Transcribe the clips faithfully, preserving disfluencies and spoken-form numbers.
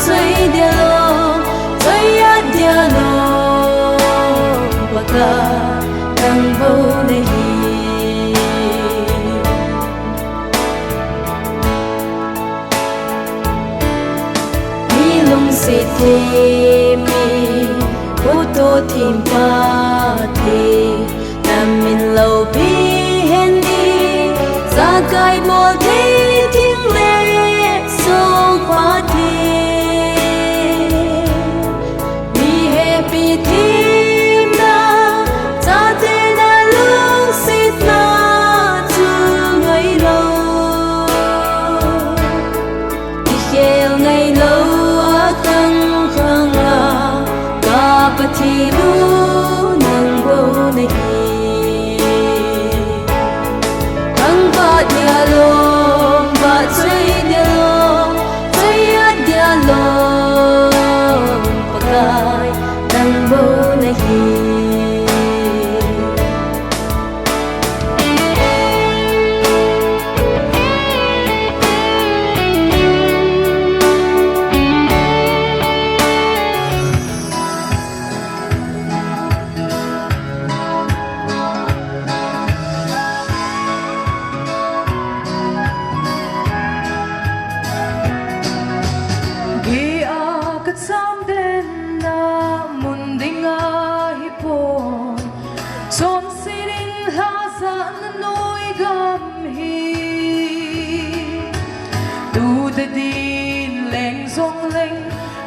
Choi dia lou, choi a dia lou, Pakai nang bou nahi. Mi lungset thim, mi phuto thim Pathen, na min loupi hen di, jakai bol thei thing le song Pathen. Mi hepi themna, chate na lungsetna chu ngailou. Kikhel ngailou a kang khang a, ka Pathen u nang bou nahi. Kang ba dia lou, ba choi dia lou, choi a dia lou, Pakai nang bou nahi. Gei a ka chamden na mun ding ahi pon, chonset in lhajahna noi gam hi. Tu tadin leng jong leng,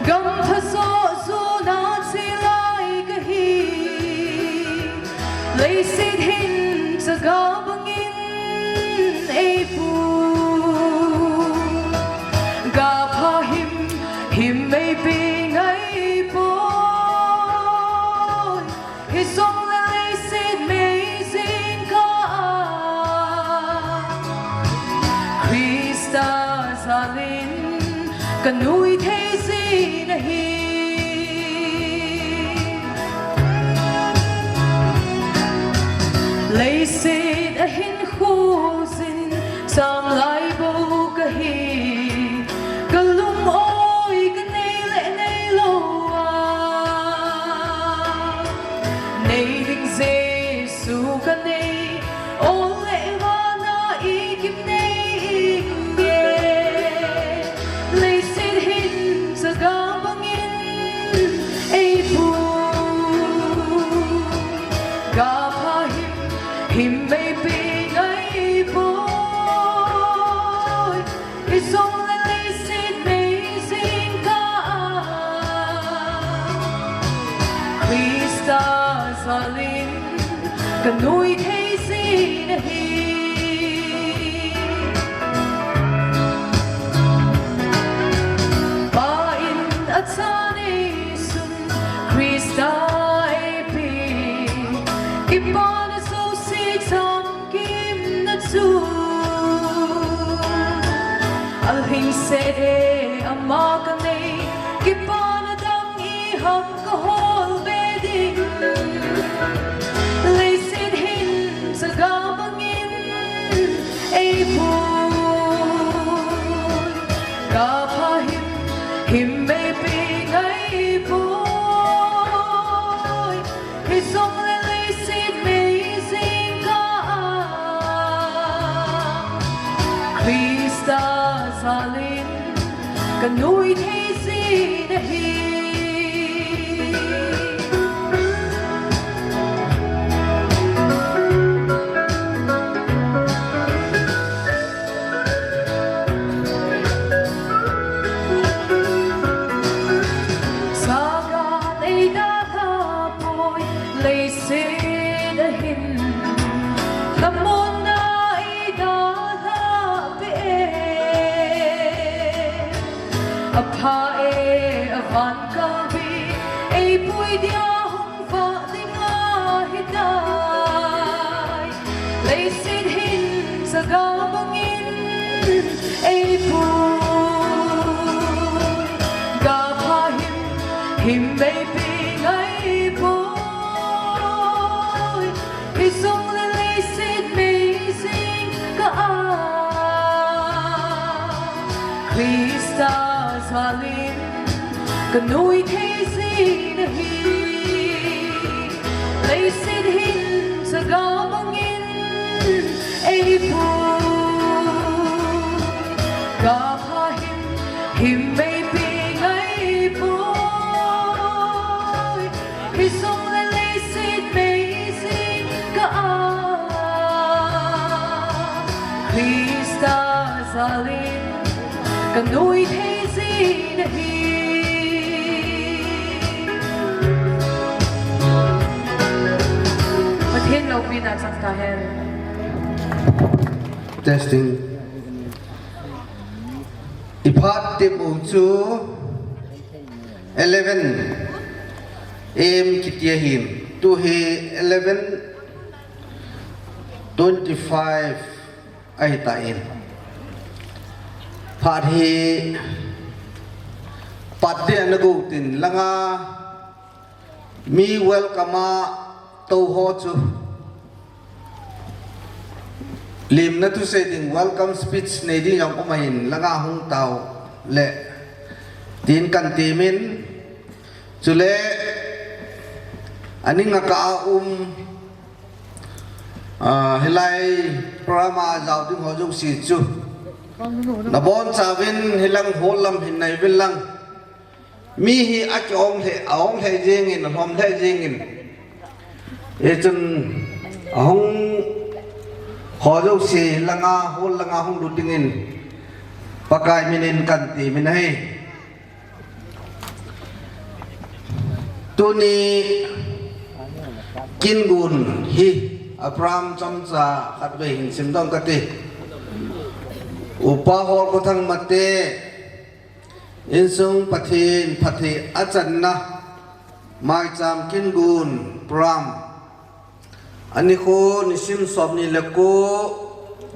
gam pha joh jona che lai ka hi. Leiset hin chaga bangin ei pu, ga pha him him ei pe ngai poi. Hijongle leiset mei jingkah a Christa jalin ka nui thei jin ahi. Leiset a hin khu jin cham lai bou ka hi, ka lungoi ka nei le nei lou a, nei ding Jesu ka nei, ol le vana i gim nei inge. Leiset hin chaga bangin ei pu, ga pha him him ei pe ngai poi. Hijongle leiset mei jingkah a Christa jalin ka nui thei jin ahi. Pa in acha neisun Christa ei pe, kipana jouse cham kimna chu. Alhingset e ama ka nei, kipana dang i ham ka hol be ding. Leiset hin chaga bangin ei pu, ga pha him him ei pe ngai poi. Hijongle leiset mei jingkah a Christa jalin ka nui thei jin ahi. Chaga nei dalha poi leiset a hin, lamonna ei dalha peh e. Apha e, avan kalbi ei pui dia hung vah ding ahitai. Leiset hin chaga bangin ei pui, ga pha him him ei pe ngai poi. Hijongle leiset mei jingkah a Christa jalin Ka nui thei jin ahi, leiset hin chaga bangin ei pu. Ka pha hin him meipi ngai poi. Hijongle leiset mei jing ka a, Christa jalin ka nui thei jin ahi. Pathen loupina chang tahen. Testing. I phat tep u chu eleven A M kiti ahin. Tu hi eleven twenty-five ahi tan. Phat hi pat dia na go tin langa mi welcome a tou ho chu limna thusei ding welcome speech nei ding jong um ahin langa hung tau le tin kan timin chule aning a ka a um Ah, hilai program a jao ding ho jouse chu nabonchauvin hilang hall lam hin nai uvin lang. Mi hi akiong lheh, aong lheh jengin, alhom lheh jengin. Hichun ahung ho jouse langa, hall langa hung lut dingin Pakai minin kan timin ahi. Tuni kin gun hi a program chomcha khatvei hin simdoh kate. Upa Holkhothang Mate insung Pathen phatthei achanna maicham kin gun program. Anikho nisim somni le ko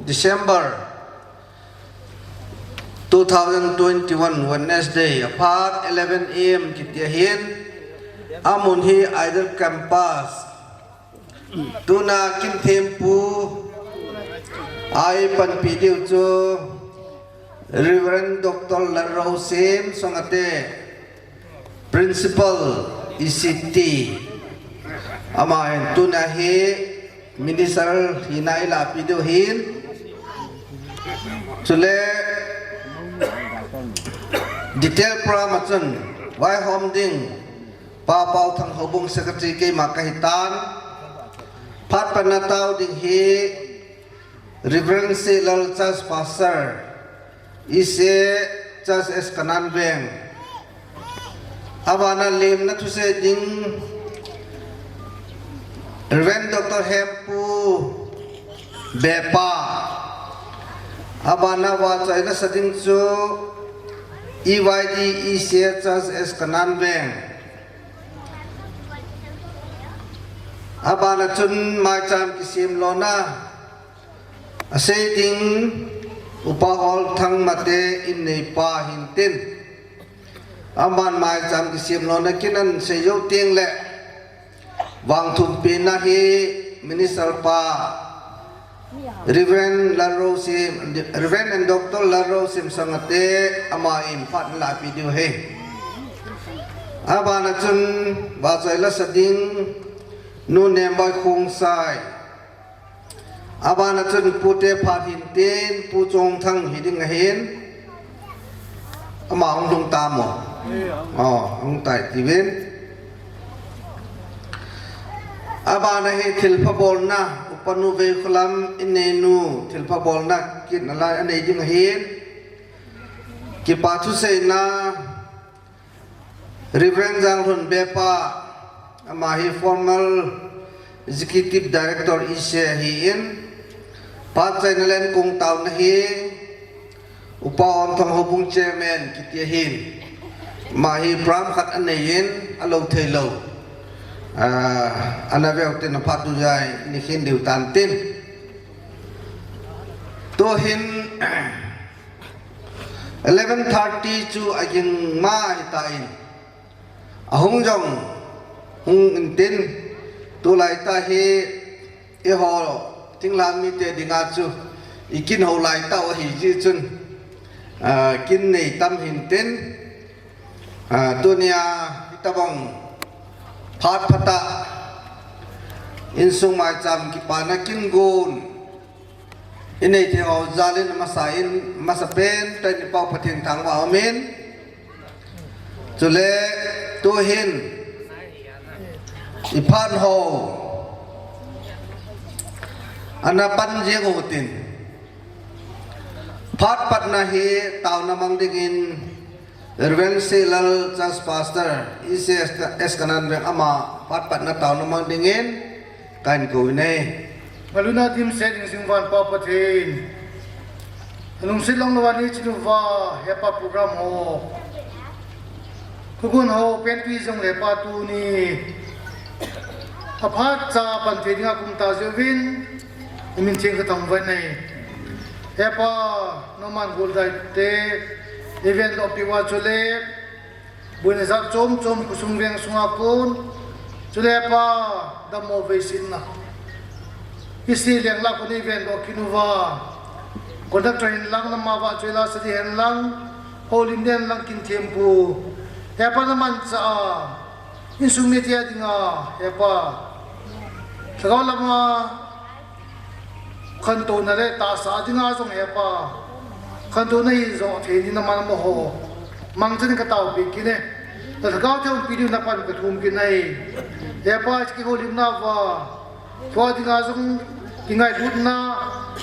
December two thousand twenty-one Wednesday, aphat eleven A M kiti ahin, amun hi Idol Campus. Tuna kin thempu a eipanpi diu chu Reverend Doctor Lalrosim Sangate, Principal E C T, ama hin tuna hi Minister hina eilapi diu ahin. Chule detail program a chun vaihom ding Pa Paothang Houbung Secretary keima kahitan. Phat pana tao ding hi Reverend Sehlal Church Pastor, E C A Church S Kanan Veng. Abana lemna thusei ding Reverend Doctor Hempu Bepa. Abana vahchoi lasa ding chu E Y D E C A Church S Kanan Veng. Abana chun maicham kisem lona asei ding Upa Holthang Mate inneipa hintin. Aman maicham kisem lona kin ahin sei jou teng le vangthumpina hi Minister pa Reverend Lalrosim, Reverend and Doctor Lalrosim Sangate ama in phat eilapi diu ahi. Abana chun vahchoi lasa ding Nu Nemboi Khongsai. Abana chun pute phat hintin Pu Chongthang hiding ahin. Ama hung lhung tamo. Oh, hung tai tiuvin. Abana hi thilpha bolna, Upanu Veikholam inneinu thilpha bolna kin alai anei ding ahin. Kipa thuseina Reverend Janglhun Bepa, ama hi former Executive Director E C A ahin, phat chaina le kong taona hi Upa Omthang Houbung Chairman kiti ahin, ama hi program khat aneiyin alou theilou, ah, ana veu tin aphat dujai nikhin diu tantin. Tuhin eleven thirty chu aging ma hitan. Ahung jong hung intin, tulai tah hi eiho thinglhang mite dinga chu ikin hou lai tah u ahi jeh chun, ah, kin nei tam hintin, Ah, tunia hitabang phat phat a insung maicham kipana kin gon inei thei ho jal in amasa in, amasa pen tah in i Pau Pathen thangvah umin. Chule tuhin i phat ho ana pan jeng utin, phat patna hi taona mang dingin Reverend Seilal, Church Pastor, E C S Ka-, S Kanan Veng ama phat patna taona mang dingin kahin kou in ahi. Ngaluna dimset ding jingvan Pa Pathen, alungset lhon louva neiching uva, He Pa, program ho, ka gon ho pentui jong le Pa, tuni aphat cha pan thei dinga kum tah jeh uvin, namin theng kathangvah in ahi. He Pa, nangman gollhai te, i vendoh peh uva chule boina jat chom chom khosung veng sunga kon, chule Pa, dammo veisetna, hiche leng lah a kon i vendoh kit uva, conductor hin lang, nangma vahchoi la sa ding hen lang, houlim ding hen lang, kin thempu, He Pa, namanchah a insung mite dinga, He Pa, lhagao lama khantouna le tahsa dinga jong, He Pa, khantouna hi jo thei dingin naman amaho mangchan in kataopeh kit e. Nalhagao theng umpi diu napan kathum kit e. He Pa, kihoulimna uva, keiho dinga jong kingailutna,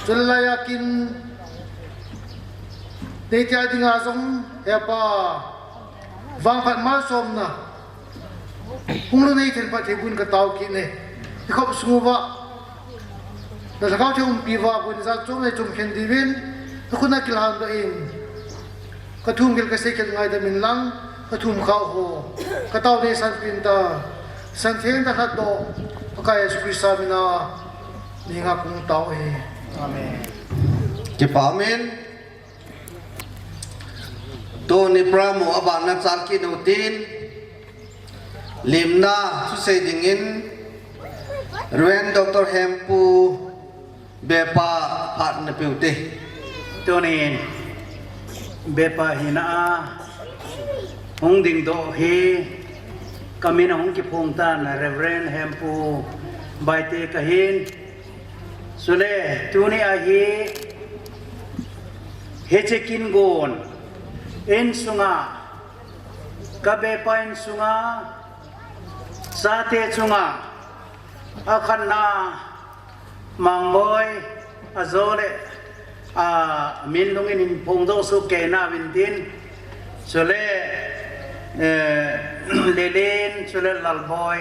chule laiya kin neite dinga jong, He Pa, vangphat malsomna hung lhung in, themkhat thei boh in katao kit e. I khop sung uva nalhagao theng umpi uva, boina jat chom le chom khen diuvin nakhut a kilhan doh in, kathum khel kasei khel ngaidam in lang, kathum khah ho katao nei san peh in tia, san theng tah khat toh Pakai Jesu Christa mina nei ngai kong tao e. Amen. Kipah umin. Tuni program u abana chal kit utin, limna thusei dingin Reverend Doctor Hempu Bepa phat napeh ute. Tunin Bepa hina a hung dingdoh hi kamin a hung kiphong tan Reverend Hempu Baite kahin. Chule tuni a hi hiche kin gon insunga, ka Bepa insunga, chate chunga, akhatna Mangboi, ajole, a, min lungin hin phongdoh soh kei nauvin tin, chule, eh, Lelen, chule Lalboi,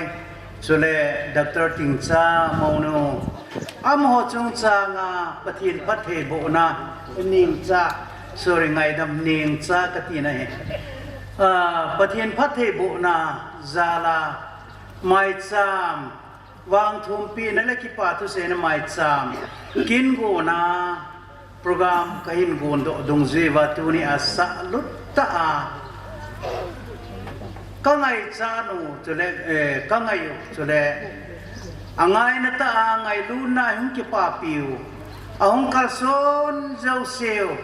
chule Doctor Tingcha, Monu, amaho chungchanga Pathen phattheibohna ningcha, sorry, ngaidam ningcha kati nahi. Ah, Pathen phattheibohna jal a maicham, vangthumpina le kipa thuseina maicham kin gonna program kahin gondoh dungjuiya tuni a sahlut tah a ka ngaichat u chule, eh, ka ngai u chule, angaina tah a ngailutna a hung kipapi u, ahung kalson jouse u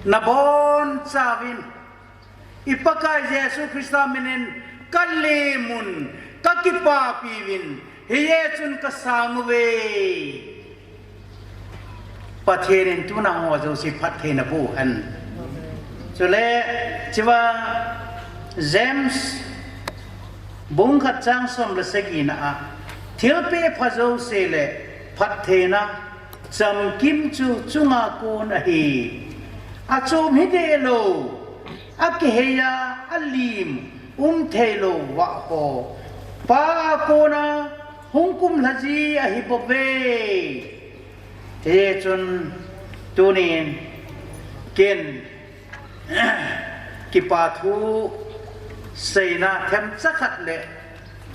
nabonchauvin i Pakai Jesu Christa minin ka lem un, ka kipapi uvin, hiche chun ka sang uve. Pathen in tuna hung ho jouse phatthei naboh hen. Chule, chua James bung khat chang som le sagi na a, thilpeh pha jouse le phattheina chamkim chu chunga kon ahi. Achom hideh lou, akihei a alim umthei lou vah ho Pa a kona hung kumlha ji ahi bouve. Hichun tunin ken kipa thu seina themcha khat le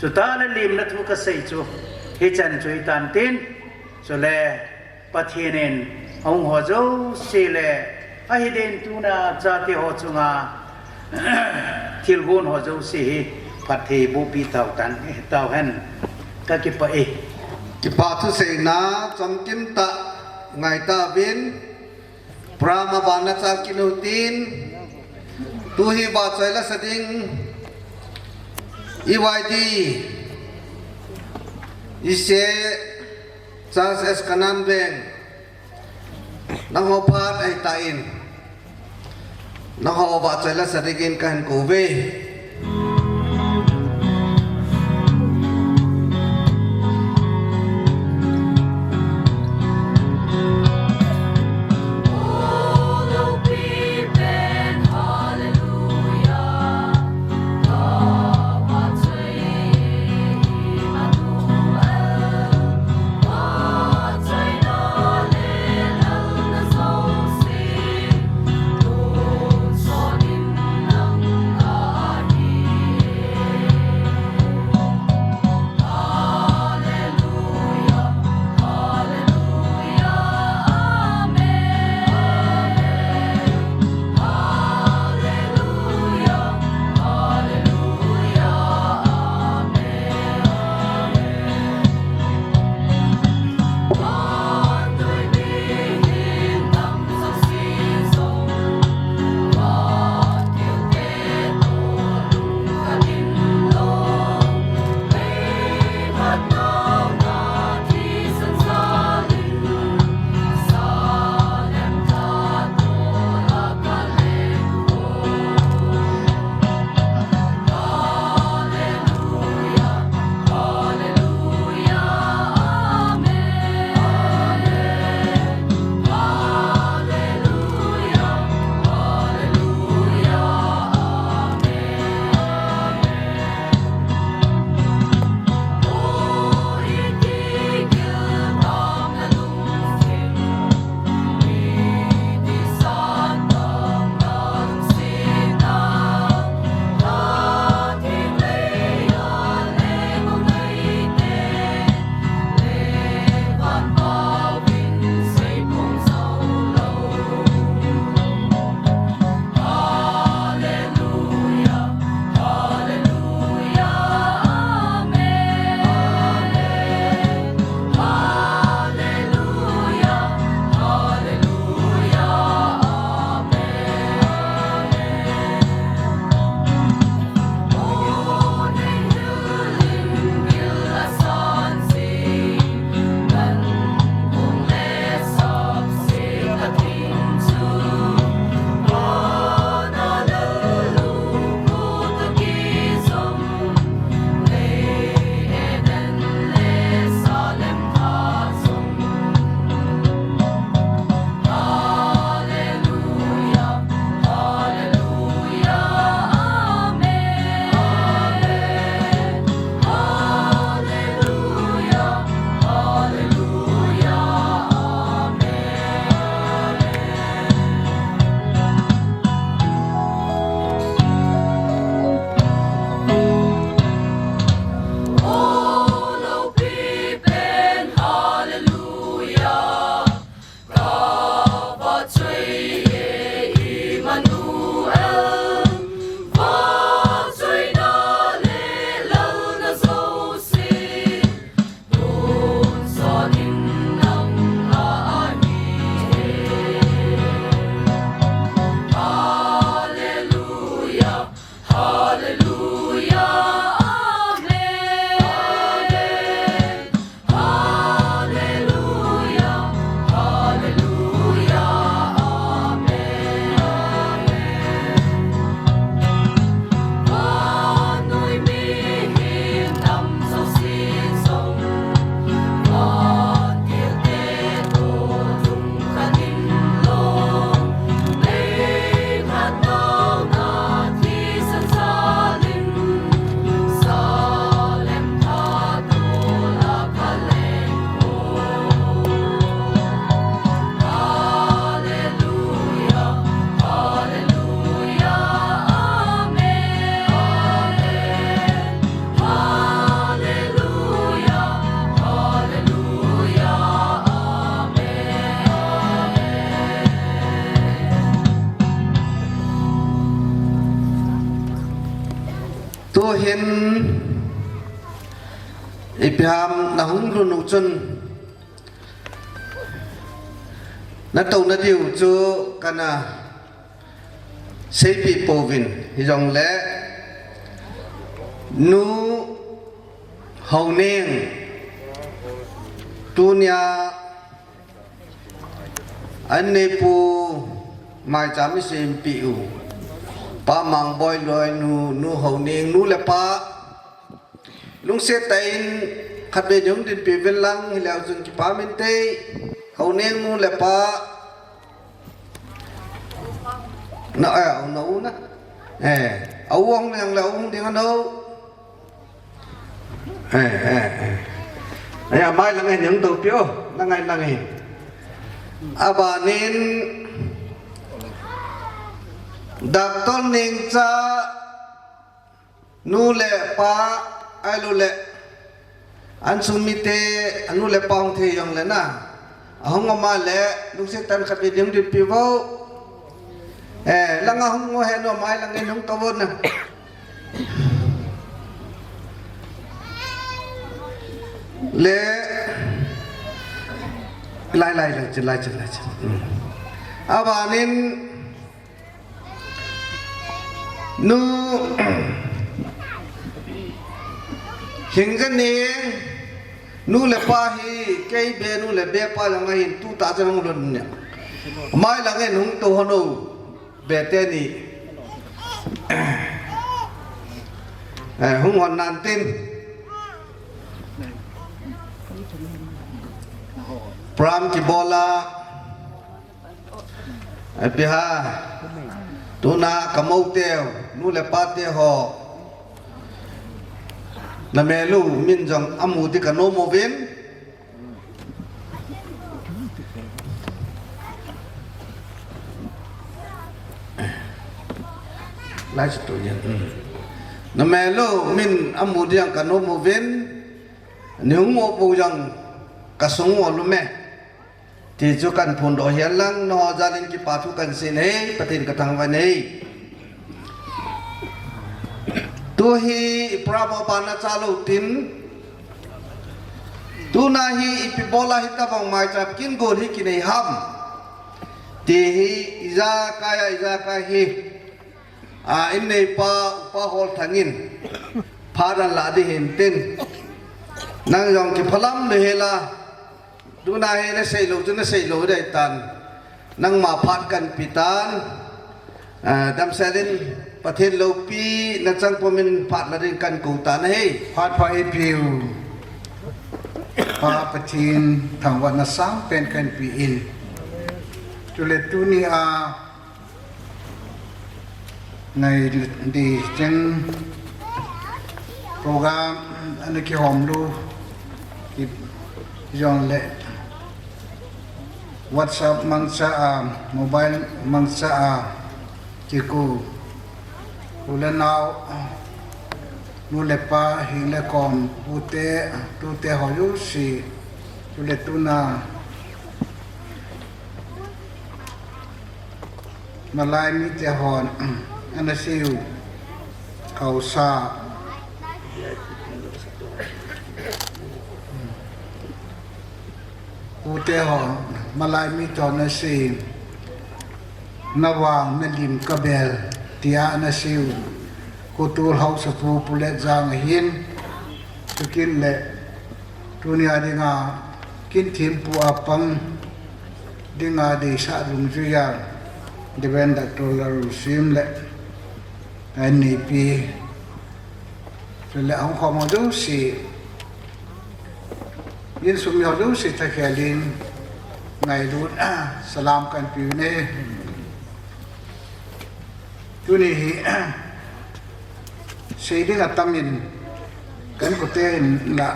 chutah le limna thu kasei chu hichan chu hitan tin, chule Pathen in ahung ho jouse le ahideh in tuna chate ho chunga thilgon ho jouse hi phatthei bohpi tauhen, tauhen, ka kipah e. Kipa thuseina chamkim tah ngaitauvin, program abana chal kit utin, Tuhi vahchoi lasa ding, E Y D, Ise, Charles S Kanan Veng, nangho phat ahitan, nangho vahchoi lasa dingin kahin kouve. Tuhin ipi ham nahung lhun u chun, natouna diu chu kana Seipeh pouvin, hijongle Nu Haoneng, tunia anneipu maicham isempeh u, Pa Mangboi loinu, Nu Haoneng, nu le pa, lungset tah in khatvei hung dinpeh uvin lang, hileu chun kipah inte. Haoneng nu le pa, na, eh, na u na. Eh, a u hung ding le, a u hung ding ano. Eh, eh, eh. Aya, mai lang hin hung toupeh o, lang hin, lang hin. Abanin, Doctor Nengcha, nu le pa, ahilou le, insung mite, anu le pa hung thei jongle na, ahung um a le, lungset tah in khatvei hung dinpeh uvo. Eh, langa hung o, henu mai lang in hung tou vo na. Le, lai, lai, lai, chin, lai, chin, lai, chin. Hmm. Abanin, Nu Hingjaneng, nu le pa hi, kei be nu le be pa lang ahin, tutah chun hung lhun ne. Mai lang in hung tou hon o, be teni. Eh, hung hon nan tin. Program kibol a, Apiha, tuna ka mou teu, nu le pa te ho, na mel u min jong amu ding ka nom uvin. Lai chu tu yin. Hmm. Na mel u min amu ding ka nom uvin, nei hung o pou jong ka sung u alume. Ti chu kan phondoh hen lang, nangho jal in kipa thu kan sei e, Pathen ka thangvah e. Tu hi i program a ban a cha lou tin, tuna hi ipi bol a hitabang maicham kin gon hi kinei ham, ti hi ijakai a, ijakai hi, a, in neipa, Upa Holthang in phat alah ding hin tin, nang jong kiphalam le hela. Tuna hi na sei lou chu na sei lou ding tan. Nangma phat kan pe tan. Ah, damsel in Pathen loupi na chang pum in phat la ding kan kou tan ahi. Phat pha eipeu Pa Pathen thangvahna sangpen kan pe in. Chule tunia ngai ding cheng program ana kihom lou, ki jong le WhatsApp mangcha a, mobile mangcha a, kikou u le nao, nu le pa, hing le kom, u te, tute ho jouse, chule tuna malai mite hon ana sei u haosa, u te ho, malai mite hon ana sei, na vang na lim ka bel, tia ana sei u, Kotol haosapu Pu Letjang ahin, chukit le, tunia dinga, kin thempu a pang dinga deisah dungjuia, Reverend Doctor Lalrulsim le, aneipi, chule ahung khom ho jouse, insung mi ho jouse thakhel in, ngailut, salam kan pe u ahi. Tuni hi, sei ding atam in, kan kote in la,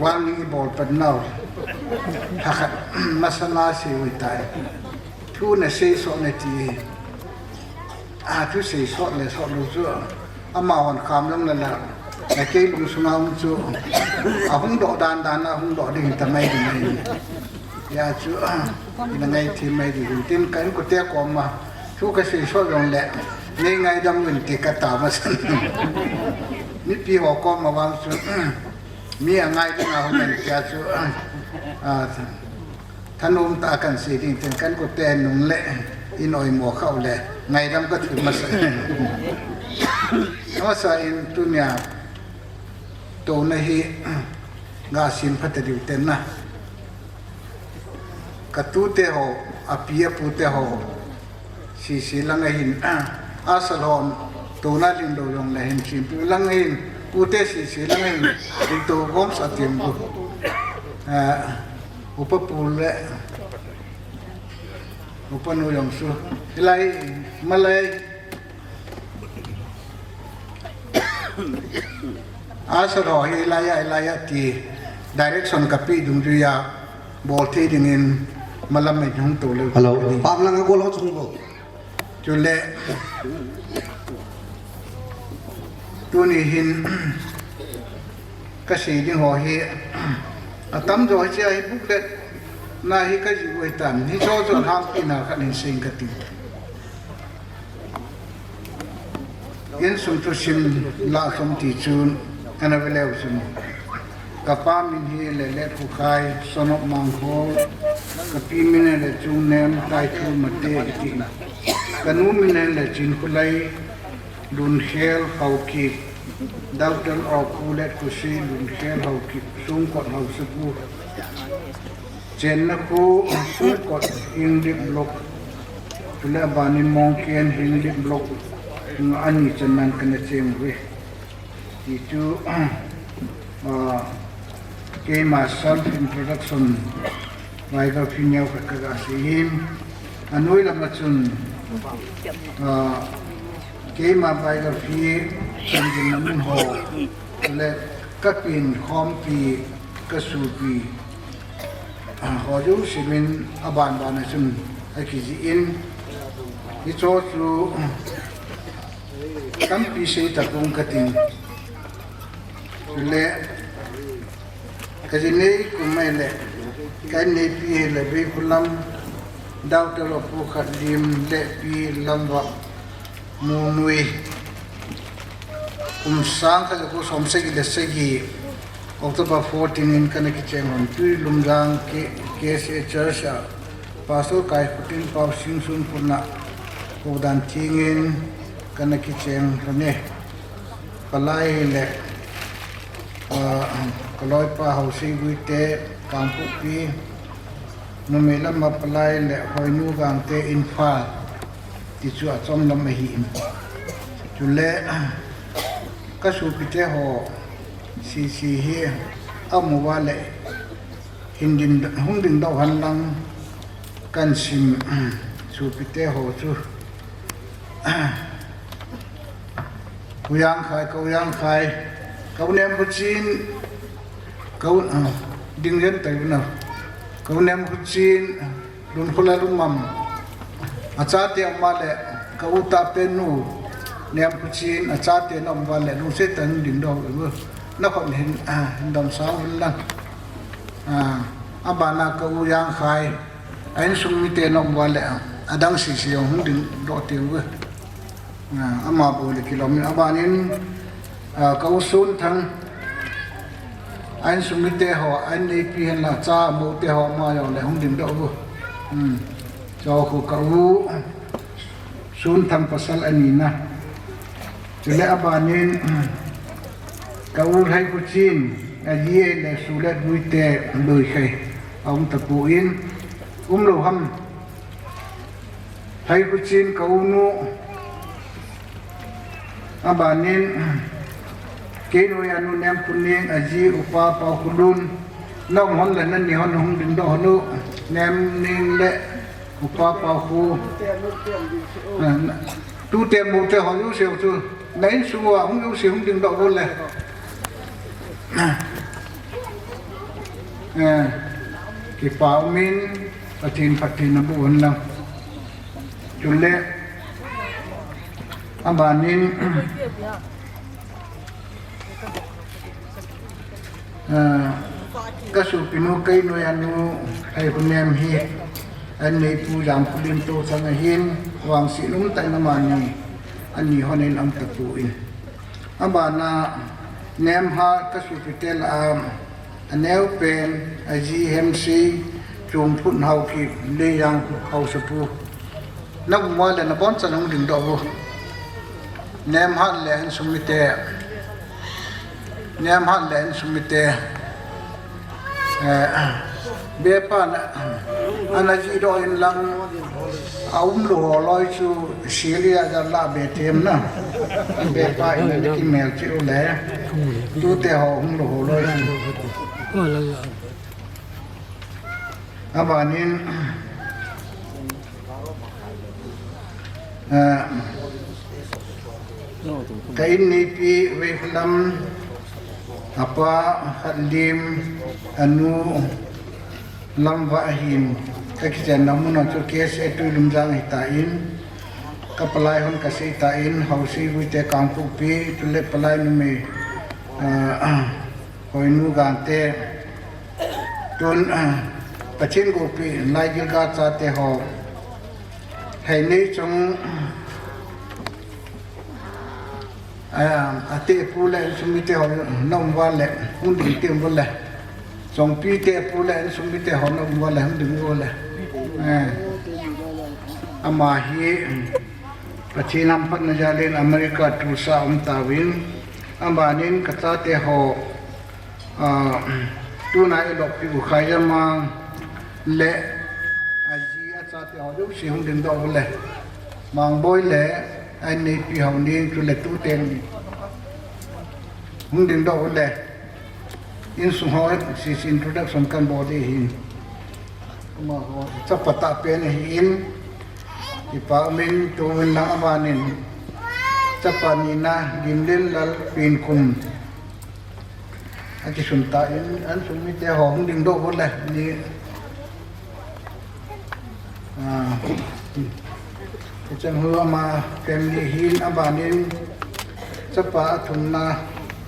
warning i bol pan nau. Thakhat, masanga sei u tai. Thu na sei soh na ti. A, thu sei soh le soh lou chu. Amahon kham jong le la. Na kei lungsunga um chu. Ahung doh dan dan a, ahung doh ding ta mai ding ahi. Hijeh chun, ina ngaidam mai ding tin kan kote koma, thu ka sei soh jongle, nei ngaidam uvin ti ka tao masan. Mipi ho koma vang chu, mi angai ding a hung in tia chu, a, thanom tah a kan sei ding tin kan kote nung le, in oimo khau le, Ngaidam ka thum masa. Masa in tunia touna hi ga sim phat diu ten na. Ka tute ho, a pi a pute ho, sisi lang ahin, a sal hon, touna ling do jong le hin sim pi lang ahin, pute sisi lang ahin, ling to gom sa tiang bu. Ah, upa pu le, upa nu jong su. Hilai, malai, a sal ho hi hilai a, hilai a ti direction ka pi dungjuia bol thei dingin malam in hung to leu. Hello. Pam lang a gol ho chung bo. Chule tuni hin ka sei ding ho hi atam jo hi, hi booklet na hi ka ji ui tan. Hi jo jo hang pi na ka nin sing ka ti. Insung thusim la som ti chun, ana ve leu chun. Ka pa min hi Lelet Khukhai, son of Mangkhol, ka pi min hi le Chungnem, Taithu Mate kiti. Ka nu min hi le Chinkhulai, Lunkhel Haokip, Doctor of Pulet Kusi, Lunkhel Haokip, Sungkot Haosapu. Chenna khu Sungkot English block, chule abanin Mongken English block, ani channan kana cheng uve. Ti chu, ah, keima self introduction, biography neo khat ka ga sei in, anoi lama chun, ah, keima biography, chan din namun ho, le ka pin khompi, ka supi, ah, ho jouse min aban ban a chun akiji in, hicho chu tampi sei ta pung ka ting. Chule ka ji nei kum mai le, ka nei pi hi le Beikhulam, Doctor of Pu Khatlim le Pi Lamva. Munui. Kum sang khat ja ko som sagi le sagi, October fourteen in kana kicheng hon, Tui Lumjang K-, K C A Church a Pastor Kaikhutin Pausing sun puna ko dan thingin kana kicheng hon e. Palai le, ah, ka loipa Haosei Guite, Kangpokpi, numei lama Palai le Hoinu Gangte, Imphal, ti chu achom lam ahi in. Chule, ka sopite ho, sisi hi, amu uva le, hin ding, hung ding doh hen lang, kan sim, sopite ho chu. Ka u Jangkhai, ka u Jangkhai, ka u Nemkhuchin, ka u, ah, ding jen tai u na. Ka u Nemkhuchin, Lunkhula Lumam. Achate um uva le, ka u Tapenu, Nemkhuchin, achate na um uva le, lungset tah in ding doh u. Na khut hin, ah, hin damsah un lang. Ah, abana ka u Jangkhai, a insung mite na um uva le, adang sisi jong hung ding doh teu ve. Ah, ama bou le kilom in, abanin, ah, ka u Sunthang, a insung mite ho, a in neipi hen lang, cha moute ho, ama jong le hung ding doh u. Hmm. Cho khu ka u Sunthang pasal ani na. Chule abanin, ka u Lhaikhuchin, aji le Sulet Guite, Luikhai, aum tapon, um lou ham. Lhaikhuchin ka u nu, abanin, kei noiya nu Nemkhuning, aji upa Paokhulun, na um hon le nani hon hung ding doh hon u, Nemning le upa Paokhu. Ah, na, tute moute ho jouse u chu. Na insung uva hung jouse hung ding doh u le. Eh, kipa umin, Pathen phatthei naboh hen lang. Chule, abanin, ah, ka sopinu kei noiya nu, Lhaikhunem hi, a in neipu Jamkhulim toh chang ahin, vangset um tah in amani, ani hon in aum tapon. Abana Nemha ka sopite lah a, aneo pen, aji Hemsei, Chungphut Haokip, Leijang Haosapu. Na um uva le na bon chan hung dingdoh u. Nemhat le insung mite. Nemhat le insung mite. Eh, bepa na, ana jidoh in lang, a um lou ho loi chu sili a ja la be tem na. Bepa in ana kimel chi u le. Tute ho um lou ho loi chu. Abanin, ah, ka inneipi Veikhulam, apa Khatlim, anu Lamva ahin, ka kichenna mun a chu K S A Tuilumjang ahitan, ka palai hon ka seitan, Haosi Guite Kangpokpi, chule palai numei, ah, Hoinu Gangte, tun, ah, Pathen Gopi, Laigil Ga chate ho, Heinei Chong, ah, ate pu le insung mite ho, na um uva le, hung ding teng uvo le. Chongpi te pu le insung mite ho, na um uva le, hung ding uvo le. Eh, ama hi, Pathen hamphatna jal in America Tulsa a um tauvin, abanin ka chate ho, ah, tuna i loppi u Khaijamang le aji a chate ho jouse hung dingdoh u le. Mangboi le a inneipi Haoning chule tuten hung dingdoh u le. Insung ho sese introduction kan bol ding ahin. Amaho chapa tahpen ahin, kipa umin, tun lang abanin chapa nina Ginlenlal Pinkum akisun tan, insung mite ho hung dingdoh uvo le ni. Ah, Kichenhu ama family hin abanin chapa athumna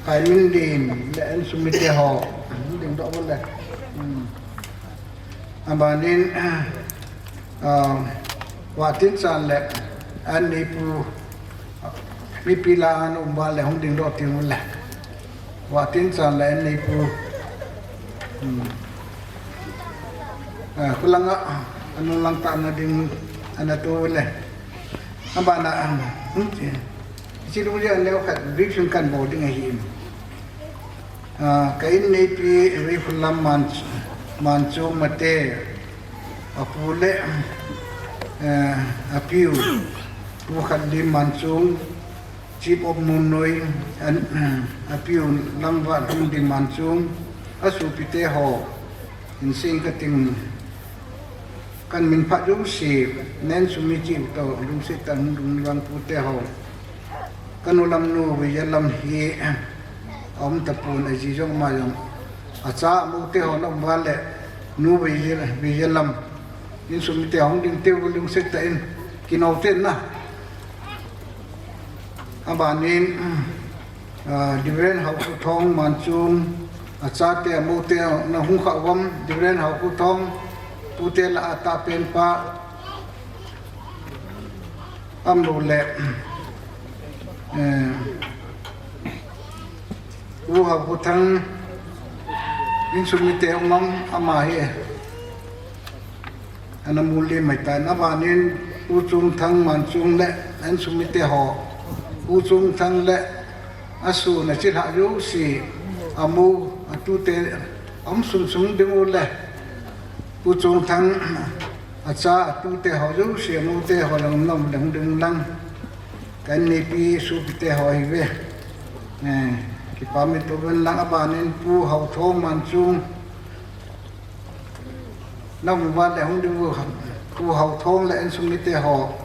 Kaiminlen le insung mite ho hung dingdoh uvo le. Hmm. Abanin, ah, Vahtinchan le a inneipu, mipi la a na um uva le hung dingdoh teng uvo le. Vahtinchan le a inneipu. Hmm. Ah, khulanga, anung lang tah na ding, ana to uvo le. Abana, ah, hmm, chi, chi lu le aneo khat briefing kan bol ding ahi. Ah, ka inneipi Veikhulam Man-, Manchung Mate, apu le, eh, apiu, Pu Khatlim Manchung, Chief of Munnoi, an, eh, apiu Lamva Lhunding Manchung, asopite ho, insung kating, kan min phat jouse, na insung mi chi u to, lungset tah in hung ding lang pute ho. Ka nu lam nu Veijalam hi, aum tapon aji jong ama jong. Acha amoute ho na um uva le, nu Veija-, Veijalam. Insung mite hung ding teng uvo lungset tah in, kino teng na. Abanin, ah, Reverend Haokhothong Manchung, achate amoute na hung kha uvam, Reverend Haokhothong, pute la a tahpen pa, aum lou le, eh, U Haokhothang, insung mite um am, ama hi. Ana mu le mai ta, na abanin U Chungthang Manchung le, insung mite ho. U Chungthang le, asun achilhah jouse, amu, atute, aum sung sung ding u le. U Chungthang, acha, atute ho jouse, amute ho lang, nam lang ding lang. Ka inneipi sopite ho ahi uve. Eh, kipa umin, tun lang abanin Pu Haothong Manchung, na um uva le hung ding u, Pu Haothong le insung mite ho.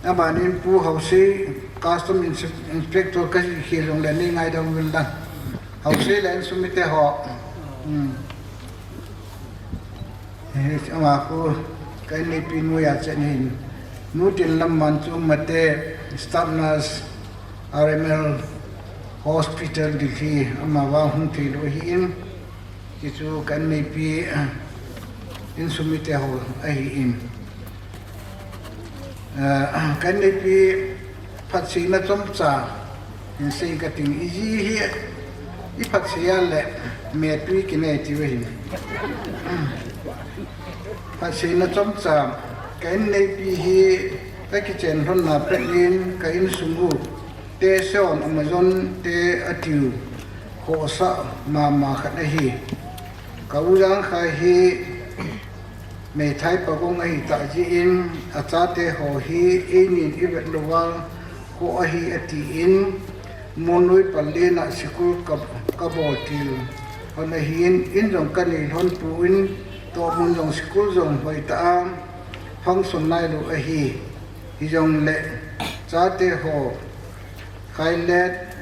Abanin Pu Haosei, Custom Ins-, Inspector kahi khel jongle nei ngaidam uvin lang. Haosei le insung mite ho. Hmm. Eh, ama khu ka inneipi noiya chen ahin. Nu Tinlam Manchung Mate, Staff Nurse, R M L Hospital Delhi, ama vang hung thei lou ahin. Hichu ka inneipi, insung mite ho ahin. Ah, ka inneipi phatseina chomcha, insung kating, iji hi, i phatsei a le, metui kinei tiu ahin. Phatseina chomcha, Ka in neipi hi ka kichen lhonna pet in ka insung u te Seon Amazon te atiu khohsah mama khat ahi. Ka u Jangkhai hi meithai pagong ahi tah jeh in achate ho hi einin i vet louva khoh ahi atin, Munui Pallin a sikul ka, ka bol til hon ahin, in jong ka nei lhon pon, tohmun jong sikul jong hoitah a function nailou ahi. Hijongle chate ho, Khailet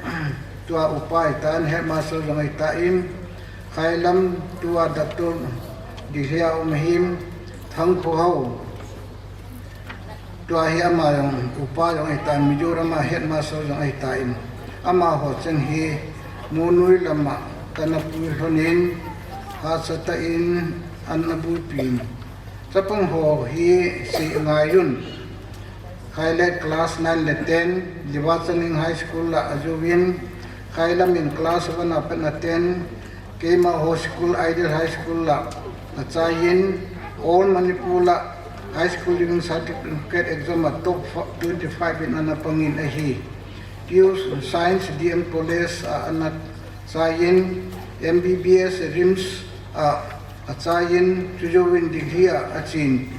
tua upa ahitan, headmaster jong ahitan, Khailam tua doctor Delhi a um ahin, Thangkhohao tua hi ama jong upa jong ahitan, Mizoram a headmaster jong ahitan, amaho chan hi Munui lama kana pui lhonin, hahsa tah in ana bulpin. Chapang ho hi sei ngaiyun. Khailet class nine le ten, Liva Chaning High School la ajouvin, Khailam in class one a pat a ten, keima ho school Ideal High School la achaiyin, All Manipur la High School Leaving Certificate Exam a top twenty-five in ana pangin ahi. Pure Science D M College a ana chaiyin, M B B S RIMS a achaiyin, chujouvin Delhi a achen.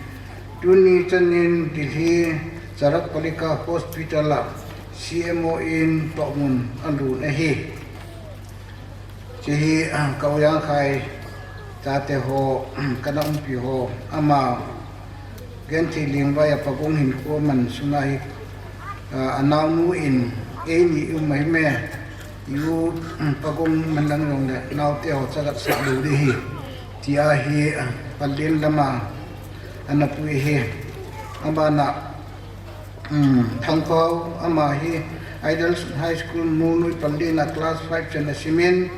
Tuni chanin Delhi Charak Palika Hospital a C M O in tohmun alut ahi. Hiche hi, ah, ka u Jangkhai chate ho, kana umpi ho, ama Genthei Lengvai a pagong hinkho man sunga hi, ah, anaonu in eini um ahi me, i u, um, pagong man lang jongle naote ho chagat sah lou ding ahi, tia hi, ah, Pallin lama ana pui ahi. Abana, um, Thangkhohao, ama hi Ideal High School Munui Pallin a class five chan asimin,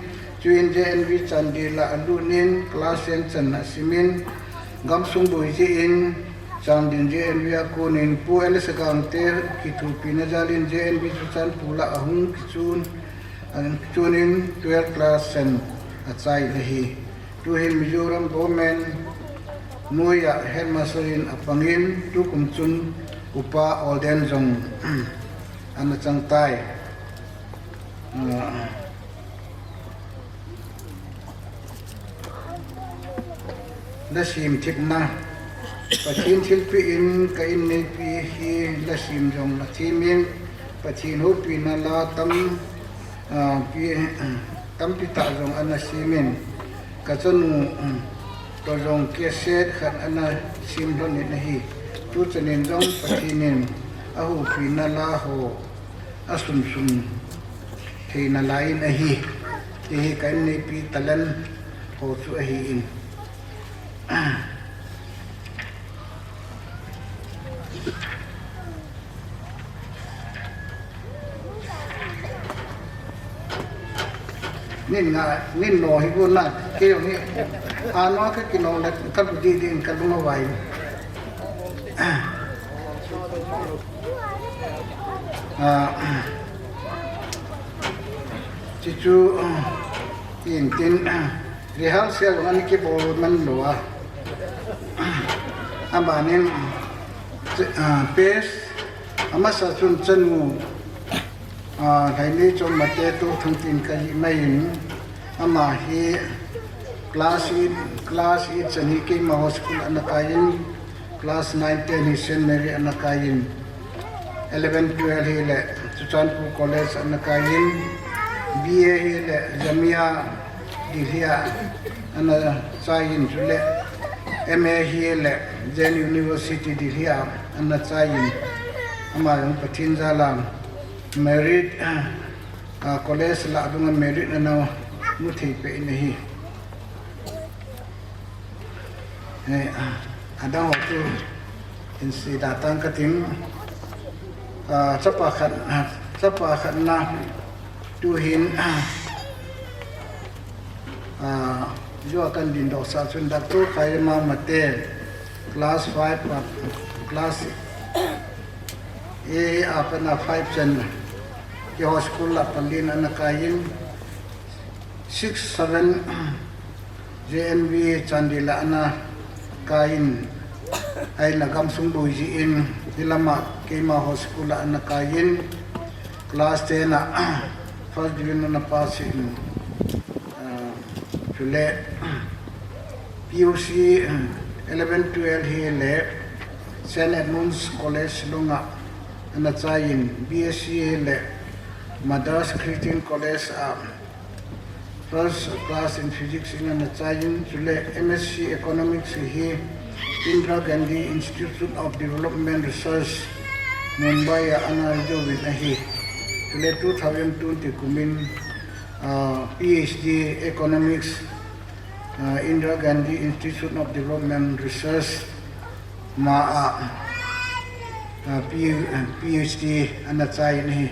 chuin J N V Chandel a alutnin class ten chan asimin, gamsung boi jeh in Chandel J N V a konin Pu L Sagangte kithopina jalin J N V Churachandpur la ahung kichun, ahung kichunin twelve class chan achai ahi. Tuhin Mizoram Government noiya headmaster in apangin, tukum chun upa Olden jong ana chang tai. Ah, la sim thipna. Pathen thilpeh in ka in neipi hi la sim jong la thimin, Pathen hopina la tam, ah, pi, tampi tah jong ana simin, ka chanu, um, toh jong cassette khat ana sim lhonin ahi. Tuchanin jong Pathen in ahopina la ho asumsum theina lai in ahi. Hiche hi ka in neipi talent ho chu ahin. Nin nga, nin no hi bu na, kei jong hi, a no ka kino le, ka bu di di in ka lung avai. Ah, chuchu, in tin, rehearsal jong ana kibol man lou a. Abanin, ah, pes, amasa chun chanu, ah, Lhaineichom Mate Touthang tin kahi mai in, ama hi class eight, class eight chan hi keima ho school ana kai in, class nine ten hi Saint Mary ana kai in, eleven twelve hi le Churachandpur College ana kai in, B A hi le Jamia Delhi a ana chai in, chule M A hi le Jain University Delhi a ana chai in, ama jong Pathen jal a merit, ah, college lah dunga merit ana mu thei peh in ahi. Eh, ah, adang ho chu in sei da tang katin, ah, chapa khat, ah, chapa khat na tuhin, ah, ah, jua kan din doh sa chun Doctor Khairemang Mate, class five, ah, class A, a pat na five chan, keiho school lah Pallin ana kai in, six, seven, J N V Chandel a ana kai in, Ahinla gamsung lui jeh in, hilama keima ho school a ana kai in, class ten a first division ana pass in, ah, chule P U C eleven twelve hi le Saint Edmund's College Shillong a ana chai in, B S C hi le Madras Christian College a first class in physics in ana chai in, chule M S C Economics hi Indira Gandhi Institute of Development Research, Mumbai a ana jouvin ahi. Chule two thousand twenty kum in, ah, P H D Economics, ah, Indira Gandhi Institute of Development Research, ma a, ah, P-, ah, P H D ana chai in ahi.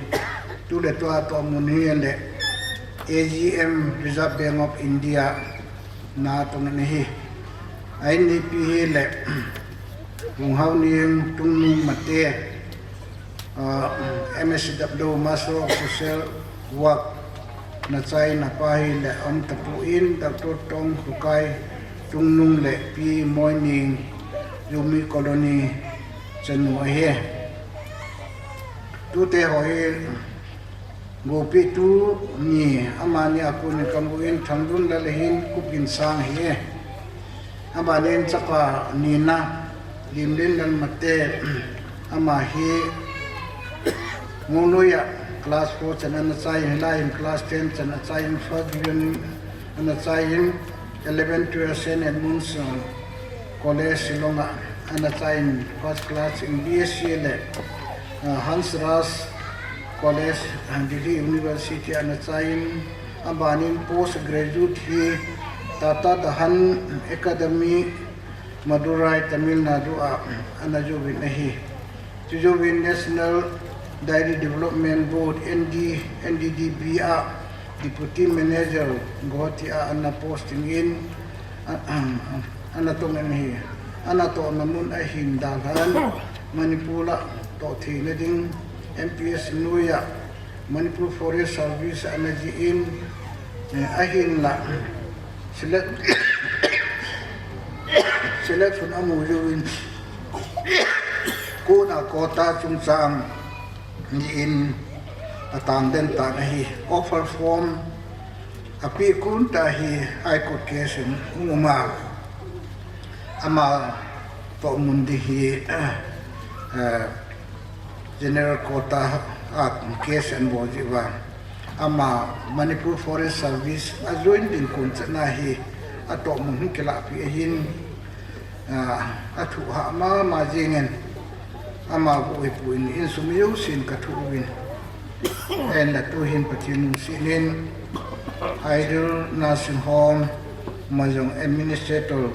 Tule tua tohmun hi le A G M, Reserve Bank of India, na tong in ahi. A inneipi hi le Lunghaoning Tungnung Mate, ah, M S W, Master of Social Work, ana chai in, apa hi le aum tapon, Doctor Tongkhokai Tungnung le Pi Moining, Yumi Colony chanu ahi. Tute ho hi gopi tuni, amani a kon in kamu in, Thangdunlal hin Kukinsang ahi. Abanin chapa nina, Limlinlal Mate, ama hi Mongnoi a class four chan ana chai in, hilai in class ten chan achai in, first division ana chai in, eleven twelve Saint Edmund's, uh, College Shillong a ana chai in, first class in B S C le, uh, Hansraj College, uh, Delhi University ana chai in, abanin post graduate hi Tata Dahan Academy, Madurai, Tamil Nadu a ana jouvin ahi. Chujouvin National Dairy Development Board, N D, N D D B a Deputy Manager Guwahati a ana posting in, a, a, ana tong in ahi. Ana tohna mun ahin dalhan Manipur a toh theina ding M P S noiya Manipur Forest Service ana jih in, eh, ahinla select, selection amu jouvin, kona quota chungchang jih in atang den tan ahi. Offer form apeh kon ta hi, High Court case in um um a, ama tohmun ding hi, eh, General quota a case ana bol jeh uva, ama Manipur Forest Service a join ding kon chan ahi, atohmun hi kilahpeh ahin, ah, athuhhah mama jeng in, ama bou hipon insung mi jousen kathu uvin. Ahinla tuhin Pathen lungset in Ideal Nursing Home, ama jong administrator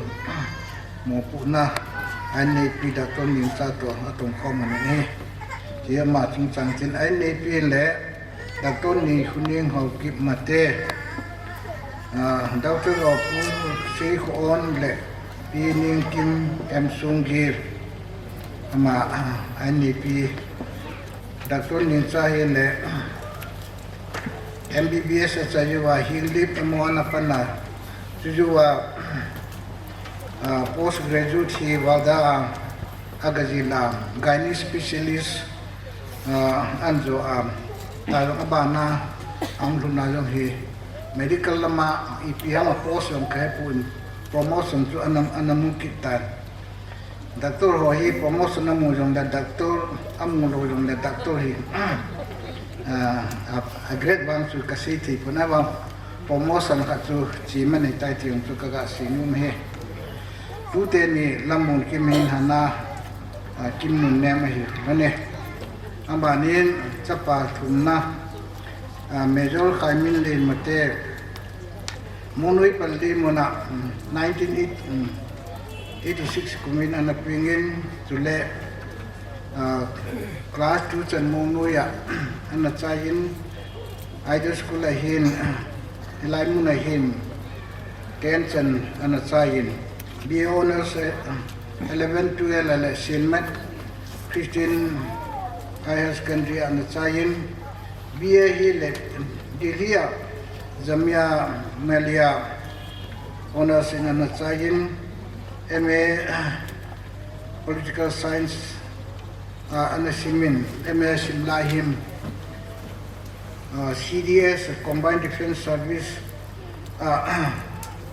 mopohna a inneipi Doctor Nengcha toh atong khom in ahi. Ti ama chungchang tin a inneipi le Doctor Neikhoning Haokip Mate, ah, Doctor Ropu Seikhoon le Pi Nengkim M Songir, ama, ah, a inneipi Doctor Nengcha hi le M B B S achai uva Henglep M O ana pan a, chujouva, ah, post graduate hi Worda a agajil a, gynae specialist, ah, ana jo a, ta jong abana ahung lhun a jong hi medical lama ipi ham a post jong kahepon, promotion chu ana, ana mu kit tan. Doctor ho hi promotion amu jongle doctor, amu lou jongle doctor hi, ah, a, a grade vang chu kasei thei pon, ahivang promotion khat chu chima neitai ti jong chu kaga sei nom e. Tute ni Lammunkim hin Hana, ah, Kimnunnem ahi. Mane, abanin chapa thumna, ah, Major Khaiminlen Mate, Mongnoi Paldi muna, um, nineteen eighty, um, eighty-six kumin ana pengin, chule, ah, class two chan Mongnoi a ana chaiyin, Ideal School a hin, hilai mun a hin ten chan ana chaiyin, B A Honours, eh, eleven, twelve a le Saint Mat Christian Higher Secondary a ana chaiyin, B A hi le Delhi a Jamia Millia Honours in ana chaiyin, M A Political Science, ah, ana simin, M A sim lai hin, ah, C D S, Combined Defence Service, ah,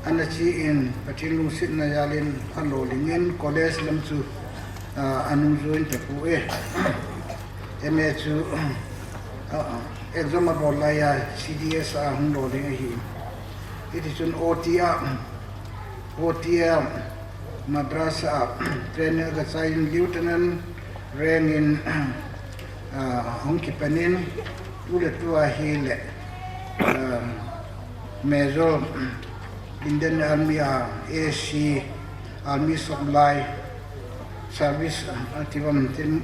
ana chi in, Pathen lungsetna jal in, alolhing in, college lam chu, ah, anung join tapoi. M A chu, ah, exam abol lai a, C D S a hung lolhing ahi. Hiti chun O T a, O T a, Madras a training aga chai in lieutenant rank in, ah, hung kipan in, tu le tu ahile, ah, Major, Indian Army a, A C, Army Supply Service, ah, ati bang tin,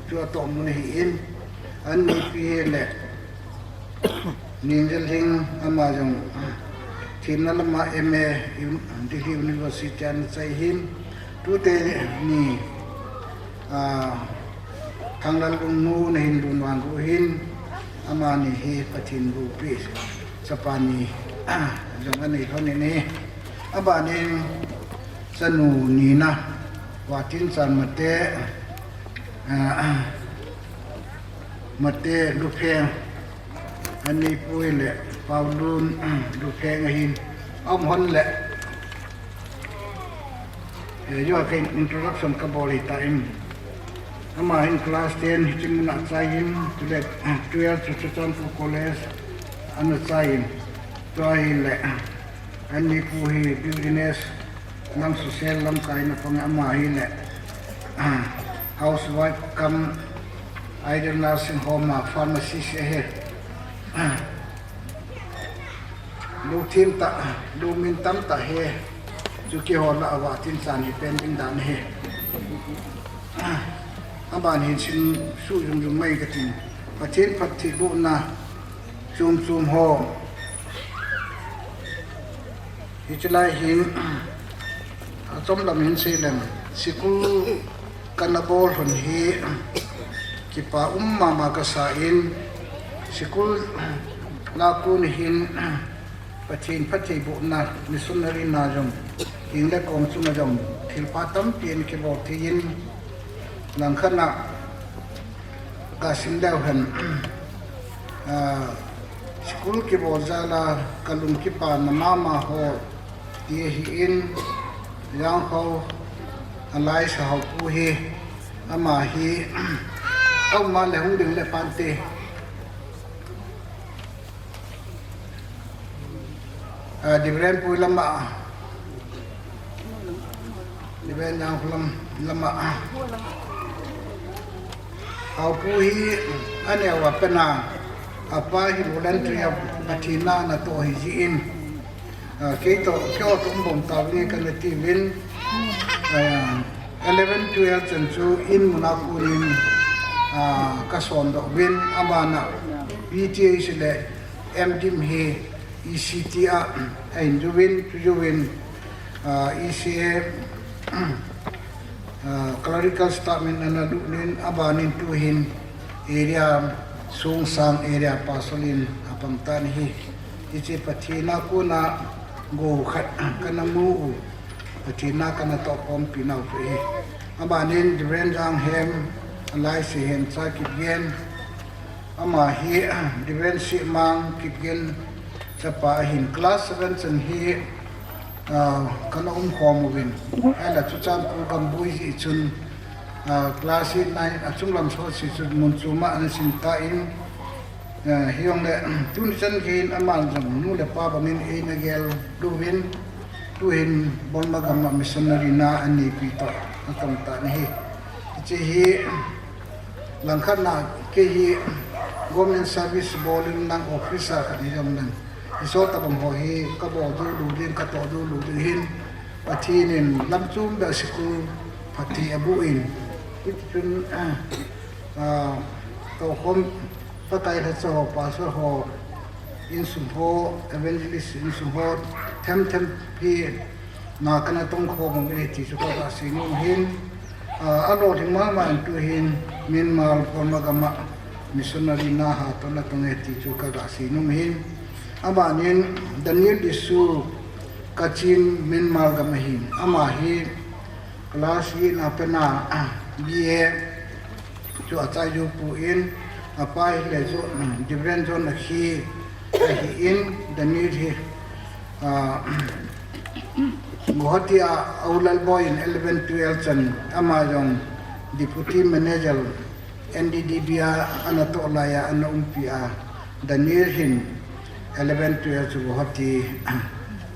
tu atoh mun ahi in, an nipi le, Ningjel Hing ama jong, ah, themna lama M A, Un-, Delhi University ana chai hin, tute ni, ah, Thanglal Lungnu ana hin lhun vang u hin, amani hi Pathen loupi chapa ni, ah, jong ana hi lhon in ahi. Abanin chanu nina, Vatinchand Mate, ah, Mate Lupheng, ani pu le Paulun, Lupheng ahin, aum hon le, eh, jo kei introduction kabol hita in. Ama hin class ten hiche muna achai in, chule, eh, twelve chu Churachandpur College ana chai in. Tua hile, ani pu hi business, Nang social lamkai na pang ama hile, ah, housewife cum ideal nursing home a pharmacist ahi. Ah, lungthim tah, lungmin tam tah ahi. Chu kihol a Vatinchand hi pending dan ahi. Ah, aban hin simsuh jum jum mai katin. Pathen phattheibohna chom chom ho. Hiche lai hin, achom lam hin sei leng, school kana bol lhon hi, kipa um mama kasa in, school la kon hin, Pathen phattheibohna, missionary na jong, hing le kong chunga jong, thilpha tampi ana kibol thei in, langkhat na, Ka sim leu hen, ah, school kibol jal a kalung kipana mama ho ti ahi in, Jangkho alai sa ho pu hi, ama hi, aum a le hung ding le pante. Ah, Reverend pu lama, Reverend Jangkho lam, lama. Hau pu hi, aneo a pena, apa hi voluntary a Pathen na natoh ahi jin. Ah, kei toh, kei toh um bom tau ni kana ti uvin. Ah, eleven, twelve chan chu in mun a kon in, ah, ka son doh uvin, abana P T H le M Dim hi E C T a, a in juvin, chu juvin, ah, E C A, ah, clerical staff min ana lut in, abanin tuhin area, Sungsang area pastor in apang tan ahi. Hiche Pathen a kona go khat kana mu u. Pathen a kana toh khompi nau pu ahi. Abanin Reverend Janghem, alai Sehencha Kipgen. Ama hi, Reverend Simang Kipgen chapa ahin class seven chan hi, ah, kana um khom uvin. Ahila chu chan pu gam bui ji chun, ah, class eight, nine, achung lam so si chu mun chu ma ana sim ta in, Ah, hijongle, tuni chan gei in aman jong nu le pa bangin eina gel uvin, tuhin Burma gam a missionary na aneipi toh atong tan ahi. Hiche hi langkhat na kei hi government service bol in lang officer khat hi jong lang. Hiche tabang ho hi kabol diu lou ding, katoh diu lou ding hin Pathen in lamchom beh a sikul phatthei aboh in. Hiti chun, ah, ah, toukhom Pakai lhacha ho, pastor ho, insung ho, evangelist insung ho, them them pi na kana tong khom uvin ahi ti chu kaga sei nom in, ah, alolhing mama in tuhin Myanmar Burma gam a missionary na hatah a natong e ti chu kaga sei nom in, abanin Daniel Lisu Kachin Myanmar gam ahin, ama hi Class eight na pena B A chu achai jou pon, apa hi le John, Reverend John Akhi ahin, Daniel hi, ah, Guwahati a Aolalboi in eleven twelve chan, ama jong Deputy Manager N D D B a ana toh lai a ana umpi a, Daniel hin eleven twelve chu Guwahati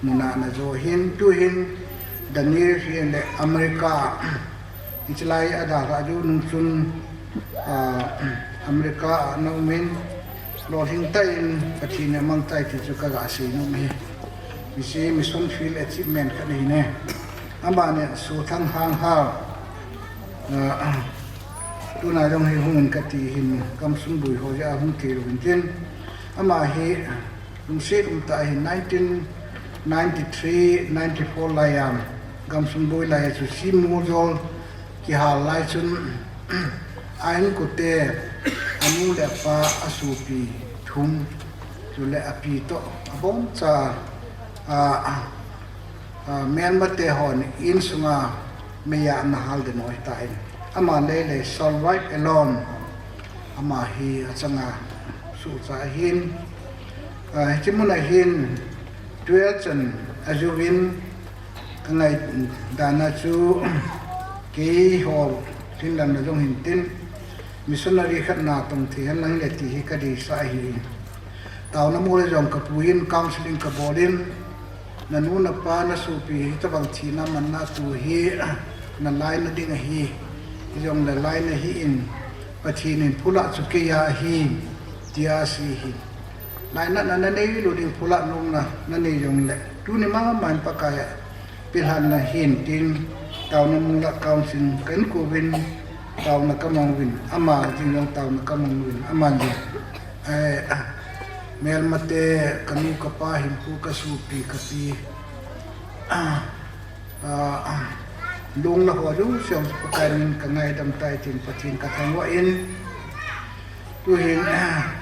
muna ana jo hin, tu hin Daniel hi le America, hichelai a dalha jou nung chun, ah, America a ana um in, lolhing tah in Pathen in amang tai ti chu ka ga sei nom ahi. Hiche mission field achievement khat ahi ne. Amani Sothang Hanghal, ah, tuna jong hi hung in kati hin, gamsung boi ho jeh a hung thei lou hin tin. Ama hi lungset um tah in nineteen ninety-three ninety-four lai a, gamsung boi lai a chu Shimojol kihal lai chun, a inkote, anu le apa, asopi thum, chule api toh, aboncha, a, a, a, melmate hon insunga meiya ana hal den u ahitan. Ama lele survive alone. Ama hi achanga suhcha ahin. A, hiche muna hin twelve chan ajouvin, ka ngai dan a chu keiho lhinlelna jong hin tin, missionary khat natong thei hen lang le ti hi ka deisah ahi. Taona mol a jong ka puiyin counseling ka bolin, nanu napa nasopi hitobang thina manna tu hi nalaina ding ahi, hijongle laina hih in, Pathen in phulah chu keiya ahi, tia asei ahi. Lainatna nanei lou ding, phulah nomna nanei jongle, tuni mama in Pakai a pilhanna hin tin, taona mol a counseling ka inkouvin, taona ka mang uvin, ama jeng jong taona ka mang uvin, ama jeng, eh, melmate, kanu kapa, hinpu, kasopi, kapi, ah, ah, lungna ho jouse Pakai min ka ngaidam tai tin Pathen ka thangvah in, tu hin, ah,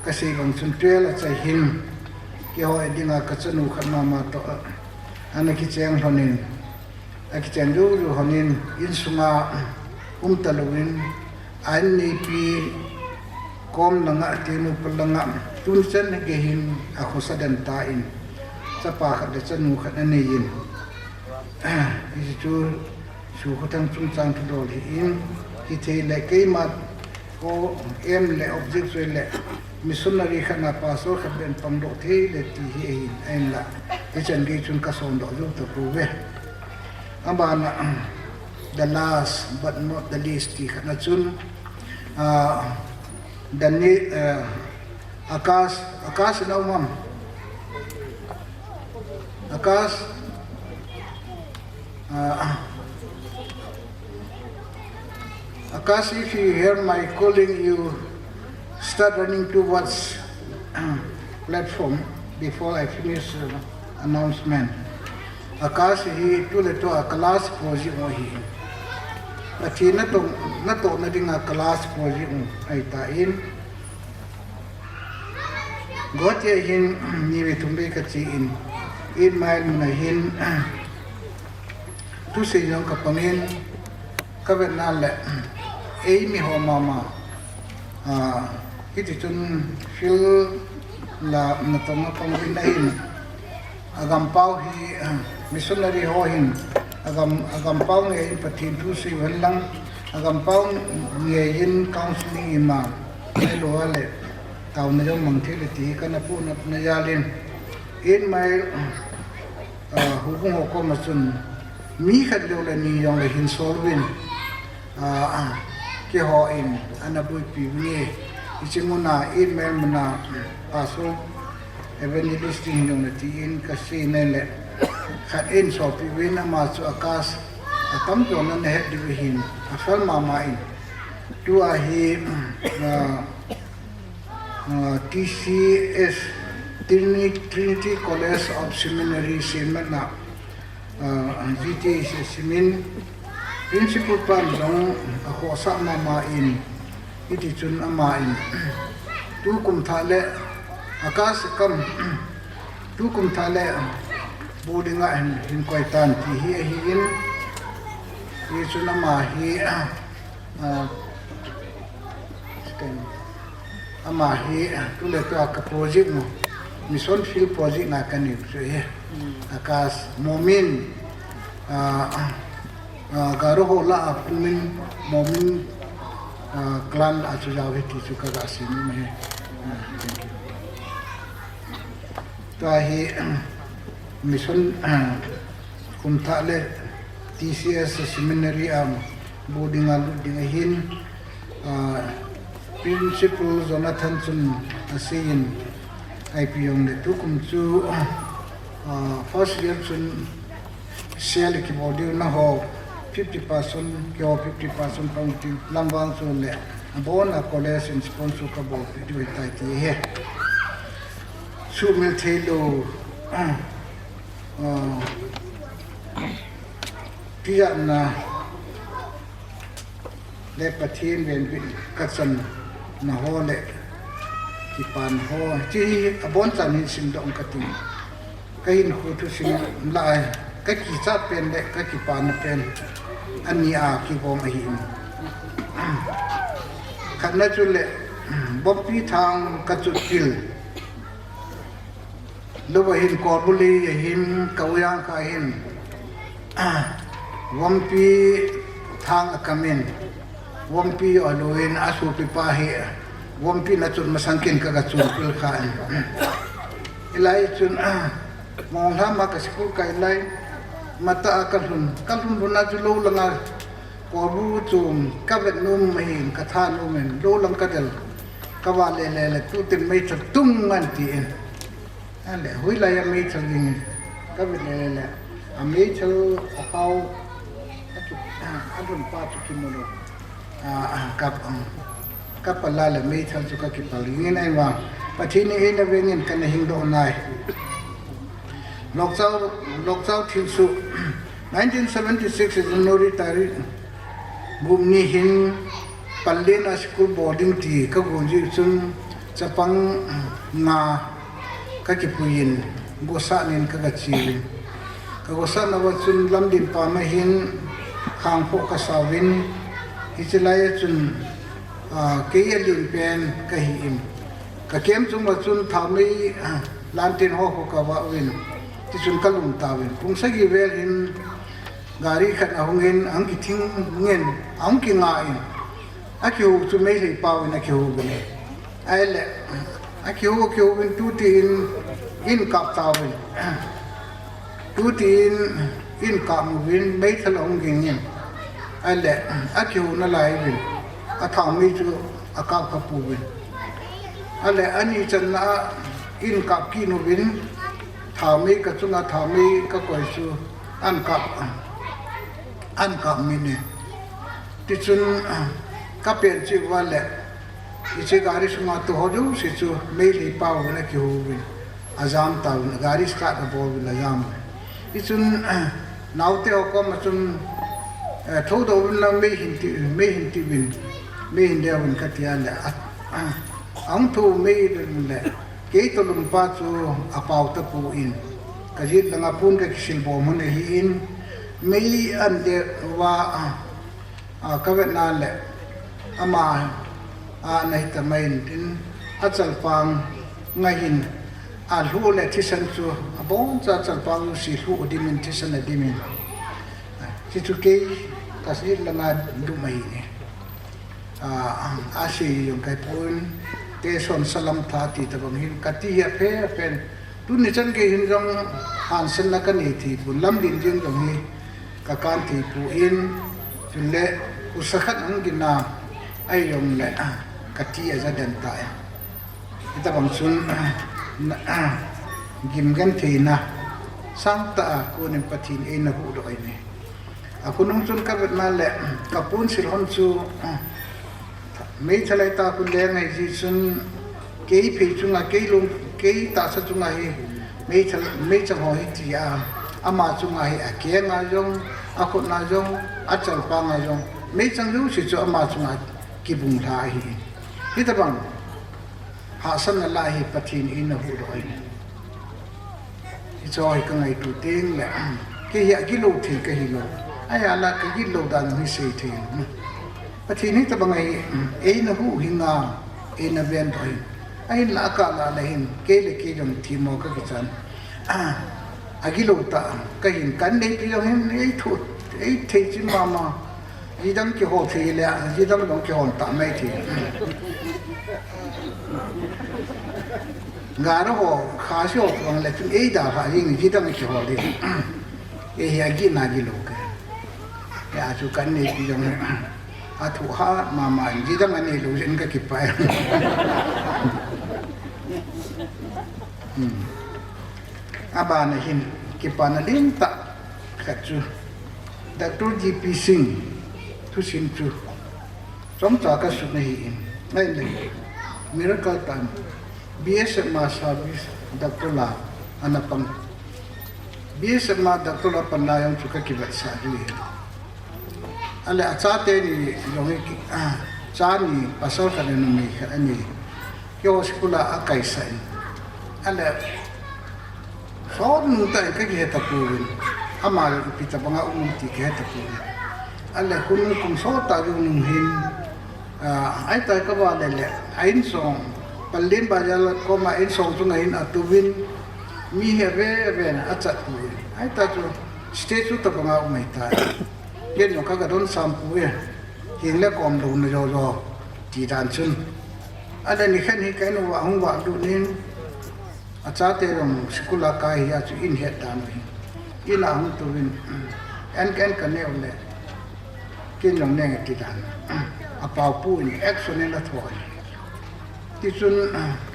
ka sei bang chun twelve achai hin, keiho dinga ka chanu khat mama toh, ah, ana kicheng lhonin, akicheng jou jou lhonin, insunga um talouvin, a inneipi kom langa, tenu pa langa, tun chan gei hin akhosa den tan, chapa khat le chanu khat anei in. Hiche chu Sukhothang chungchang thudol ahin, hithei le keima aim le object chu le missionary khat na pastor khat beh in pangdoh thei le ti hi ahin, ahinla hichan gei chun ka sondoh jou tapouve. Abana, the last but not the least ti khat na chun, ah, Dani-, ah, Akash, Akash in a um am? Akash, ah, Akash, if you hear my calling, you start running towards platform before I finish, uh, announcement. Akash hi tuletua class four ji u ahi. Pathen natoh, natohna dinga class four ji u ahitan. Guwahati a hin ni vei thum vei ka che in, Eight Mile mun a hin thusei jong ka pangin, ka vetna le, eimi ho mama, ah, hiti chun field la natong a pang uvin ahin, agampau hi, ah, missionary ho hin, agam, agampau ngei in Pathen thu sei uhen lang, agampau ngei in counseling ima, ahilou le, taona jong mang thei le ti kana puhna jal in, Eight Mile, ah, houbung ho koma chun, mi khat lou le ni jong le hin sol uvin, ah, ah, keiho in ana boipi uvin e, hiche muna, Eight Mile muna, pastor, evangelist ding jong le tin ka sei nai le, khat in solpi uvin, ama chu Akash, atamjo na nahet diu ahin, afel mama in. Tua hi, ah, ah, T C S, Trini-, Trinity College of Seminary, Siamet na, ah, G T S simin, principal pan jong akhohsah mama in, hiti chun ama in, tukum thah le, Akash kam, tukum thah le, boarding a hin, hin koi tan ti hi ahin, Hichun ama hi, ah, ama hi, ah, tuletua ka project mo, mission field project nga kani chu hi. Hmm. Akas Momin, ah, ah, Garo ho lah a Momin, Momin, ah, clan lah a chu jao hi ti chu kaga sei nom e. Ah, thank you. Tua hi, mission, ah, kum thah le T C S seminary a boarding a lut ding ahin, ah, Principal Jonathan chun aseiyin, ipi jongle tukum chu, ah, first year chun sale kibol diu, naho fifty percent, keiho fifty percent pang ti, lamvang chu le, abon a college in sponsor kabol diu ahitai ti ahi. Sumil theilou, ah, tijatna le Pathen venbit kachanna ho le kipana ho, hiche hi abonchan hin simdoh kati. Kahinkho thusim lah a, kakichat pen le kakipana pen ani a kigong ahin. Khatna chule, Vompi thang kachot pil louva hin Kolbuli ahin, ka u Jangkha hin, Vompi thang akamin, Vompi alouvin asopipa hi Vompi in achot masang ken kaga chotpil khan. Hilai chun, Monglham a ka school kai lai, matah a kalhun, kalhun lhun a chu lou langa Kolbu chu kavet nom ahin, katha nom in, lou lang kadel, kavale le le, tutin meithal tung ngan tin. Ale, hoilai a meithal ding, kavet le le, ameithal ahao, aki, alhun pa chu kimu lou. Ah, ah, kap, um, kapal a le meithal chu kakipal dingin ahivang, Pathen in eina vengin kana hingdoh nai. Lokchao, Lokchao thilsoh, nineteen seventy-six January tarik gup ni hin Pallel a school boarding ti kagon jeh chun chapang nga kakipuiyin, gosahnan kagacheuvin. Kagosahna uva chun Lamdin pam ahin khangphoh kasauvin, hiche lai a chun, ah, kei alen pen kahin. Ka camp chung uva chun thaomei, ah, lantin ho ho kavah uvin. Tichun kalum tauvin. Pung sagi vel hin gari khat ahungin, ahung kithingin, ahung kingahin. Akihou chu Meitei pau in akihouvin. Ahile, akihou, akihouvin tutin, in kap tauvin. Tutin, in kap uvin, meithal ahung gingin. Ahile, akihouna lai uvin. Athaomei chu akap kha pouvin. Ahile, ani channa a in kap kit uvin, thaomei kachunga thaomei kakoi chu, an kap, an kap min e. Tichun, kapen cheh uva le, hiche gari sunga tou ho jouse chu Meitei pau in akihouvin, ajam tauvin, gari start abol uvin ajam uvin. Tichun, naote ho koma chun, eh, thoudoh uvin lang mei hin ti, mei hin tiuvin, mei hin deuvin kati a le, a, a, ahung thou mei le, kei tolum pa chu apao tapon, kajet langa pon kakisil bom un ahin, mei an deuva, a, a, kavetna le, ama, a, ana hita mai in tin, achalpang nga hin, alhuh le thisan chu, aboncha chalpang jouse lhuh dimin, thisan adimin. Hichu kei kajet langa dum ahi e. A, asei jong kahepon, teson salam tha ti tabang hin, kati hi aphe aphen. Tuni chan gei hin jong hansanna kanei thei pon, Lamdin jeng jong hi kakan thei pon, chule husa khat ahung gin a, ahijongle, a, kati aja den tai. Hitabang chun, gim gentheina sangtah a konin Pathen in eina huhdoh ahi. Akhonung chun kavetna le, kaponsil hon chu, meithal ahitai, khuleng ahijeh chun, kei phei chunga, kei lung, kei tahsa chunga hi, meithal, meichang ho hi tia, ama chunga hi akenga jong, akhutna jong, achalpanga jong, meichang jouse chu ama chunga kibung lha ahi. Hitabang hahsatna lah hi Pathen in eina huhdoh ahi. Hicheho hi kangaito tengle, kei hi agilou thei kahilou. Ahinla kagilou dan hi seithei lou. Pathen hitobang ahi, eina huhhing a, eina vendoh ahi. Ahinla akah lah le hin, kei le kei jong themmo kakichan. Agilou tah, kahin kan neipi jong hin, eithu, eithei chim mama. Jidang kihol thei le, jidang jong kihol tah mai thei. Garo ho, Khasi ho, vang le chun eidalhah jeng, jidang kihol ding. Ei hi agihna gilou ke. Hia chu kan neipi jong le. Athu hat mama, jidang aneilou jeh in kakipah e. Abana hin, kipana lentah khat chu Doctor G P Singh thusim chu chomcha kasut ahin, ahile miracle tah in B S M a service doctor la ana pang. B S M a doctor la panna jong chu kakivetsah ji. Ahile achate ni jong hi, cha ni pasal khat le numei khat anei. Keiho school a akaisah in. Ahile sot nung tah in kakihe tapouvin. Ama jong ipi tobanga um ti kahe tapouvin. Ahile khonung kum sot tah jong nung hin, ahitah kava le le, a insong, Pallel Bazar koma insong chunga hin atouvin, mi hi ave ave in achat pouvin. Ahitah chu stage chu tobanga um ahitai. Ken jong kaga donsam poi, heng le kom louna jojo ti dan chun. Ahile nikhat hi ka in uva ahung valut in, achate jong school a kai hia chu in het dan u hi. In a ahung touvin, en ken kaneo le, ken jong nenge ti dan. Apaopu in action in athon. Tichun,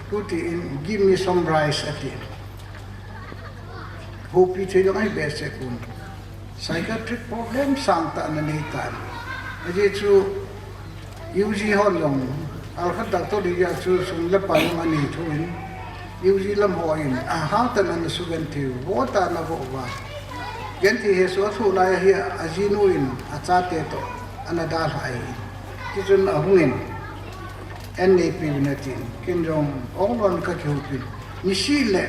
tuti in, give me some rice ati. Houpi thei jong ahi behseh pon. Psychiatric problem sangtah ana neitan. Ajeh chu U G hon jong, alkhat doctor ding a chu sum le pai jong anei thou in, U G lam hon, ahatah in ana sugenthei u, vo tah in avo uva. Genthei hesoh athoh lai ahi, ajinu in achate toh ana dalhah ahi. Tichun ahung in, an neipeuvin atin, ken jong ong lon kakihoupin. Nisih le,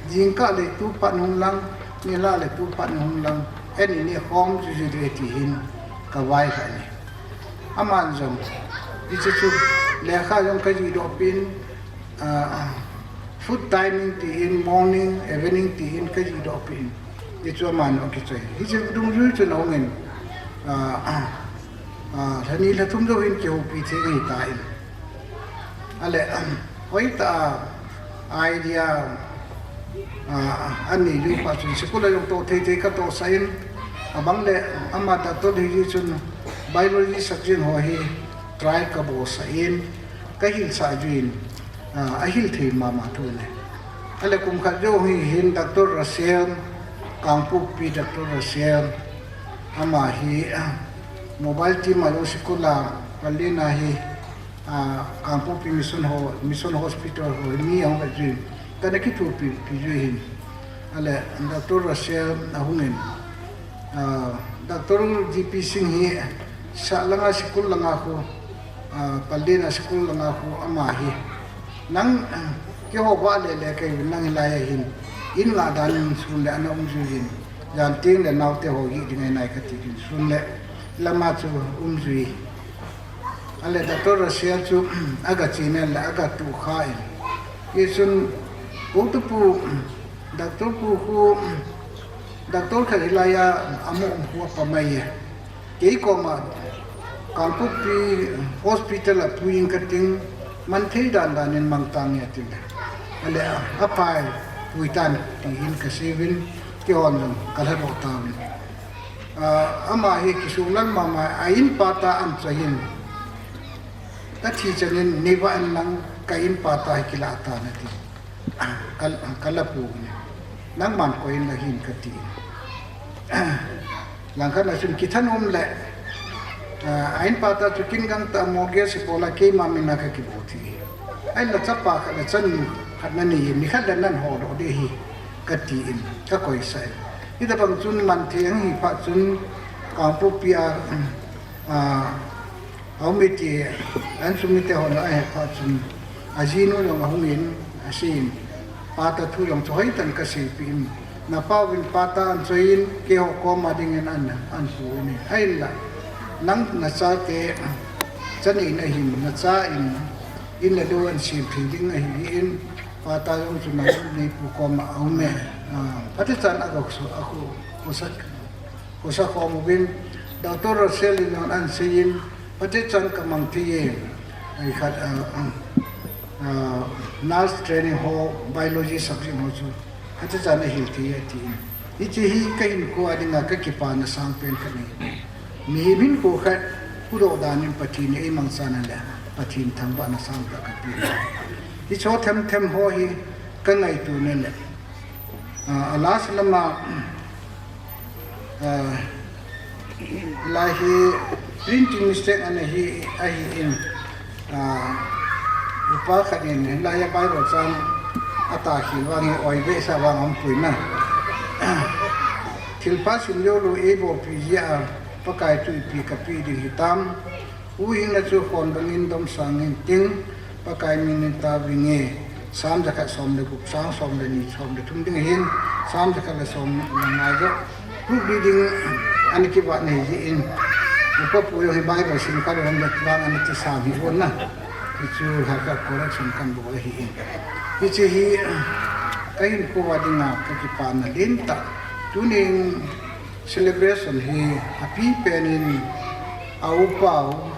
jingkah le tu phat hung lang, nilhah le tu phat hung lang, an ineh khom juiju ding ahi ti hin kavailhah in. Aman jong, hiche chu lekha jong kajihdoh pin, food timing ti in, morning, evening ti in kajihdoh pin. Hichu aman jong akichoi. Hiche dungjui chun ahung in, lhani lhathum jou hin kihoupi thei ahitan. Ahile, hoitah a idea anei jeh phat chun school a jong toh thei thei katohsah in, abang le ama doctor hijeh chun biology subject ho hi try kabolsah in, kahilsah jeh in, ahil thei mama thu ahi. Ahile kum khat jou hi hin Doctor Russell, Kangpokpi Doctor Russell, ama hi mobile team a jong school a, Pallel a hi, Kangpokpi mission ho, mission hospital ho hi mi ahung vet jeh in, kana kithopi pi jeh hin. Ahile Doctor Russell ahung in, Doctor G P Singh hi sah langa school langa khu, Pallel a school langa khu ama hi, nang, keiho vahle le kei nang hilai a hin, in ngah dan in sun le ana umjui in, jan teng le naote ho gih ding ahi nai kati in sun le lama chu umjui. Ahile Doctor Russell chu aga chena le aga tukha in. Hichun, Pu, Doctor pu khu, Doctor khat hilai a amu um khu apha mai e. Kei koma Kangpokpi hospital a pui inge kating, man thei dan dan in mang tange atin. Ahile aphai pui tan tin kaseiyuvin, keihon jong kalhadoh tauvin. Ama hi kisung lang mama a in pata anchoi in, kathi chan in neivah in lang ka in pata hi kilah tan ati. Ka, kalapu in. Nangman koi in la hin kati. Langkhat a chun kithanom le, a in pata chu kin gangtah mortgage ibola keima mina kakibol thei. Ahinla chapa khat le chanu khat nanei in, nikhat le nanhodoh ding ahi, kati in, kakoisah in. Hitabang chun man thei ahi phat chun Kangpokpi a, a, Aum e ti, insung mite hon ahet phat chun, ajinu jong ahung in, asei in, pata thu jong chu hoitah in kaseipeh in, Napauvin pata anchoiyin, keiho koma dingin an, anpuin. Ahinla, nang nachate, chanin ahin, nacha in, in le lou an simthei ding ahin, pata jong chu nang neipu koma aume. Ah, phatechan agokso, akhu, khosa, khosa khom uvin, Doctor Russell in jong anseiyin, phatechan kamang theiye, ai khat, ah, ah, nurse training ho, biology subject ho chu, phatechan ahil thei atin. Hiche hi kahinkho a dinga kakipana sangpen khat ahi. Mihem hinkho khat, huhdoh danin Pathen in eimangchan ahile, Pathen thangvahna sangtah kape. Hicheho themthem ho hi, kangaito nale. Ah, a last lama, ah, lai hi printing mistake ana hi, ahin, ah, upa khat in, lai a Bible chang atahkhel vangin, oibe sa vang aumpuina. Thilpha simjoulou eibolpi jeh a, Pakai thu ipi kape ding hitam. Huhhingna chu khon bangin domsang intin, Pakai minin tavinge. Sam jakhat som le gup, chang som le ni, som le thum ding ahin, Sam jakhat le som le nga joh. Group reading ana kivah nei jeh in, upa pu jong hi Bible sim kha lou ham le vang ana ti sang hih un na. Hichu lhakhat correction kan bol ahin. Hiche hi, kahinkho a dinga kakipana lentah. Tunin celebration hi apipen in a upau,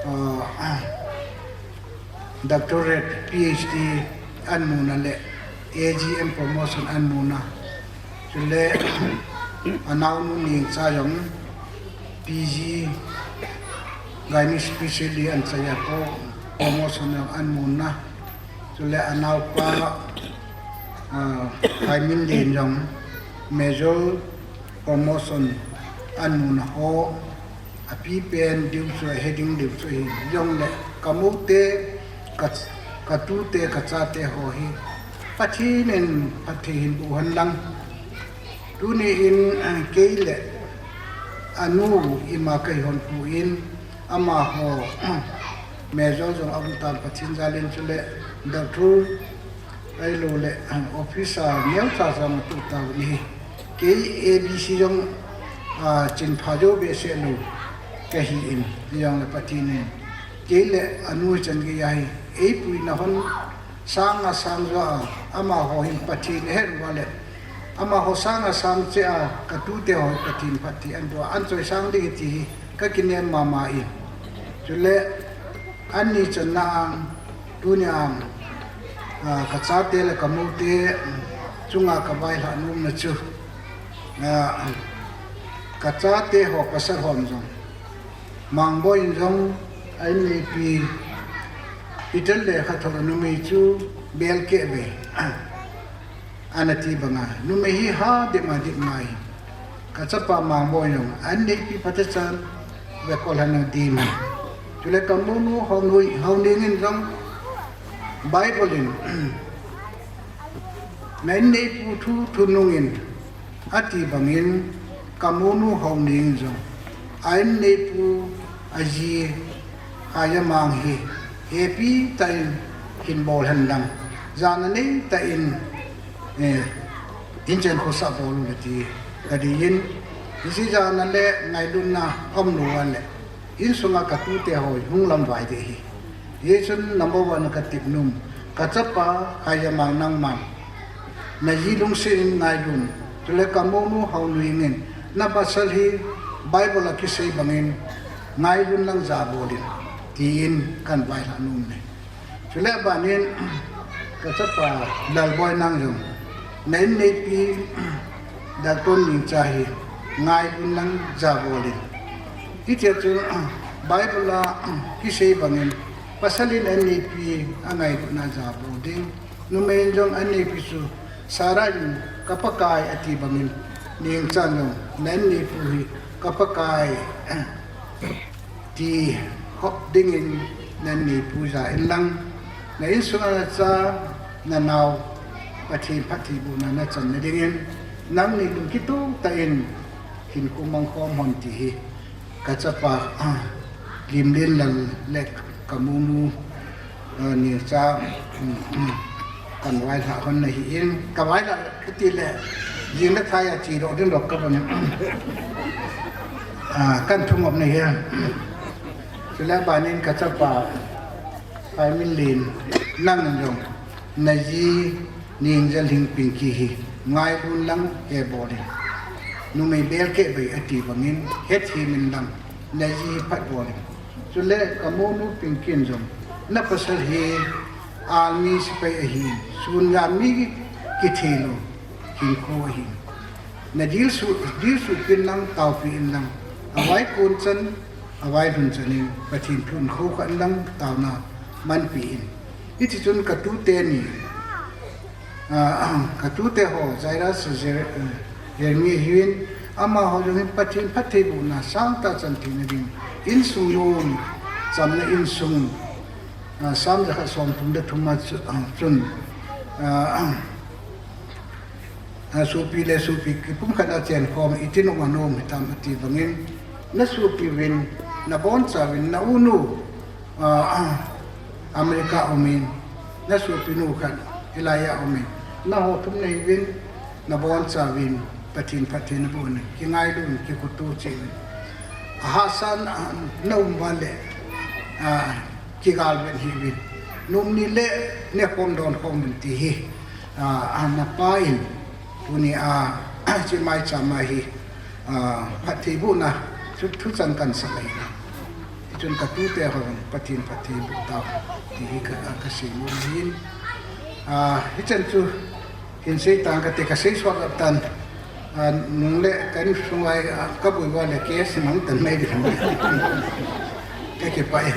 ah, doctorate, P H D anmuna le A G M promotion anmuna. Chule anaonu Nengcha jong P G gynae specialist anchai a promotion jong anmuna. Chule anaopa, ah, Haiminlen jong major promotion anmuna ho, apipen diu chu, ahe ding diu chu hijongle, kamoute, ka, katute, kachate ho hi Pathen in phatthei hin boh hen lang. Tuni in, ah, kei le anu ima kahi hon pu in, amaho major jong aum tan Pathen jal in, chule doctor ahilou le, ah, officer neocha jong atu tauvin ahi. Kei A B C jong, ah, chinpha jou behseh lou kahi in, hijongle Pathen in kei le anu chan geiya hi eipuina hon sanga sang jo a, amaho hin Pathen ahet uva le, amaho sanga sang cheh a, katute ho Pathen phatthei anboh a, anchoisang ding ahi ti hi kakinem mama in. Chule anni channa a, tunia, ah, kachate le kamoute chunga kavailhah nomna chu, ah, kachate ho pasal hon jong, Mangboi in jong ainneipi, Peter le khatho numei chu belkeh ve, ana ti banga, numei hi hadip ma dip mai. Kachapa Mangboi in jong ainneipi phatechan vekolhahna ding. Chule kamonu Haoneng, Haoneng in jong Bible in, na inneipu thu thunung in ati bangin, kamonu Haoneng in jong ainneipu aji Haijamang hi hepi tah in hin bol hen lang, jana neitah in, eh, inchen khosah bol un ati kati in, hiche jana le ngailutna aum lou a le, insunga katute ho hung lamvai ding ahi. Hichun number one katep nom, kachapa Haijamang nangman naji lungset in ngailun, chule kamonu Haoneng in napasal hi Bible a kisei bangin ngailun lang jabol in, tin kan vaihlah nom e. Chule abanin kachapa Lalboi nang jong na inneipi Doctor Nengcha hi ngailun lang jabol in. Hitia chu Bible a kisei bangin pasal in ainneipi angailutna jabol ding. Numei in jong ainneipi chu Sarah in ka Pakai ati bangin, Nengchan jong na inneipu hi ka Pakai ti hop dingin na inneipu ja in lang, na insunga nacha nanao Pathen phattheibohna nachanna dingin nangni lungkitoh tah in hinkho mangkhom hon ti hi kachapa, ah, Limlenlal le kamonu, ah, Nengcha, um, um, Kan vailhah hon nahi in, ka vailhah kati le, jing le thai a chi doh ding doh ka bang. Ah, kan thum op nahi. Chule banin ka chapa, Pai Min Lin, nang jong, na ji Ning Jal Hing Pinky hi, ngailun lang he bol in. Numei bel keh bai ati bangin, het hi min lang, na ji hi phat bol in. Chule ka monu Pinky in jong, na pasal hi army sepai ahin, sun gam mi kithei lou, hinkho ahin. Na dil su, dil su pin lang, tao pi in lang, a vai kon chan, a vai lhun chan in, Pathen thu in khou khat lang, taona man pi in. Hiti chun ka tute ni, ah, ka tute ho, Jairus, Jer-, eh, Jeremy hiuvin, amaho jong hin Pathen phattheibohna sangtah chan theina ding, insung nom, chamna insung, ah, Sam jakhat som thum le thum a chu, ah, chun, ah, ah, sopi le sopi kipumkhat a chenkhom, itin um a nom hitam ati bangin, na sopi uvin, na boncha uvin, na unu, ah, ah, America a umin, na sopinu khat, hilai a umin, na ho thum nahiuvin, na boncha uvin, Pathen phatthei naboh un, kingailun, kikhutu cheh uvin. Ahahsa na, na um uva le, ah, kigalvet hih uvin. Nom ni le, nekhom donkhom uvin ti hi, ah, ah, na pa in, tuni a, hiche maicham a hi, ah, phattheibohna, thu, thuchang kan sap ahi. Hichun ka tute ho, Pathen phattheiboh tao, ti hi ka, ka seinom ahin. Ah, hichan chu, hin sei tang kate ka sei suat tan. Ah, nung le ka insunga, ah, ka boi uva le case mang tan mai ding. Ka kipah e.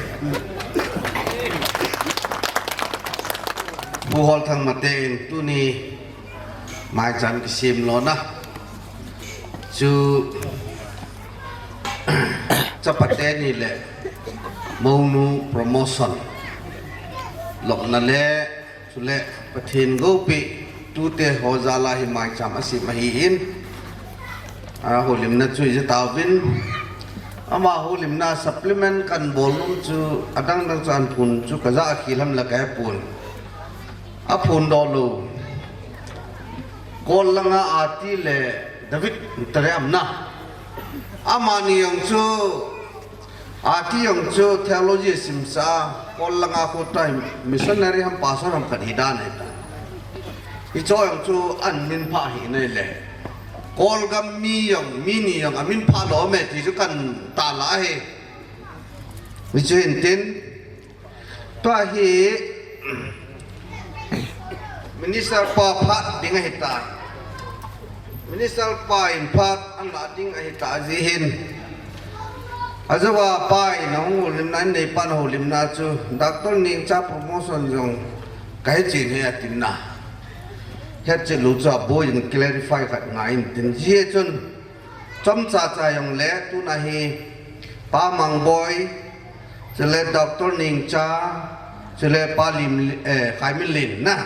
Pu Holthang Mate in tuni maicham kisem lona chu chapate ni le monu promotion lopna le chule Pathen goupi tute ho jal a hi maicham asem ahin, a houlimna chu ija tauvin, ama houlimna supplement kan bol nom chu adang dang chu ahin phon chu ka jah a khel ham la ka hepon. Aphondoh lou. Kol langa Ati le David Tare aum na. Amani jong chu, Ati jong chu theology simsa, Kol langa khu tai missionary ham pastor ham khat hi dan ahi ta. Hicho jong chu amin pha hi nai le. Kol gam mi jong, mi ni jong amin pha lou me ti chu kan tala ahi. Hichu hin tin, tua hi Minister pa phat ding ahi ta. Minister pa in phat ana ding ahi ta ji hin. Ajouva pa in ahung houlimna, in neipan houlimna chu Doctor Nengcha promotion jong ka hechen ahi atin na. Hetchen lou chu aboi in clarify khat ngai in tin ji hi chun. Chomcha cha jong le tuna hi Pa Mangboi, chule Doctor Nengcha, chule Pa Lim, eh, Khaiminlen na.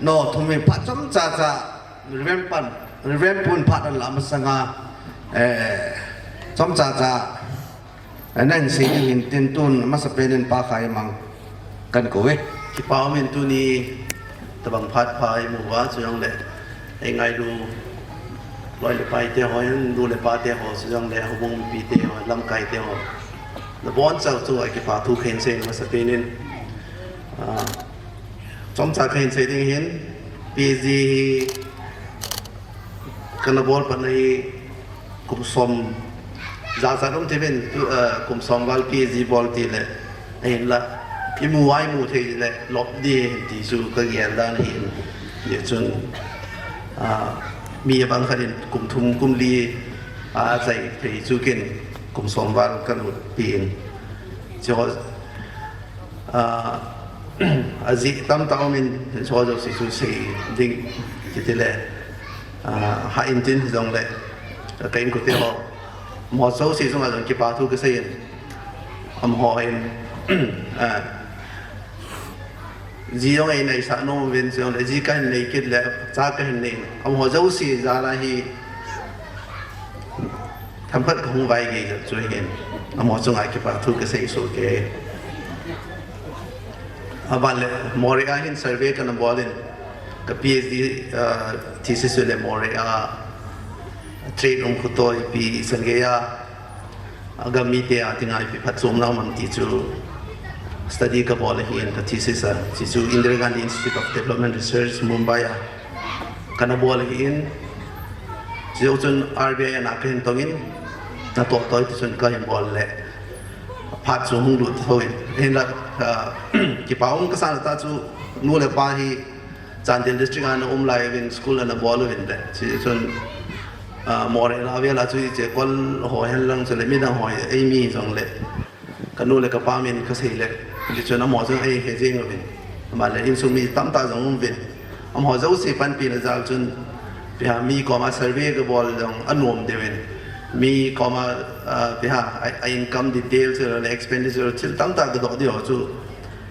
No, thum hi phat chomcha cha, Reverend pan, Reverend pun phat an la masanga, eh, chomcha cha. Anan sei ding hin tin tun masapen in Pa Khaimang kan kou e. Kipa um in tuni tabang phat pha imu uva chu jong le. Ei ngailu loi le pai te ho, nu le pa te ho, chu jong le houbung mipi te ho, lamkai te ho. Na boncha u chu a kipa thu kahin sei masapen in. Ah, chomcha kahin sei ding hin, P G hi kana bol pat na hi kum som, jat jat um thei uvin, tu, eh, kum som val P G bol ti le, ahin la, imu a imu thei le, lop ding ahi ti chu ka gel dan ahin, hijeh chun, ah, mi abang khat in kum thum kum li, ah, achai thei chu ken kum som val ka lut pi in. Chu, ah, ajeh tamtah um in, chu jouse chu sei ding kiti le, ah, ha in tin jong le, ka inkote ho, amaho jouse chunga jong kipa thu kasei in, amaho in, ah, ji jong ei neisah nom uvin, chu jong le ji kahin nei kit le, cha kahin nei, amaho jouse jal a hi, themkhat kahung vaigei jeh chu hin, amaho chunga kipa thu kasei soh kei. Aban le, Moreh a hin survey kana bol in, Ka PhD, uh, thesis chu le Moreh a trade um khu toh ipi sangei a, agam mite a dinga ipi phatchomna um am ti chu study kabol ahin, ka thesis a, hichu Indira Gandhi Institute of Development Research, Mumbai a kana bol ahin. Chujou chun RBI a na kahin tongin, natoh toh tichun kahin bol le phat chu hung lut thou in. Hinla, uh, kipa um kasan tah chu nu le pa hi Chandel District a ana um lai uvin, school ana bol uvin le. Hichun, uh, Moreh la vel a chu hiche kol ho henlang chule midang ho eimi jongle, kanu le kapa min kasei le, hichun amaho chun eihe jeng uvin. Ama le insung mi tamtah jong um uvin. Amaho jouse panpina jal chun, ipi ham, mi koma survey kabol jong anom deh uvin. Mi koma, uh, ipi ham, a, a income details le expenditure thil tamtah kadoh diu chu,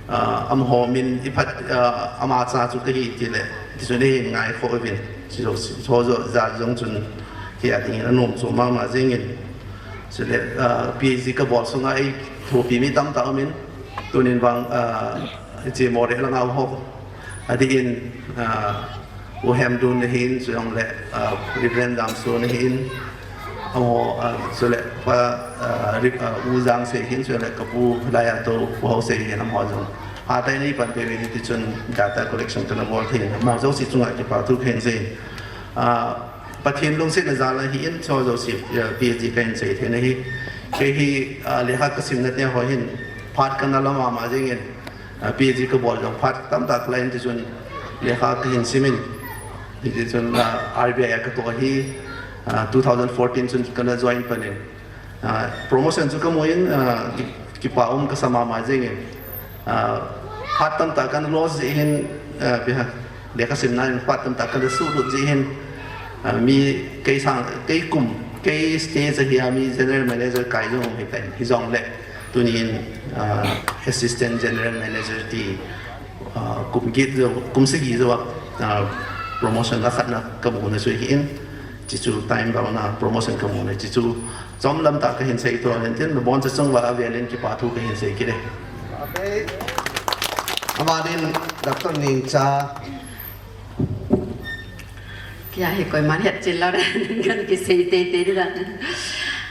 uh, amaho min iphat, uh, amacha chu kahi tile, tichun eihin ngaikhoh uvin. Hiche jouse, hiche jouse jal jong chun kei a dingin anom chom mama jengin. Chule, uh, PhD kabol sunga eithopi mi tamtah umin. Tunin vang, uh, hiche Moreh langa ho adeh in, uh, U Hemdun ahin, chujongle, uh, Reverend Damson ahin, amaho, uh, chule pa, uh, Re-, uh, U Jangsei ahin, chule kapu laiya toh Pu Haosei ahin, amaho jong hatah in eipanpi uvin, tichun data collection kana bol thei, amaho jouse chunga kipa thu kahin sei. Uh, Pathen lungsetna jal ahin, hiche jouse, uh, PhD kahin sei thei ahi. Kei hi, uh, lekha kasimna teng ho hin phat kana la mama jengin, uh, PhD kabol jong phat tamtah kalai in, tichun lekha kahin simin, tichun, uh, RBI a katoh ahi, uh, two thousand fourteen chun kana join panin. Uh, promotion chu kamun, uh, ki-, kipa um kasa mama jengin. Uh, phat tamtah kana loss jeh hin, uh, ipi ham, lekha simna in phat tamtah kana suhlut jeh hin, uh, mi kei sang, kei kum, kei stage a hi a mi general manager kai jong um hitan, hijongle tunin, uh, assistant general manager ti, uh, kum get jou, kum sagi jou a, uh, promotion la khatna kamuna chu ahin, hichu time bound a promotion kamuna, hichu chomlam tah kahin sei tou ahin tin, naboncha chung uva avelin kipa thu kahin sei kit e. Amanin Doctor Nengcha. Kei a hi koiman hetchen lou ding, kan kisei teitei ding dan.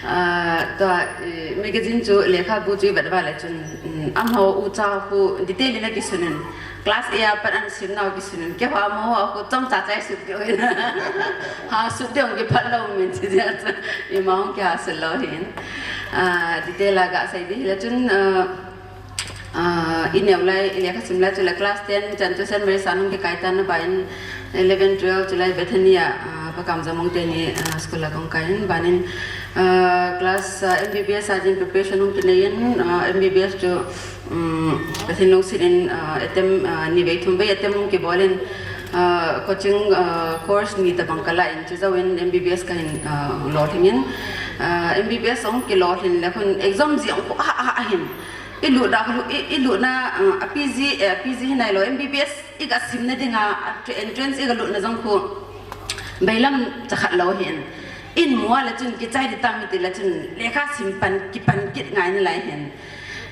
Ah, tua, eh, magazine chu lekhabu chu ivet uva le chun, mm, amaho ucha khu detail in akisun in. Class A a pat ana simnau kisun in. Keiho amaho a khu chomcha cha isut kei uvin. Ha sut ding kiphat lou min chi jeh a chu. Ima hung kiha sut lou hin. Ah, detail a gasei ding hile chun, ah, Ah, ineo lai, ilekha sim lai chule class ten chan chu Saint Mary's a hung kikai tan, abanin eleven, twelve chulai Bethany a, ah, Pa Kamjamong teni, ah, school a kahung kai in, abanin, ah, class, ah, MBBS a din preparation hung kinei in, ah, MBBS chu, um, Pathen lungset in, ah, attempt, ah, ni vei thum vei attempt hung kibol in, ah, coaching, ah, course ni tabang kala in, chujouvin MBBS kahin, ah, lolhing in, ah, MBBS hung kilolhin le khun exam jong khu a, a, ahin. Ilutna, i, ilutna, uh, a PG, eh, PG hinailou, MBBS iga simna dinga, a, entrance iga lutna jong khu bailam chakhat lou hin. Imu a le chun kichai ding tam iti le chun lekha sim pan, kipan kit ngai nalai hin.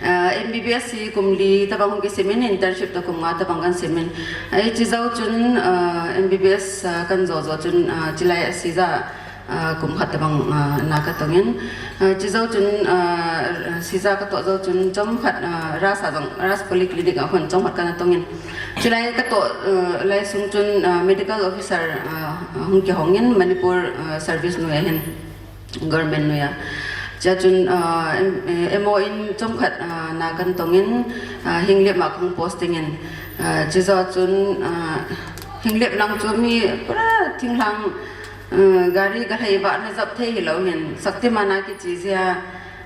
Uh, MBBS hi kum li tabang hung kisim in, internship toh kum nga tabang kahin sim in. Hiche jou chun, uh, MBBS, uh, kahin jo jou chun, uh, chulai a season ah, kum khat tabang, ah, na katong in. Ah, chujou chun, ah, season katoh jou chun chomkhat, ah, Ras a jong, Ras Polyclinic a khun chomkhat kana tong in. Chulai katoh, ah, lai sung chun, ah, medical officer, ah, hung kihong in Manipur, ah, service noiya hin, government noiya. Chua chun, ah, M-, eh, MO in chomkhat, ah, na kana tong in, ah, Henglep ma kahung posting in. Ah, chujou chun, ah, Henglep lang chu mi pura thinglhang, Uh, gari galhai vahna jop thei hilou hin, Shaktiman a kiche jeh a,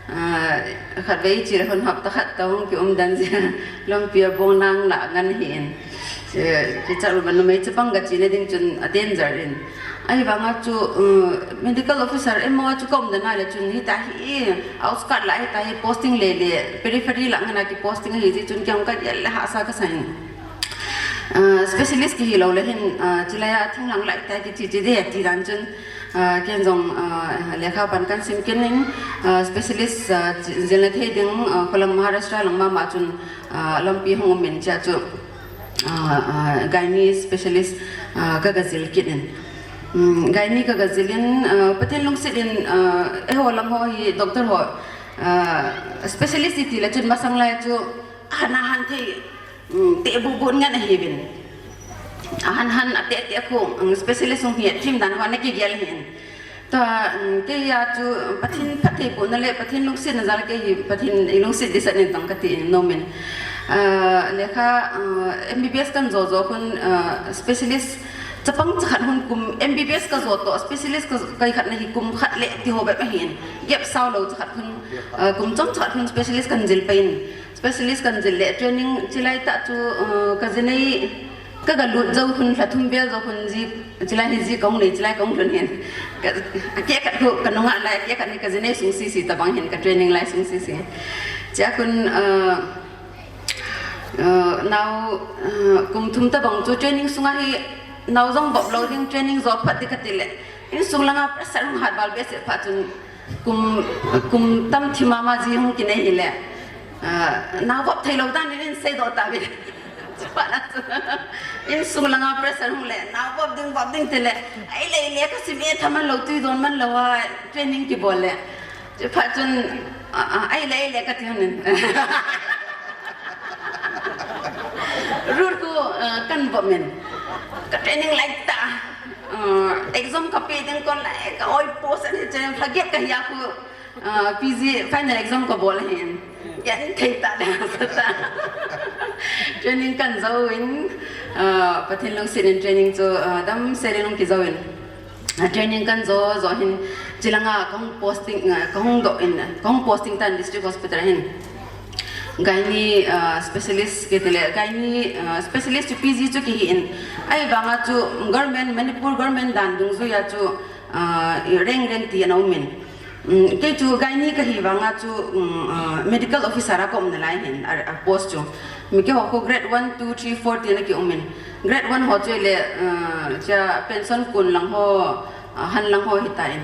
uh, khatvei che le khun hapta khat toh hung kium den jeh a, lampi a bong nang lah ngen ahin. Che, kichat u numei chapang gachena ding chun a danger in. Ahivanga chu, uh, medical officer MO a chu kaum den a le chun hitia hi outskirt lah hitia hi posting le le periphery lah ngen a kiposting ahi jeh chun kei jong kagel le hahsa kasa in. Ah, specialist kihi lou le hin, ah, chulai a thinglhang lai tai kiche che ding ti dan chun, ah, ken jong, ah, lekha pan kahin sim kit in, ah, specialist, ah, jilna thei ding, ah, kholam Maharashtra lang mama chun, ah, lampi hung um in chua chu, ah, ah, gynae specialist, ah, ka, ka jil kit in. Um, gynae ka, ka jil in, ah, Pathen lungset in, ah, eiho lang ho hi doctor ho, ah, specialist iti le chun masang lai chu, ahan ahan thei, um, te bu bu ngan ahi vin. Ahan han ate ate khu, um, specialist hung hi thim dan ho na kigel hin. Ta, um, kei a chu Pathen phattheibohna le Pathen lungsetna jal kei hi Pathen i lungset ding sah nin tong kati in nomin. Ah, lekha, ah, M B B S kan jo jo khun, ah, specialist chapang chakhat hun kum M B B S ka jo to specialist ka, ka khat na hi kum khat le ti ho bep ahin. Gap sao lo chakhat hun, ah, kum chom chakhat hun specialist kan jil pai in. Specialist kan jil le training chilai ta chu, ah, ka jinei Ka, ka lut jou khun, lha thum vel jou khun ji, chilai hi ji kong nei, chilai kong lhun hin. Ka, a keh khat khu, ka nunga lai, a keh khat ni ka jinei sung sisi tabang hin, ka training lai sung sisi. Chia khun, uh, uh, nau, uh, kum thum tabang chu training sunga hi, nau jong vop lou ding training jo phat ding kati le. Insung langa pressure hung hat val behseh phat chun, Kum, kum tam thi mama ji hung kinei hile. Ah, nau vop thei lou dan in seidoh ta ve. Insung langa pressure hung le, nau vop ding, vop ding ti le. Ai le, le ka sim e tha man lou, tui don man lou a, training kibol le. Chuphat chun, ah, ah, ai le, ai le kati hon in. Rut khu, ah, kan vop min. Ka training lai ta. Ah, exam ka pe ding kon lai, ka oi post ani chen, lha get ka hia khu. Ah, P G final exam ka bol ahin. Gen thei ta le sa ta. Training kan jou in, ah, Pathen lungset in training chu, ah, damsel in hung kijou in. Ah, training kan jou, jou hin chilanga kahung posting, ah, kahung doh in, kahung posting tan district hospital hin. Gynae, ah, specialist kiti le, gynae, ah, specialist chu P G chu kihi in. Ahivanga chu government, Manipur government dan dungjuia chu, ah, rank, rank ti ana um in. Um, kei chu gynae kahi vanga chu, um, uh, medical officer a ka um nalai hin, a, a post chu. Mi keiho khu grade one, two, three, four tia ki um in. Grade one ho chu le, uh, chia pension kon lang ho, uh, han lang ho hita in.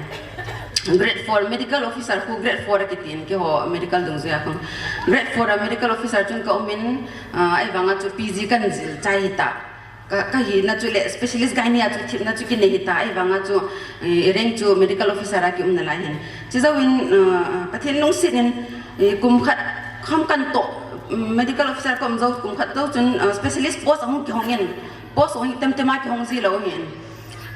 Grade four medical officer khu grade four a kiti in keiho medical dungjuia khu. Grade four a medical officer chun ka um in, uh, ahivanga chu P G kan jil chai hita. Ka, kahina chu le specialist gynae a chu themna chu kinei hita, ahivanga chu, eh, rank chu medical officer a ki um nalai hin. Chujou in, eh, Pathen lungset in, eh, kum khat kham kan toh, mm, medical officer ka um jou kum khat toh chun, eh, specialist post ahung kihong in, post ahung tem tem a kihong ji lou hin.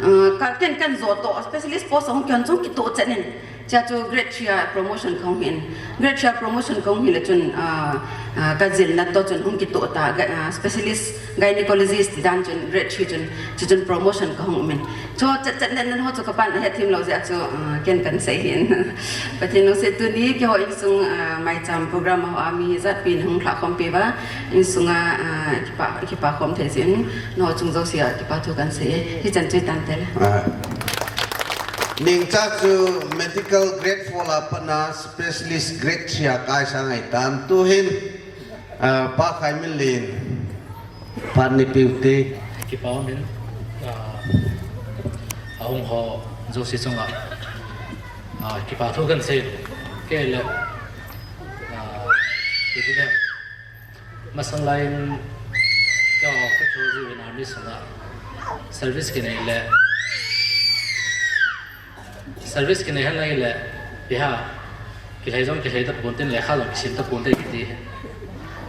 Eh, ka ken kan jo toh, specialist post ahung kihong chun kitoh chet in. Chia chu grade three a promotion kahung hin. Grade three a promotion kahung hile chun, ah, ah, ka jilna toh chun hung kitoh ta, ga-, ah, specialist gynecologist dan chun grade three chun, chu chun promotion kahung um in. Chu chat chat nen nen ho chu kapan ahet thim lou jeh a chu, ah, ken kan sei hin. Pathen lungset tuni keiho insung, ah, maicham program a ho a mi jat pi in hung lha khom pi uva, insunga, ah, kipa, kipa khom thei jin, nangho chung jouse a kipa thu kan sei. Hichan chu tan tele. Ah. Ningcha chu medical grade four a pat a specialist grade three a kai sang ahitan tuhin, ah, Pa Khaiminlen phat nei peh ute. Kipa min, ah, ahung ho jouse chunga, ah, kipa thu kan sei. Kei le, ah, kei le. Masang laiyin, ka, ka thil ji win army sunga service kinei le, service kinei hen lai le, ipi ham, kilhai jong kilhai tapon tin, lekha jong kisim tapon te kiti.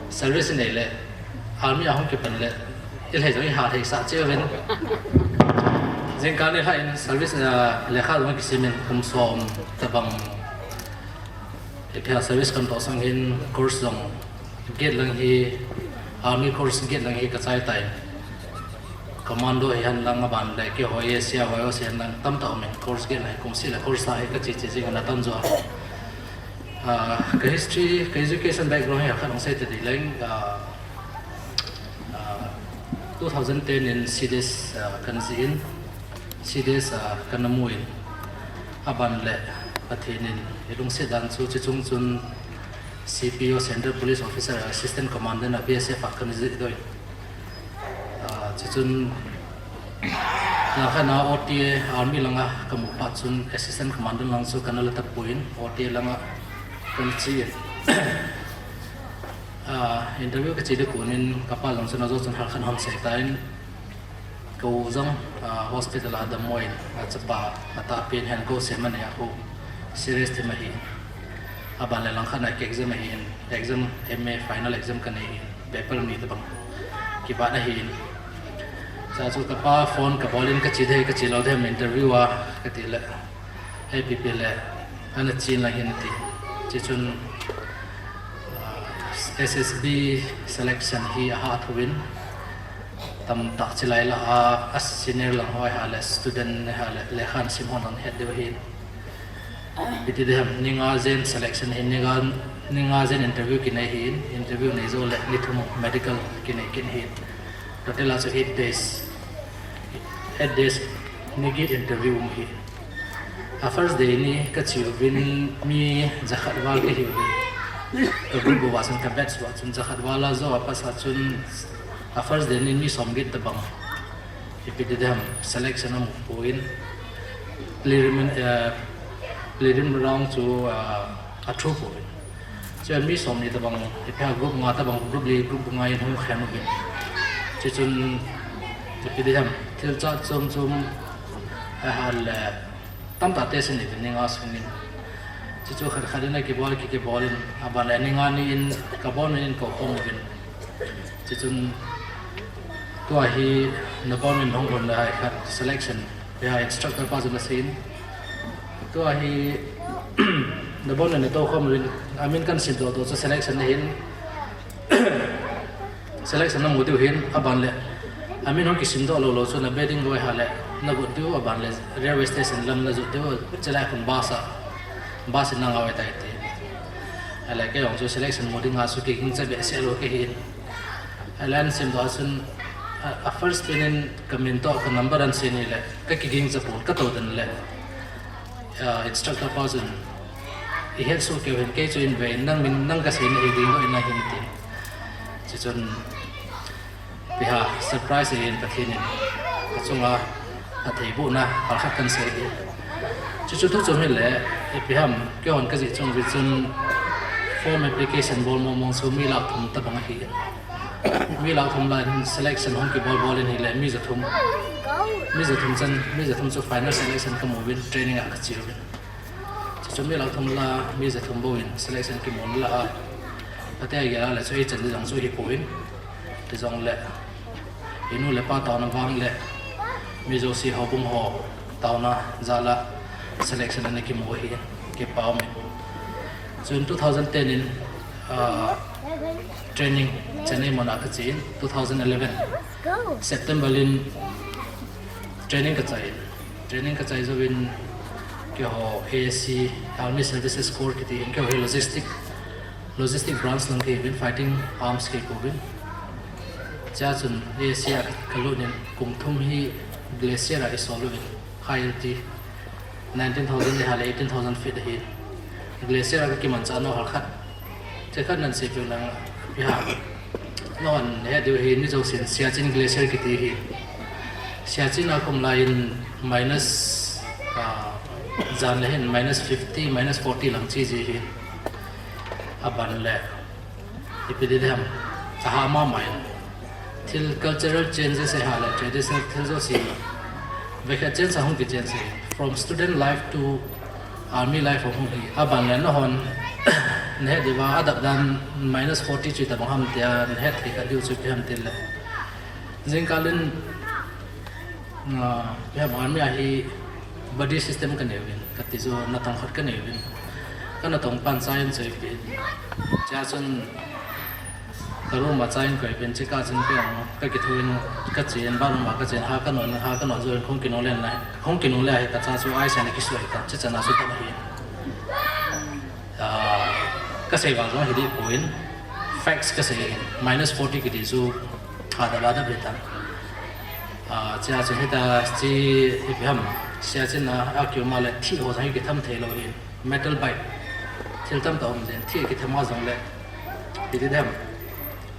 Service nei le, army a hung kipan le, ilhai jong iha thei sah cheh uvin. Jingkah nilhah in service, ah, lekha jong kisim in kum som tabang. Ipi ham service kan toh sang hin course jong get lang hi, army course get lang hi ka chai tai. Commando hi hen lang aban le keiho A S A, Y O C hen lang tamtah um in course get lang hi kum seh le course a hi ka che che jing ana tam jo. Ah, ka history, ka education background hi khat hung sei ta ding leng, ah, ah, two thousand ten in C D S, ah, kan jih in, C D S, ah, kan na mu in, aban le Pathen in eilungset dan chu, chuche chung chun C P O, Central Police Officer, Assistant Commandant a B S F a kan jih doh in. Ah, chuchun, na khat na O T A, army langa ka mu phat chun Assistant Commandant lang chu kan na la tapon, O T A langa kan che in. Ah, interview kache ding konin kapa jong chun ajo chun halkhat hon sei tan, kou jong, ah, hospital a dammo in, achapa, atahpen hen kou sem anei a kou serious thim ahi. Aban le langkhat na exam ahi in, exam M A final exam kanei ahi, paper ni tabang kivat ahi in. Chuin chu kapa phone kabol in kache ding, kache lou ding interview a, kati le, hepi pi le, ana chen lang hin ati. Chuin chun, ah, S S B selection hi aha thuvin, tamtah chilai la a, a senior lang ho ahi le, student ahi le, lekha sim ho nang het diu ahi. Ipi ti ding ham, ni nga jen selection ahi, ni nga, ni nga jen interview kinei ahi, interview nei jou le, ni thum medical kinei kit ahi. Total a chu eight days. Eight days ni get interview um ahi. A first day ni kache uvin mi jakhat val kahi uvin. Ka group uva chun ka batch uva chun jakhat val a jo a pass a chun a first day ni mi som get tabang. Ipi ti ding ham selection amu poi. Prelimin-, eh, preliminary round chu, ah, athu poi. Chuin mi som ni tabang, ipi ham group nga tabang, group li, group nga in hung khen uvin. Chuin chun, ipi ti ham, thil chat chom chom, ahi le, tamtah test nei uvin ni nga sung in. Chuin chu khat khat in akibol, ki, kibol in, aban le ni nga ni in, kabon in kou khom uvin. Chuin chun, tua hi, nabon in hung hon le hai khat selection, ya instructor pa chun asei in. Tua hi, nabon le natou khom uvin, amin kan sim doh doh chu selection ahin. Selection namu diu ahin, aban le. Amin hung kisim doh lou lou chu na boarding goi ahi le, nagot diu, aban le, railway station lam najot diu, chulai khun bus a, bus in nangah u ahitai ti. Ahile kei jong chu selection mu dinga chu kiging cha behseh lou kahin. Ahile ahin sim doh a chun, a, a first pen in kamin toh ka number ahin sei in ahile, kakiging cha pon katou den le, ah, instructor pa chun, "Ihet soh kei uvin, kei chu in ve, nang min, nang kasei na hi ding doh in ahin," tin. Chuchun, Ipi ham, surprise ahin Pathen in. Kachunga atheibohna, pal khat kahin sei ahi. Chuchu thu chom hile, ipi ham, keihon kajih chung uvin chun form application bol mong mong chu mi lakh thum tabang ahi. Mi lakh thum lah in selection hung kibol bol in ahile, mi jathum. Mi jathum chan, mi jathum chu final selection kamu uvin, training a kache uvin. Chuchu mi lakh thum lah, mi jathum bou in selection kimu lah a. Phatea gel a le chu ichan ding jong chu hipoi. Hijongle, inu le ipa taona vang le, mi jouse houbung ho taona jal a selection ana kimu ahi, kipa um in. Chuin two thousand ten in, ah, training Chennai muna kache in, two thousand eleven September in training kachai in. Training kachai jouvin keiho A S C, Army Services Corps kiti in, keiho hi logistic, logistic branch lang kahiuvin, fighting arms kahi pouvin. Chea chun A S C a ka, kalut in kum thum hi glacier a isol uvin, high altitude, nineteen thousand le hale eighteen thousand feet ahi. Glacier a kakimanchah nau hal khat. Chekhat nan seipeh lang, ipi ham. Nahon het diu ahi, mi jousen Siachen Glacier kiti ahi. Siachen a kaum lai in minus, ah, jan le hin minus fifty, minus forty lang che ji ahi. Aban le, ipi ti ding ham, aha mama in. Thil cultural changes ahi le, traditional thil jouse. Vekhat change ahung kichange ahi. From student life to army life ahung hi. Aban le nahon, nahet diuva, adap dan minus forty chu itabang ham tia, nahet thei kha diu chu ipi ham tile. Jingkah in, ah, ipi ham army a hi buddy system kanei uvin, kati chu natong khat kanei uvin. Kanatong pan cha in chu ipi. Chea chun, Ka room a cha in koi pen chekah chun kei jong kakithou in kachen, bathroom a kachen, ha kanon, ha kanon jou in khong kinung len lai. Khong kinung le ahi kacha chu ice in akisui ta, chechan a chu tah ahi. Ah, kasei val jong hiding poi, facts kasei ahi, minus forty kiti chu ha da la da be ta. Ah, chea chu hita chi ipi ham, Siachen a akium a le thih ho jong hi kitham thei lou ahi. Metal bike. Thil tamtah um jin, thih kitham a jongle. Hiti dem.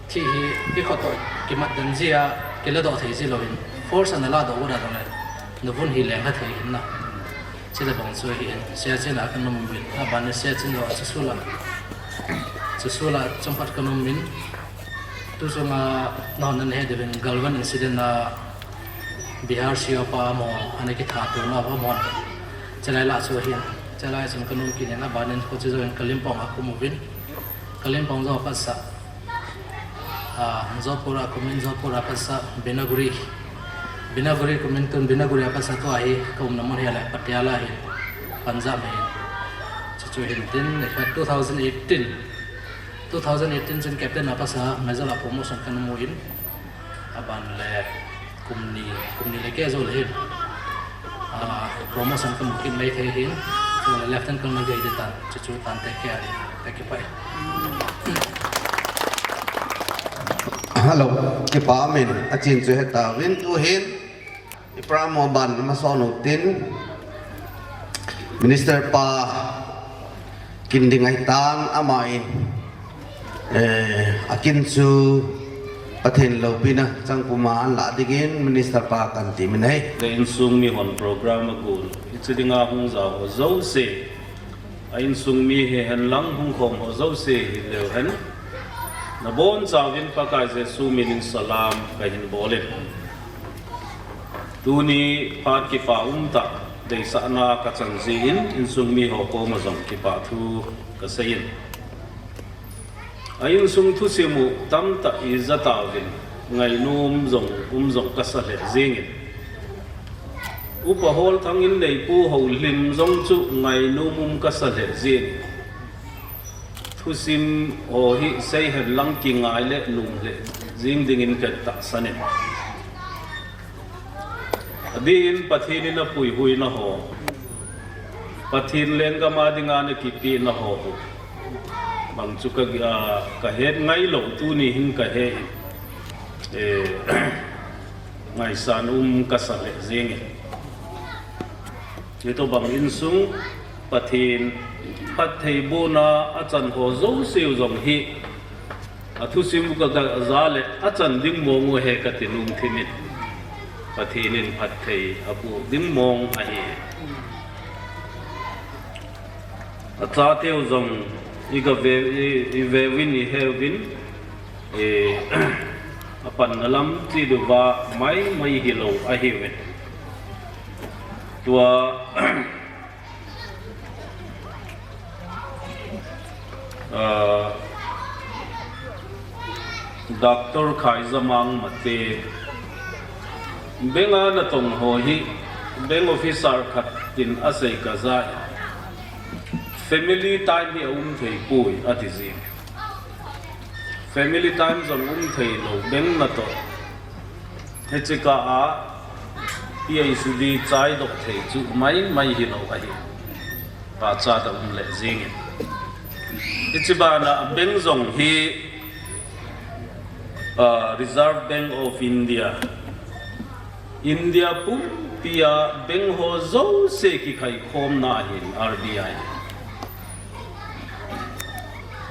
Thih hi ikhut toh kimat den jia, kiladoh thei ji louvin. Force ana ladoh u da jongle. Navun hi leng kha thei hin na. Chule bang chu hi in. Siachen a kanom uvin. Aban le Siachen lou a chu sula. Chusula chomkhat kanom in, tuchunga nahon nahe diuvin Galwan incident a Bihar C O pa amaho ana kithat tona amaho chelai lah chu ahin, chelai chun kanom kit in, abanin kho chu jouvin Kalimpong a kaum uvin, Kalimpong jou a patsa, ah, Jodhpur a kaum in, Jodhpur a patsa Binaguri, Binaguri kaum in tun Binaguri a patsa tua hi kaumna mun hi le Patiala hi, Punjab hi. Chuchu hin tin, two thousand eighteen, two thousand eighteen chun captain a patsa Major a promotion kana mu in, aban le kum ni, kum ni le keh jou le hin, ah, promotion kamu kit mai thei hin, chule Lieutenant Colonel gei di tan, chuchu tante kei ahi, kakipah e. Hello, kipa umin, achin chu hetauvin, tuhin, ipi ham aban mason utin, Minister pa kin ding ahitan, amahin, eh, akin chu Pathen loupina chang puma ahin lah dingin Minister pa kan ti min ahi. Le insung mihon program agon, hiche dinga hung jao ho jouse, a insung mi hihen lang hung khom ho jouse hileu hen, nabonchauvin Pakai Jesu minin salam kahin bol in. Tuni phat kipa umtah deisahna kachan jeh in, insung mi ho koma jong kipa thu kasei in. A insung thusim u tamtah ija tauvin, ngainom jong um jong kasa lheh jengin. Upa Holthang in neipu Holim jong chu ngainom um kasa lheh jengin. Thusim ho hi seihen lang kingai le nom lheh jeng dingin katahsan in. Adin Pathen in apuihuina ho, Pathen lenggam a dinga ana kipehna ho, bang chu ka, ah, kahet ngailou, tuni hin kahe in, eh, ngaisang um kasa lheh jengin. Hitobang insung Pathen phattheibohna achan ho jouse u jong hi, athusim u ka, kaja le achan ding mong u ahi kati nom thim in. Pathen in phatthei aboh ding mong ahi. Achateu jong i gave, i, i veuvin, i heuvin, eh, apanna lam cheh diuva maimai hilou ahiuvin. Tua, ah, Doctor Khaijamang Mate, bank a natong ho hi, bank officer khat in asei kaja in, family time hi aum thei poi ati jin. Family time jong um thei lou, bank natoh. Hiche kah a, P H D chai doh thei chu maimai hilou ahi. Pachat a um lheh jengin. Hiche bana bank jong hi, ah, Reserve Bank of India, India pumpi a bank ho jouse kikhaikhomna ahin, R B I.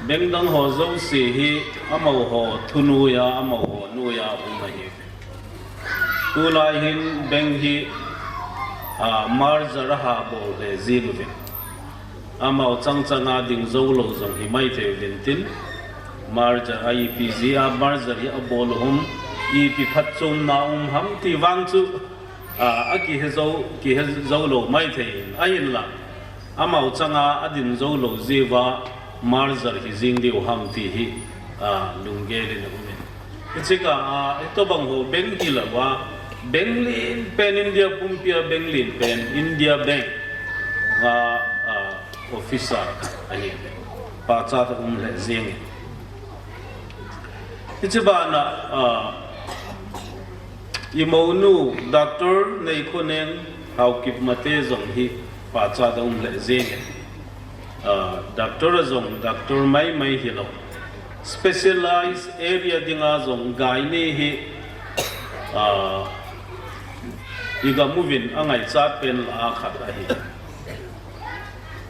Bank dang ho jouse hi amaho thunoi a, amaho noi a um ahi. Tulai hin bank hi, ah, merger aha bol lheh jeng uvin. Amaho chang chang a ding jou lou jong hi maithei uvin tin. Merger a ipi jeh a merger hi abol u ham, ipi phatchomna um ham ti vang chu, ah, akihe jou, kihe jou lou maithei in. Ahinla, amaho chang a adin jou lou jeh uva merger hi jeng diu ham ti hi, ah, lunggel in aum in. Hiche kah a, hitobang ho bank hilou a, bank len pen India pumpi a bank len pen India Bank a, ah, officer ahi. Pachat a um lheh jengin. Hiche bana, ah, i mounu Doctor Neikhoneng Haokip Mate jong hi pachat a um lheh jengin. Ah, doctor a jong doctor maimai hilou. Specialized area dinga jong gynae hi, ah, i gam uvin angaichat pen lah a khat ahi.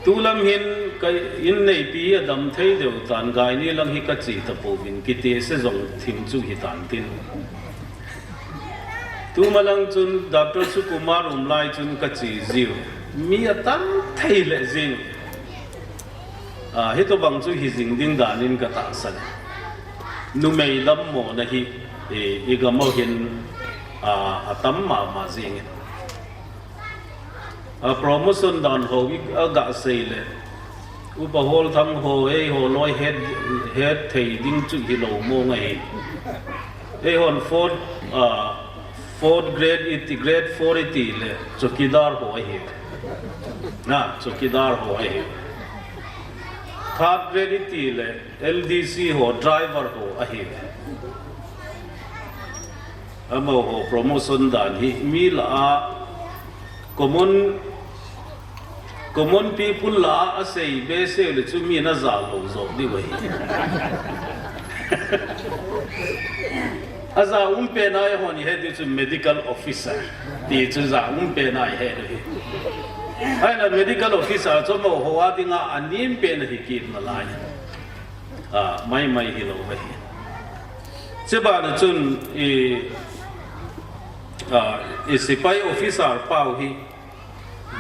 Tulam hin ka inneipi hi adam thei deu tan, gynae lang hi kache tapouvin, kiti se jong thim chu hitan tin. Tumalang chun Doctor Sukumar um lai chun kache jiu. Mi atam thei lheh jeng. Ah, hitobang chu hijing ding danin katahsan. Numei dammona hi, eh, igam a hin, ah, atam mama jingin. Ah, promotion dan ho i, agah sei le. Upa Holthang ho, eiho loi het, het thei ding chu hilou mong ahi. Eihon fourth, ah, fourth grade iti, grade four iti le chowkidar ho ahi. Na, chowkidar ho ahi. Third grade iti le L D C ho, driver ho ahi. Amaho promotion dan hi mi lah a common, common people lah a asei behseh le chu mi na ja lou jo di ahi. Aja um pen a eihon ihet di chu medical officer. Ti chu ja um pen a ihet di. Ahina medical officer chu amaho a dinga anem pen ahi kit nalai. Ah, maimai hilou ahi. Chubana chun i, ah, i sepai officer pau hi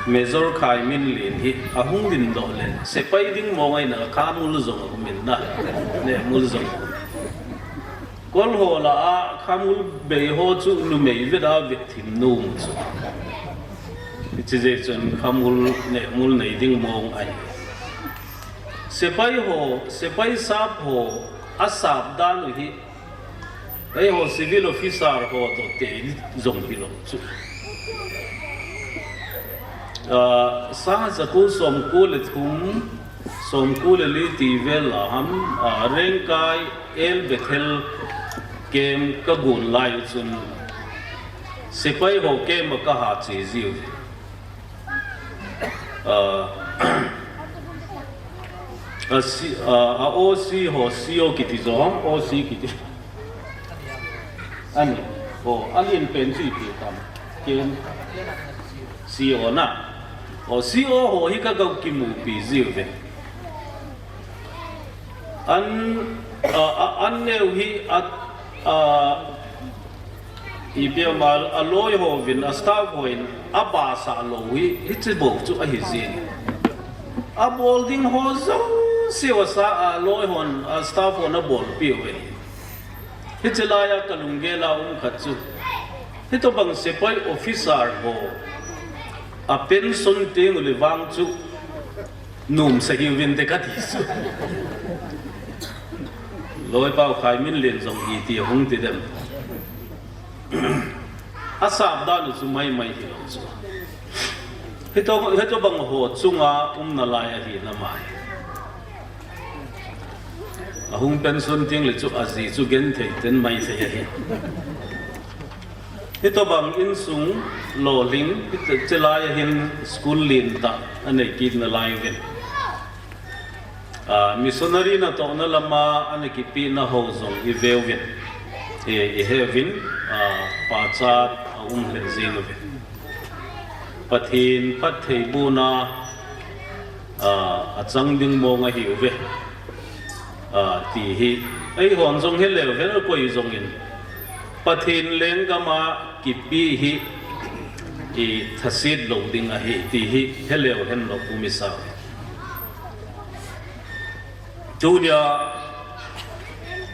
Major Khaiminlen hi ahung dingdoh le sepai ding mong ahina khamul jong aum in na. Nehmul jong. Kol ho lah a khamul bei ho chu numei vet a vet thim nom chu. Hiche jeh chun khamul nehmul nei ding mong ahi. Sepai ho, sepai sap ho, asap dan u hi, eiho civil officer ho toh teni jong hilou chu. Ah, sang jako somko le thum, somko le li ti vel a ham, ah, Rengkai El Bethel camp kagon lai u chun, sepai ho camp a kaha che jiu. Ah, a C, ah, a O C ho, C O kiti jo ham, O C kiti. Ani, o, alen pen chu ipi tam. Ken. C O na. O, C O ho hi kaga kimupi jiuve. An, ah, ah, an neo hi a, ah, ipi ama, aloi hovin, a staff hovin, abahsah lou hi, hiche bou chu ahi jin. Abol ding ho jouse asa, aloi hon, a staff hon abolpeh uve. Hiche laiya kalunggel a um khat chu, hitobang sepai officer ho, a pension teng ule vang chu, nomsa hiuvinte kati chu. Loipa Khaiminlen jong iti ahung ti dem. Asap dan u chu maimai hilou chu. Hito, hitobang ho chunga umna lai ahi nama hi. Ahung pension teng le chu aji chu genthei ten maithei ahi. Hitobang insung lolhing, hichelai a hin school lentah anei kit nalai uvin. Ah, missionary natohna lama ana kipehna ho jong iveuvin. I, iheuvin, ah, pachat aum lheh jeng uvin. Pathen phattheibohna, ah, achang ding mong ahiuve. Ah, ti hi, eihon jong heleu hen akoi jongin, Pathen lenggam a kipe hi, ithaset lou ding ahi, ti hi heleu hen lou pu misa. Tunia,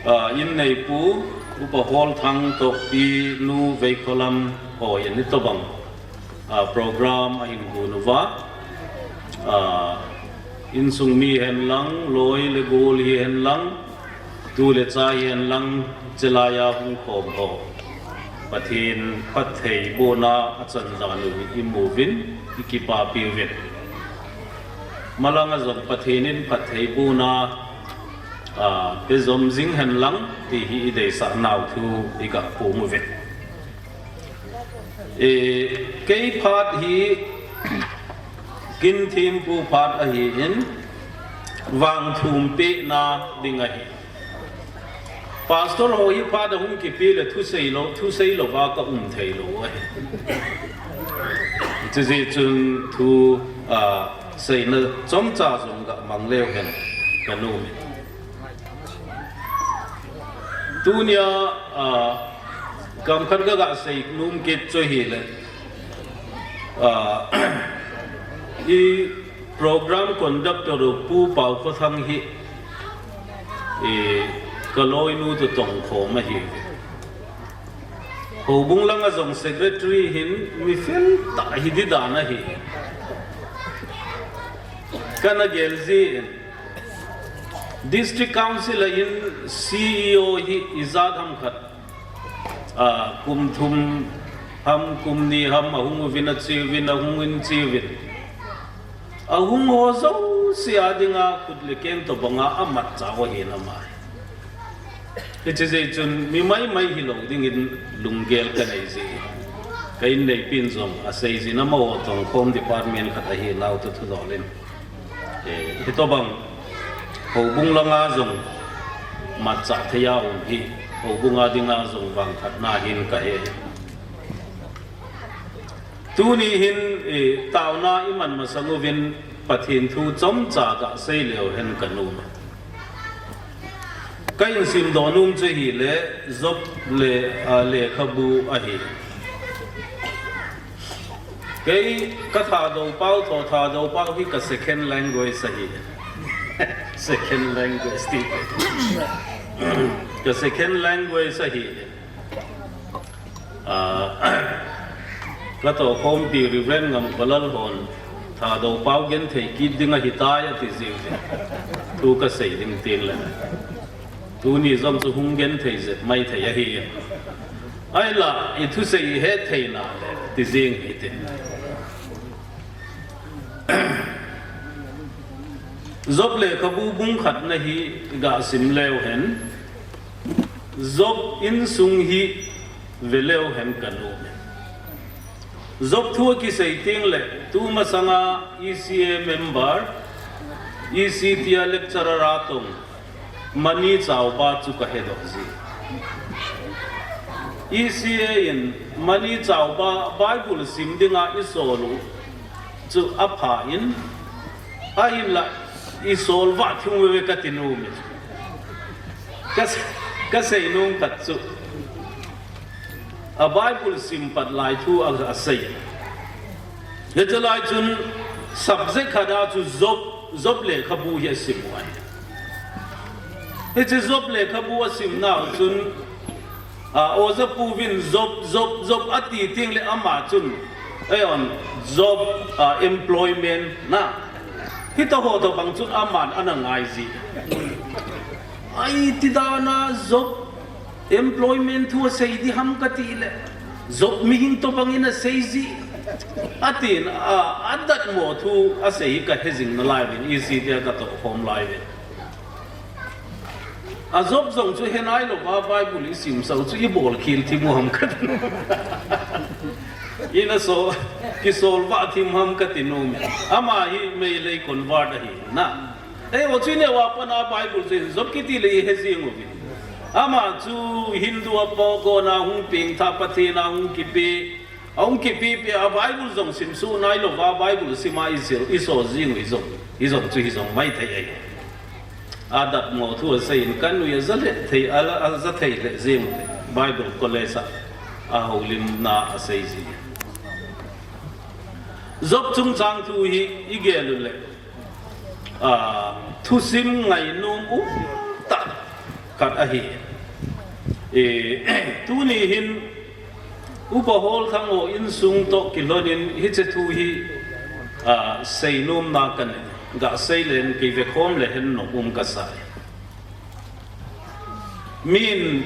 ah, inneipu, Upa Holthang toh Pi Nu Veikholam hon hitobang, ah, program ahin gon uva, ah, insung mi hihen lang, loi le gol hihen lang, tu le cha hihen lang, chelai a hung khom ho, Pathen phattheibohna achan dan u hi imuvin, ikipapi uvin. Malanga jong Pathen in phattheibohna, ah, pejom jing hen lang, ti hi ideisah nau thu iga phong uvin. E, kei phat hi, kin thempu phat ahin, vangthum pehna ding ahi. Pastor ho hi phat a hung kipe le thusei lou, thusei louva ka um thei lou ahi. Chujeh chun thu, ah, seina chomcha jong ga mang leu hen ka nom e. Tunia, ah, kamkhat ka ga sei nom kit chu ahile, ah, i Program conductor u Pu Paukhothang hi, eh, ka loinu toh tongkhom ahi. Houbung langa jong secretary hin mi fel tah hi di dan ahi. Kana gel jin, District Council a in C E O hi ijat ham khat, a, kum thum ham, kum ni ham, ahung uvin ache uvin, ahung in che uvin. Ahung ho jouse a dinga khut le keng tobanga amatcha u ahin ama. Hiche jeh chun mi maimai hilou dingin lunggel kanei ji. Ka inneipin jong asei jin, amaho tongkhom department khat ahinau toh thudol in. Eh, hitobang houbung langa jong matcha thei a um hi, houbung a dinga jong vangphatna hin kahe. Tuni hin, eh, taona iman masang uvin Pathen thu chomcha gasei leu hen kanom. Ka insimdoh nom chu ahile Job le, ah, lekhabu ahi. Kei ka Thadou pao toh, Thadou pao hi ka second language ahi. Second language ti. Ka second language ahi. Ah, ka tohkhompi Reverend Ngamkholal hon Thadou pao genthei kit ding ahitai ati jing jing. Thu kasei ding tin le. Tuni jong chu hung genthei jep maithei ahi. Ahinla, i thusei i hetthei nale, ti jing hite. Job lekhabu bung khatna hi gasim leu hen. Job insung hi ve leu hen kanom. Job thu akisei teng le, tumasanga E C A member, E C T a lecturer a tong, Mani Chauba chu kahedoh ji. E C A in Mani Chauba Bible sim dinga isol u chu apha in, ahinla isol vah thim uve kati nom e. Ka, kasei nom khat chu, a Bible sim pat lai thu a, asei. Hiche lai chun subject khat a chu Job, Job lekhabu hi asim u ahi. Hiche Job lekhabu asim nau chun, a, Oja Pu vin Job, Job, Job ati teng le ama chun, eiho, Job, a, employment na. Hitaho tobang chun aman ana ngai ji. Ai, ti dan a Job employment thu asei di ham kati le, Job mihem tobang in asei ji. Atin, a, adatmo thu asei hi kahe jing nalai uvin, E C T a ka tohkhom lai uvin. A Job jong chu he nailouva Bible isim sau chu ibol khel thim u ham kati. Ina so, kisol vah thim ham kati nom e. Ama hi Meitei convert ahi na. Eiho chu ineo a pat a Bible chu Job kiti le ihe jing uve. Ama chu Hindu a pagon a hung pengtha, Pathen a hung kipe, ahung kipepi a, Bible jong simsuh nailouva Bible sim a isol, isol jing u, hijong, hijong chu hijong maithei ahi. Adatmo thu asei in kanui aja le thei, a, aja thei le jing u, Bible college a, ahoulimna asei ji. Job chungchang thu hi igel u le, a, thusim ngainom umtah khat ahi. E, tuni hin Upa Holthang ho insung toh kilhon in hiche thu hi, a, seinomna kanei, gasei le hen kei vekhom le hen nom um kasai. Min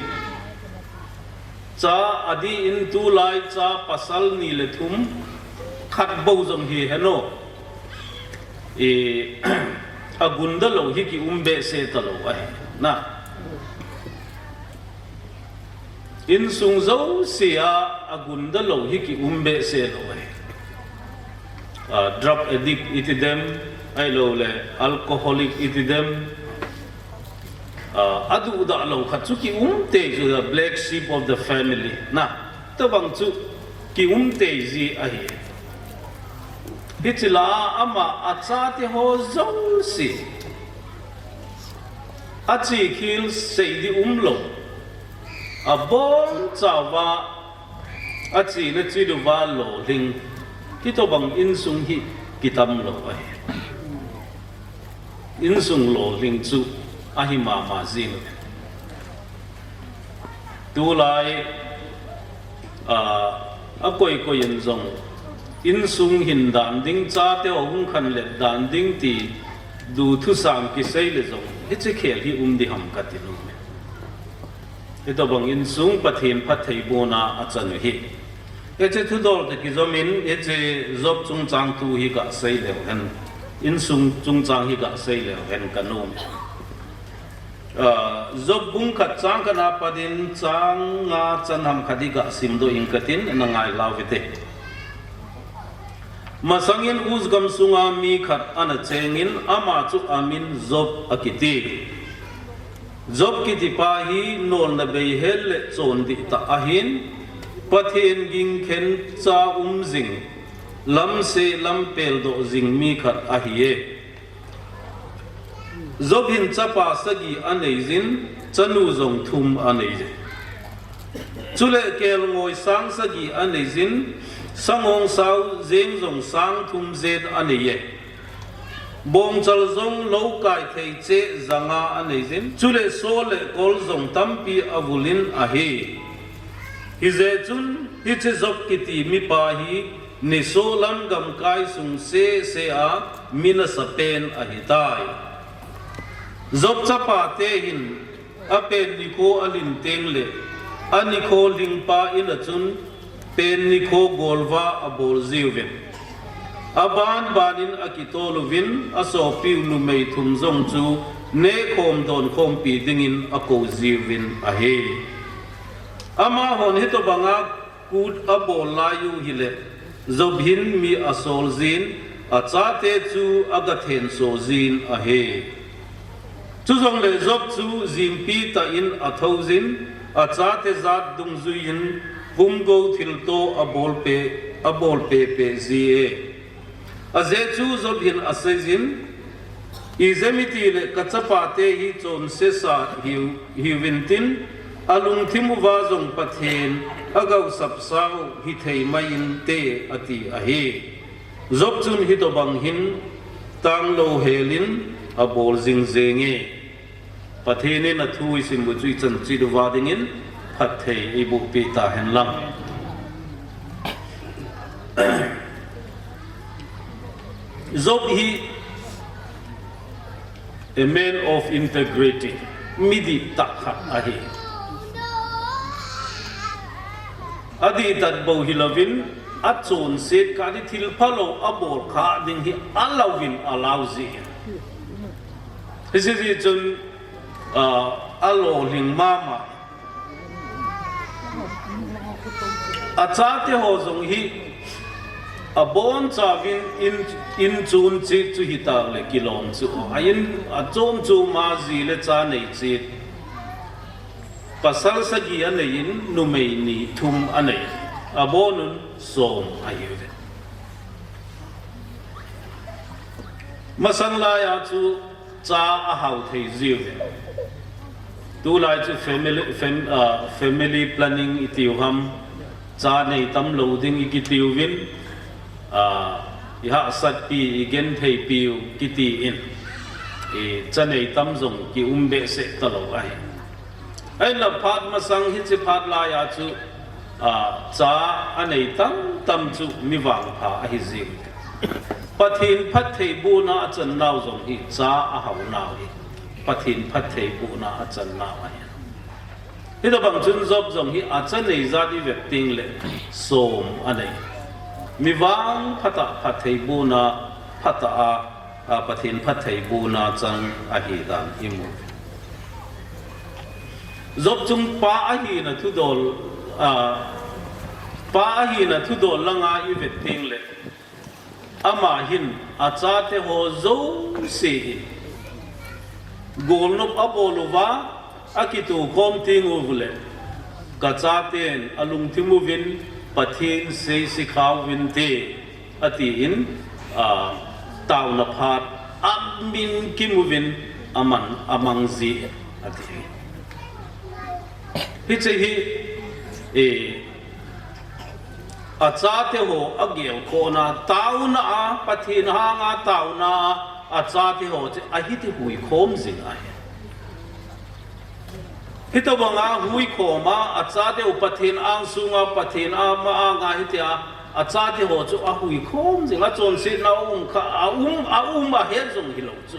cha adih in tulai cha pasal ni le thum khat bou jong hi hen o. E, agunda lou hi kium behseh talou ahi. Na. Insung jouse a agunda lou hi kium behseh lou ahi. A, drug addict iti dem, ahilou le alcoholic iti dem. A, aduhdah lou khat chu kium tei chu, the black sheep of the family. Na, tobang chu kium tei ji ahi. Hiche lah a ama achate ho jouse ache khel sei di umlou. Abonchauva achena chena uva lolhing. Hitobang insung hi kitam lou ahi. Insung lolhing chu ahi mama jing. Tulai, a, a koi koi in jong insung hin dan ding, chate ho hung khanlet dan ding ti du thusang kisei le jong, hiche khel hi um di ham kati nom e. Hitobang insung Pathen phattheibohna achan u hi. Hiche thudol te kijom in, hiche Job chungchang thu hi kasei leu hen. Insung chungchang hi kasei leu hen kanom. A, Job bung khat chang khat a pat in chang nga chan ham khat hi kasimdoh ing katin, na ngai lau vite. Masangin Uz gam sunga mi khat ana chengin, ama chu amin Job akiti. Job kitipa hi nolna beihel le chondih tah ahin, Pathen gingkhen cha um jing, lamse lampel doh jing mi khat ahiye. Job hin chapa sagi anei jin, chanu jong thum anei jin. Chule kelngoi sang sagi anei jin, sangongsau jeng jong sang thum jen anei e. Bongchal jong lou kai thei cheh janga anei jin, chule so le kol jong tampi avulin ahi. Hijeh chun hiche Job kiti mipa hi nisolam gamkai sung sese a mi nasapen ahitai. Job chapate hin apen nikho alhin teng le anikho lhingpa in a chun pen nikho golva abol jiuvin, aban banin akitol uvin, asopiu numei thum jong chu nehkhom donkhompi dingin akou jiuvin ahi. Amahon hitobanga kut abol lai u hile, Job hin mi asol jin, achate chu agathenso jin ahi. Chujongle Job chu jingpi tah in athou jin, achate jat dungjuiyin pumgo thilto abol pe, abol pepe ji e. Ajeh chu Job hin asei jin, ijeh iti le kachapate hi chonsesa hiu, hiuvin tin, alungthim uva jong Pathen agaosapsau hithei mai inte ati ahi. Job chun hitobang hin tanglou helin abol jingjenge. Pathen in athu isim u chu ichan cheh uva dingin phatthei eibohpeh tahen lang. Job hi a man of integrity, mi dihtah khat ahi. Adihtah bou hilouvin, achonset kah ding thil phalou abol kha ding hi alouvin alau jin. Hijeh chun, a, alolhing mama. Achate ho jong hi abonchauvin in, in chun cheh chu hitaleh kilom chu. A in achom chom a ji le cha nei cheh. Pasal sagi aneiyin, numei ni thum anei. Abonun som ahiuve. Masang laiya chu cha ahao thei jiuve. Tulai chu family, fam-, ah, family planning itiu ham, cha nei tamlou ding ikitiuvin, ah, ihahsatpi, igentheipiu kitiin, i cha nei tam jong kium behseh talou ahi. Ahinla phat masang hiche phat laiya chu, a, cha anei tamtam chu mi vangpha ahi jing. Pathen phattheibohna achan nau jong hi cha ahao nau hi. Pathen phattheibohna achan nau ahi. Hitobang chun Job jong hi acha nei jat ivet tengle som anei. Mi vangphatah phattheibohna phatah a, a, Pathen phattheibohna chang ahi dan imu. Job chung pa ahina thudol, a, pa ahina thudol langa ivet tengle, ama hin achate ho jouse in golnop abol uva, akitokhom tenguleh, kachaten alungthim uvin Pathen seisekha uvinte, atin, a, taona phat amin kimuvin aman, amang ji e, ati. Hiche hi, e, achate ho agelkhohna, taona a, Pathen hanga taona a, Achate ho chu ahiti huikhom jing ahi. Hitobanga huikhom a, achate u Pathen angsunga, Pathen ama anga hitia achate ho chu ahuikhom jing, achonsetna um kha, aum, aum ahet jong hilou chu,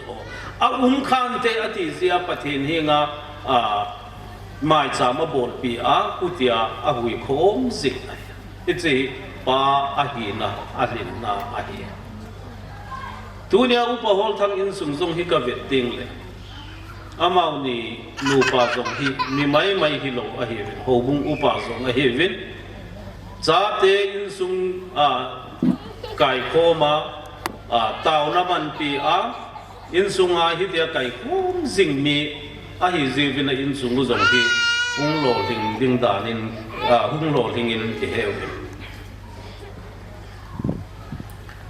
aum khante ati jia Pathen henga, a, maicham abolpeh a, hutia ahuikhom jing ahi. Hiche hi pa ahina, alhinna ahi. Tunia Upa Holthang insung jong hi kavet tengle, amani nupa jong hi mi maimai hilou ahiuvin, houbung upa jong ahiuvin. Chate insung a kaikhom a, a, taona manpeh a, insunga hitia kaikhom jing mi ahi jiuvin, a insung u jong hi hung lolhing ding danin, a, hung lolhingin kiheuvin.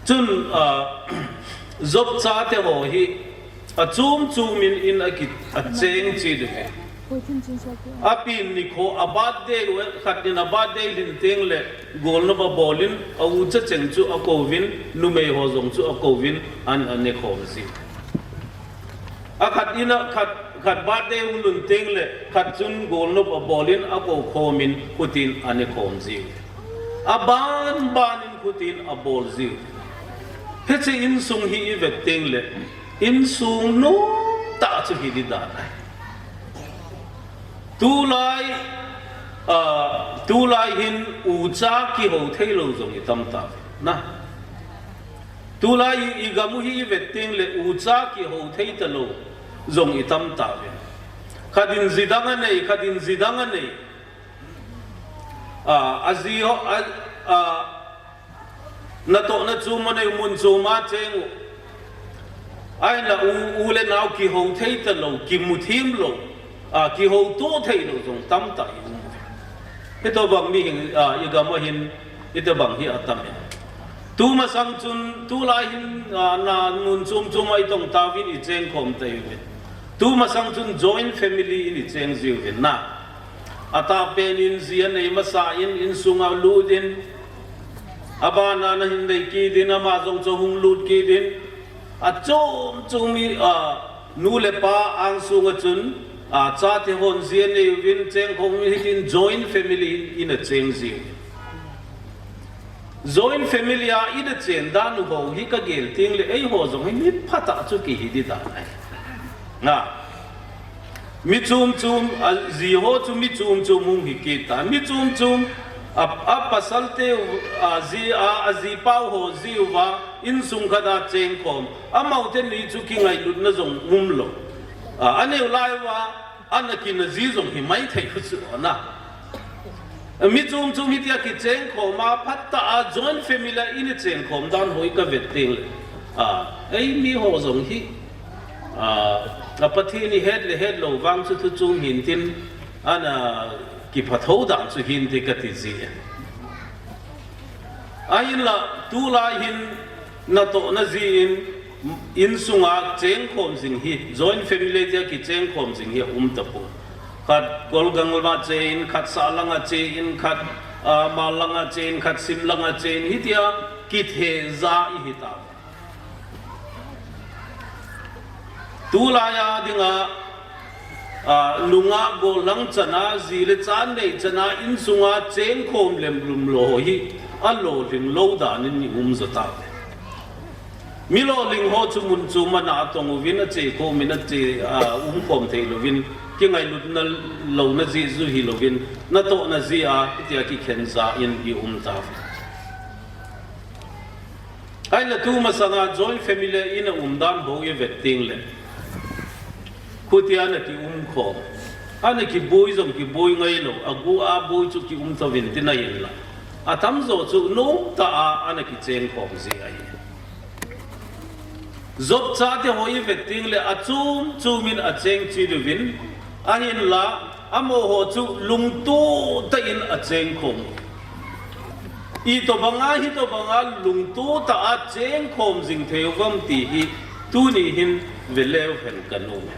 Chun, a, Job chate ho hi achom chomin in aki, acheng cheh uve. Apen nikho a birthday, khat in a birthday lhin tengle golnop abolin, a ucha cheng chu akouvin, numei ho jong chu akouvin, an, an nekhom jiu. Akhat in a, khat, khat birthday hung lhun tengle khat chun golnop abolin, akoukhomin, khutin anekhom jiu. Abanbanin khutin abol jiu. Hiche insung hi ivet tengle, insung nomtah chu hi ding dan ahi. Tulai, a, tulai hin ucha kihou theilou jong itam tauve. Na. Tulai i, igam u hi ivet tengle ucha kihou thei talou jong itam tauve. Khat in ji dang anei, khat in ji dang anei. A, aji ho, a, a, natohna chom anei, mun choma cheng u. Ahinla u, u le nao kihou thei talou, kimu themlou, a, kihouto theilou jong tamtah i um uve. Hitobang mihing, a, igam a hin, hitobang hi atam e. Tumasang chun, tulai hin, a, na mun chom choma itong tauvin ichengkhom tauvin. Tumasang chun joint family in icheng jiuvin na. Atahpen in ji anei masan, insunga lut in, abana ana hin nei kit in, ama jong chu hung lut kit in, achom chomin, a, nu le pa angsunga chun, a, chate hon ji anei uvin, chengkhom uvin, hitin joint family in acheng jiuvin. Joint family a ina chen dan u ho hi kagel tengle, eiho jong hi mi phatah chu kihi ding dan ahi. Na. Mi chom chom, aji ho chu mi chom chom hung hi kit tan. Mi chom chom, a, apasalte u, aji a, ajipau ho ji uva, insung khat a chengkhom. Amaute ni chu kingailutna jong umlou. A, aneo lai uva, ana kina ji jong hi maithei u chu na. Mi chom chom hitia kichengkhom a, phatah a joint family a ina chengkhom dan ho hi kavet tengle, a, eimi ho jong hi, a, a Pathen ihet le hetlou vang chu thu chom hintin, ana kiphatho dan chu hinte kati ji e. Ahinla, tulai hin natohna jin, insunga chengkhom jing hi, joint family tia kichengkhom jing hi aum tapoi. Khat Kolgang langa che in, khat Sahlang a che in, khat, a, Mal langa che in, khat Simlang a che in, hitia kithejat ihi tauve. Tulai a dinga, a, nungah gollhang chana, ji le cha nei chana, insunga chengkhom lemlum lou hi, alolhing lou danin i um jo tauve. Mi lolhing ho chu mun chom a ana tong uvin, ache khomin ache, a, umkhom thei louvin, kingailutna louna jeh chu hilouvin, natohna jeh a, hitia kikhen jat in i um tauve. Ahinla tumasanga joint family a ina um dan ho ivet tengle, khutia ana kiumkhom, ana kiboi jong kiboi ngailou, agu a boi chu kium tauvin tina hinla, atamjo chu nomtah a ana kichengkhom ji ahi. Job chate ho ivet tengle achom chomin acheng cheh uvin, ahinla, amaho chu lungtoh tah in achengkhom. Itobanga, hitobanga lungtoh tah a chengkhom jing thei uvam ti hi tuni hin veleu hen kanom e.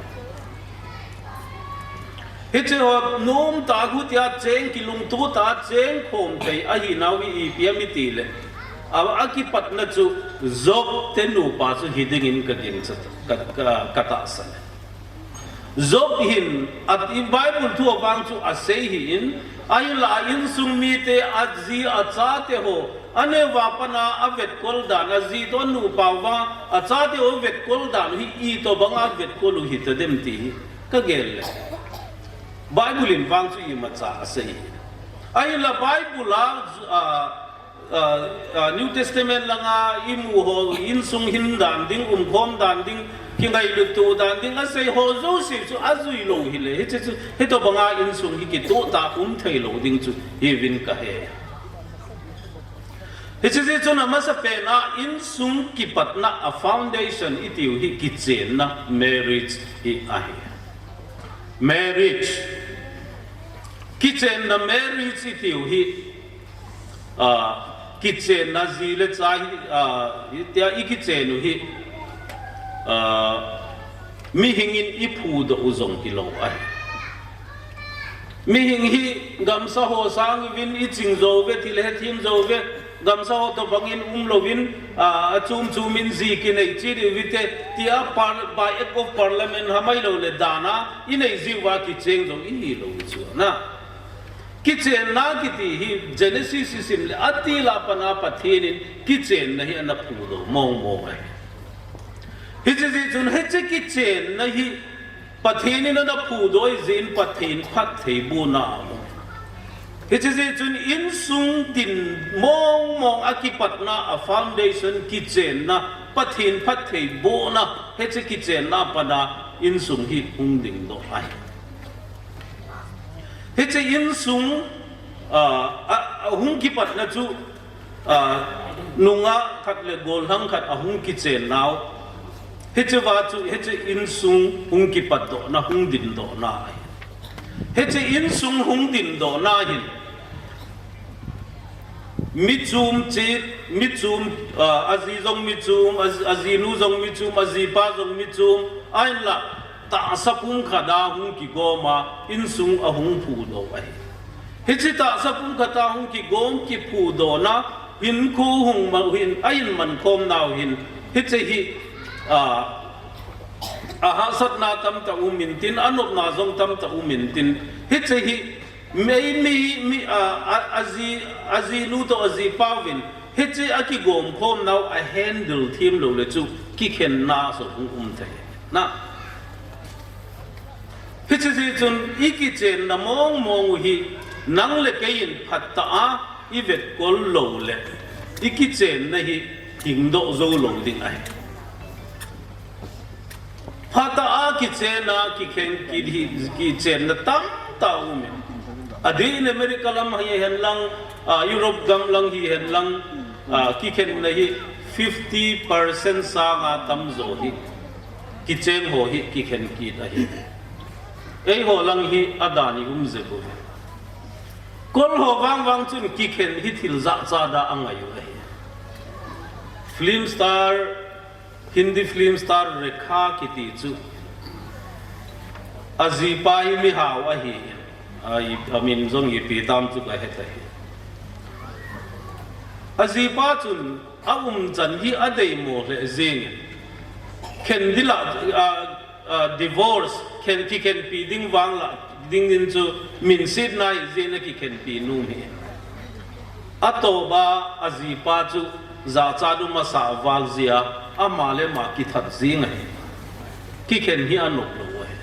Hiche ho nomtah a khutia cheng kilungtoh tah a chengkhom thei ahinau hi ipi ham itile, A, akipatna chu Job te nupa chu hiding in kagingcha, ka, ka, katahsan. Job hin, a, Bible thu a vang chu asei hi in, ahinla a insung mite, aji, achate ho, aneo a pat a avetkol dan, aji toh anupa uva, achate ho avetkol dan hi itobang a avetkol u hitadem ti hi kagel le. Bible in vang chu imacha asei hi. Ahinla Bible a, a, a, a, New Testament langa imu ho, insung hin dan ding, umkhom dan ding, kingailut to dan ding, asei ho jouse chu ajui lou hile. Hiche chu, hitobang a insung hi kitoh tah a um thei lou ding chu hiuvin kahe. Hiche jeh chun amasapen a insung kipatna a foundation itiu hi kichenna marriage hi ahi. Marriage. Kichenna marriage itiu hi, a, kichenna ji le cha hi, a, hitia ikichen u hi, a, mihing in iphudoh u jong hilou ahi. Mihing hi gamsa ho sang uvin iching jou ve, thil hethem jou ve, gamsa ho tobang in umlouvin, a, achom chom in ji kinei cheh diu vite, tia par-, by act of parliament ham ahilou le dan a inei jiuva kicheng jong ihilou chu na. Kichenna kiti hi Genesis isim le atil a pat a Pathen in kichenna hi ana phudoh mong mong ahi. Hiche jeh chun hiche kichenna hi Pathen in ana phudoh jeh in Pathen phattheibohna aum. Hiche jeh chun insung din mong mong a kipatna a foundation kichenna, Pathen phattheibohna, hiche kichenna a pat a insung hi hung dingdoh ahi. Hiche insung, a, a, ahung kipatna chu, a, nungah khat le gollhang khat ahung kichen nau. Hicheva chu, hiche insung hung kipatdohna, hung dindohna ahi. Hiche insung hung dindohna hin, mi chom cheh, mi chom, a, aji jong mi chom, a, ajinu jong mi chom, ajipa jong mi chom, ahinla tahsa pumkhat a hung kigom a, insung ahung phudoh ahi. Hiche tahsa pumkhat a hung kigom kiphudohna, hinkho hung ma-, hin, a hin mankhom nau hin, hiche hi, a, ahahsatna tamtah um intin, anopna jong tamtah um intin, hiche hi, mi, mi, mi, a, a, aji, ajinu toh ajipa uvin, hiche akigom khom nau a handle them lou le chu kikhenna jong hung um thei. Na. Hiche jeh chun ikichenna mong mong u hi nang le kei in phatah a ivetkol lou le ikichenna hi hingdoh jou lou ding ahi. Phatah a kichen a kikhen kit hi, kichenna tamtah um e. Adeh in America lam hihen lang, a, Europe gam lang hihen lang, a, kikhenna hi fifty percent sang a tamjo hi kicheng ho hi kikhen kit ahi. Eiho lang hi adan i um jep uve. Kol ho vang vang chun kikhen hi thil jachat a angai u ahi. Film star, Hindi film star Rekha kiti chu ajipa hi mihao ahi. A, i, amin jong ipi tam chu kahe tahih. Ajipa chun aumchan hi adeimo lheh jeng in. Khen ding la, a, a, divorce, khen, kikhenpi ding vang la ding in chu minsetna hijeh in akikhenpi nom ahi. Atoh a ajipa chu jachat um asah val jeh a, ama le ama kithat jeng ahi. Kikhen hi anop lou ahi.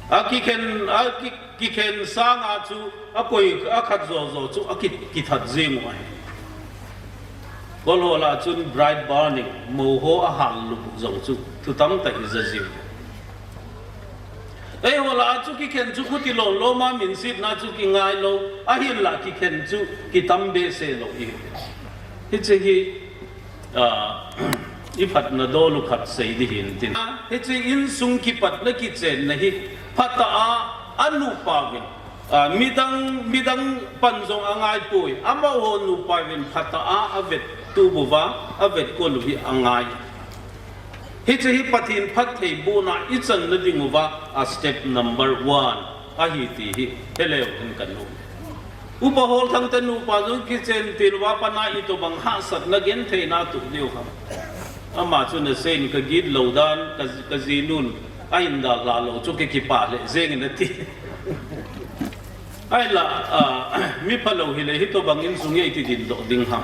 Akikhen, aki, kikhen sang a chu, akoi, akhat jo jo chu, aki, kithat jeng u ahi. Kol ho lah chun bright burning, mou ho ahal lup jong chu, thu tamtah i ja jiu. Eiho lah chu kikhen chu khuti lom lom a minsetna chu kingai lou, ahinlah kikhen chu kitam behseh lou i. Hiche hi, a, i phatna dol u khat sei ding hin tin. Hiche insung kipatna kichenna hi phatah a, anupa uvin, a, midang, midang pan jong angai poi, amaho nupa uvin phatah a, avettup uva, avetkol u hi angai. Hiche hi Pathen phattheibohna i channa ding uva, a step number one ahi ti hi, heleu hin ka nom. Upa Holthang te nupa jong kichen til uva pat a itobang hahsatna gentheina atoh diu ham. Ama chun asei in ka git lou dan, ka, ka jinun ahin dalha lou chu ka kipah lheh jeng in ati. Ahinla, ah, mi phalou hile hitobang insung hi iti dindoh ding ham.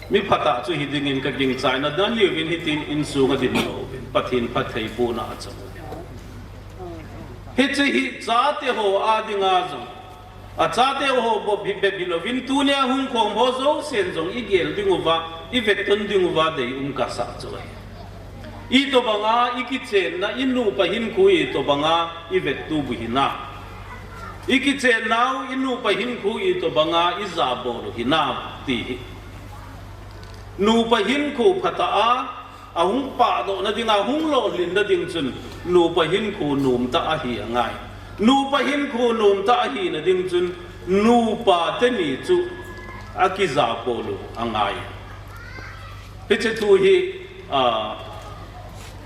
Mi phatah chu hi dingin ka gingchaina dan niuvin hitin insung adindoh uvin, Pathen phattheibohna achan uvin. Hiche hi chate ho a dinga jong, a chate ho bou bep hi louvin tunia hung khom ho jousen jong igel ding uva, ivetton ding uva deium kasah chu ahi. Itobanga ikichenna, inupa hinkho itobanga ivettup u hinam. Ikichennau inupa hinkho itobanga ijabol u hinam ti hi. Nupa hinkho phatah a, ahung pahdohna dinga, hung lolhinna ding chun, nupa hinkho nomtah ahi angai. Nupa hinkho nomtah ahina ding chun, nupa teni chu akijabol u angai. Hiche thu hi, ah,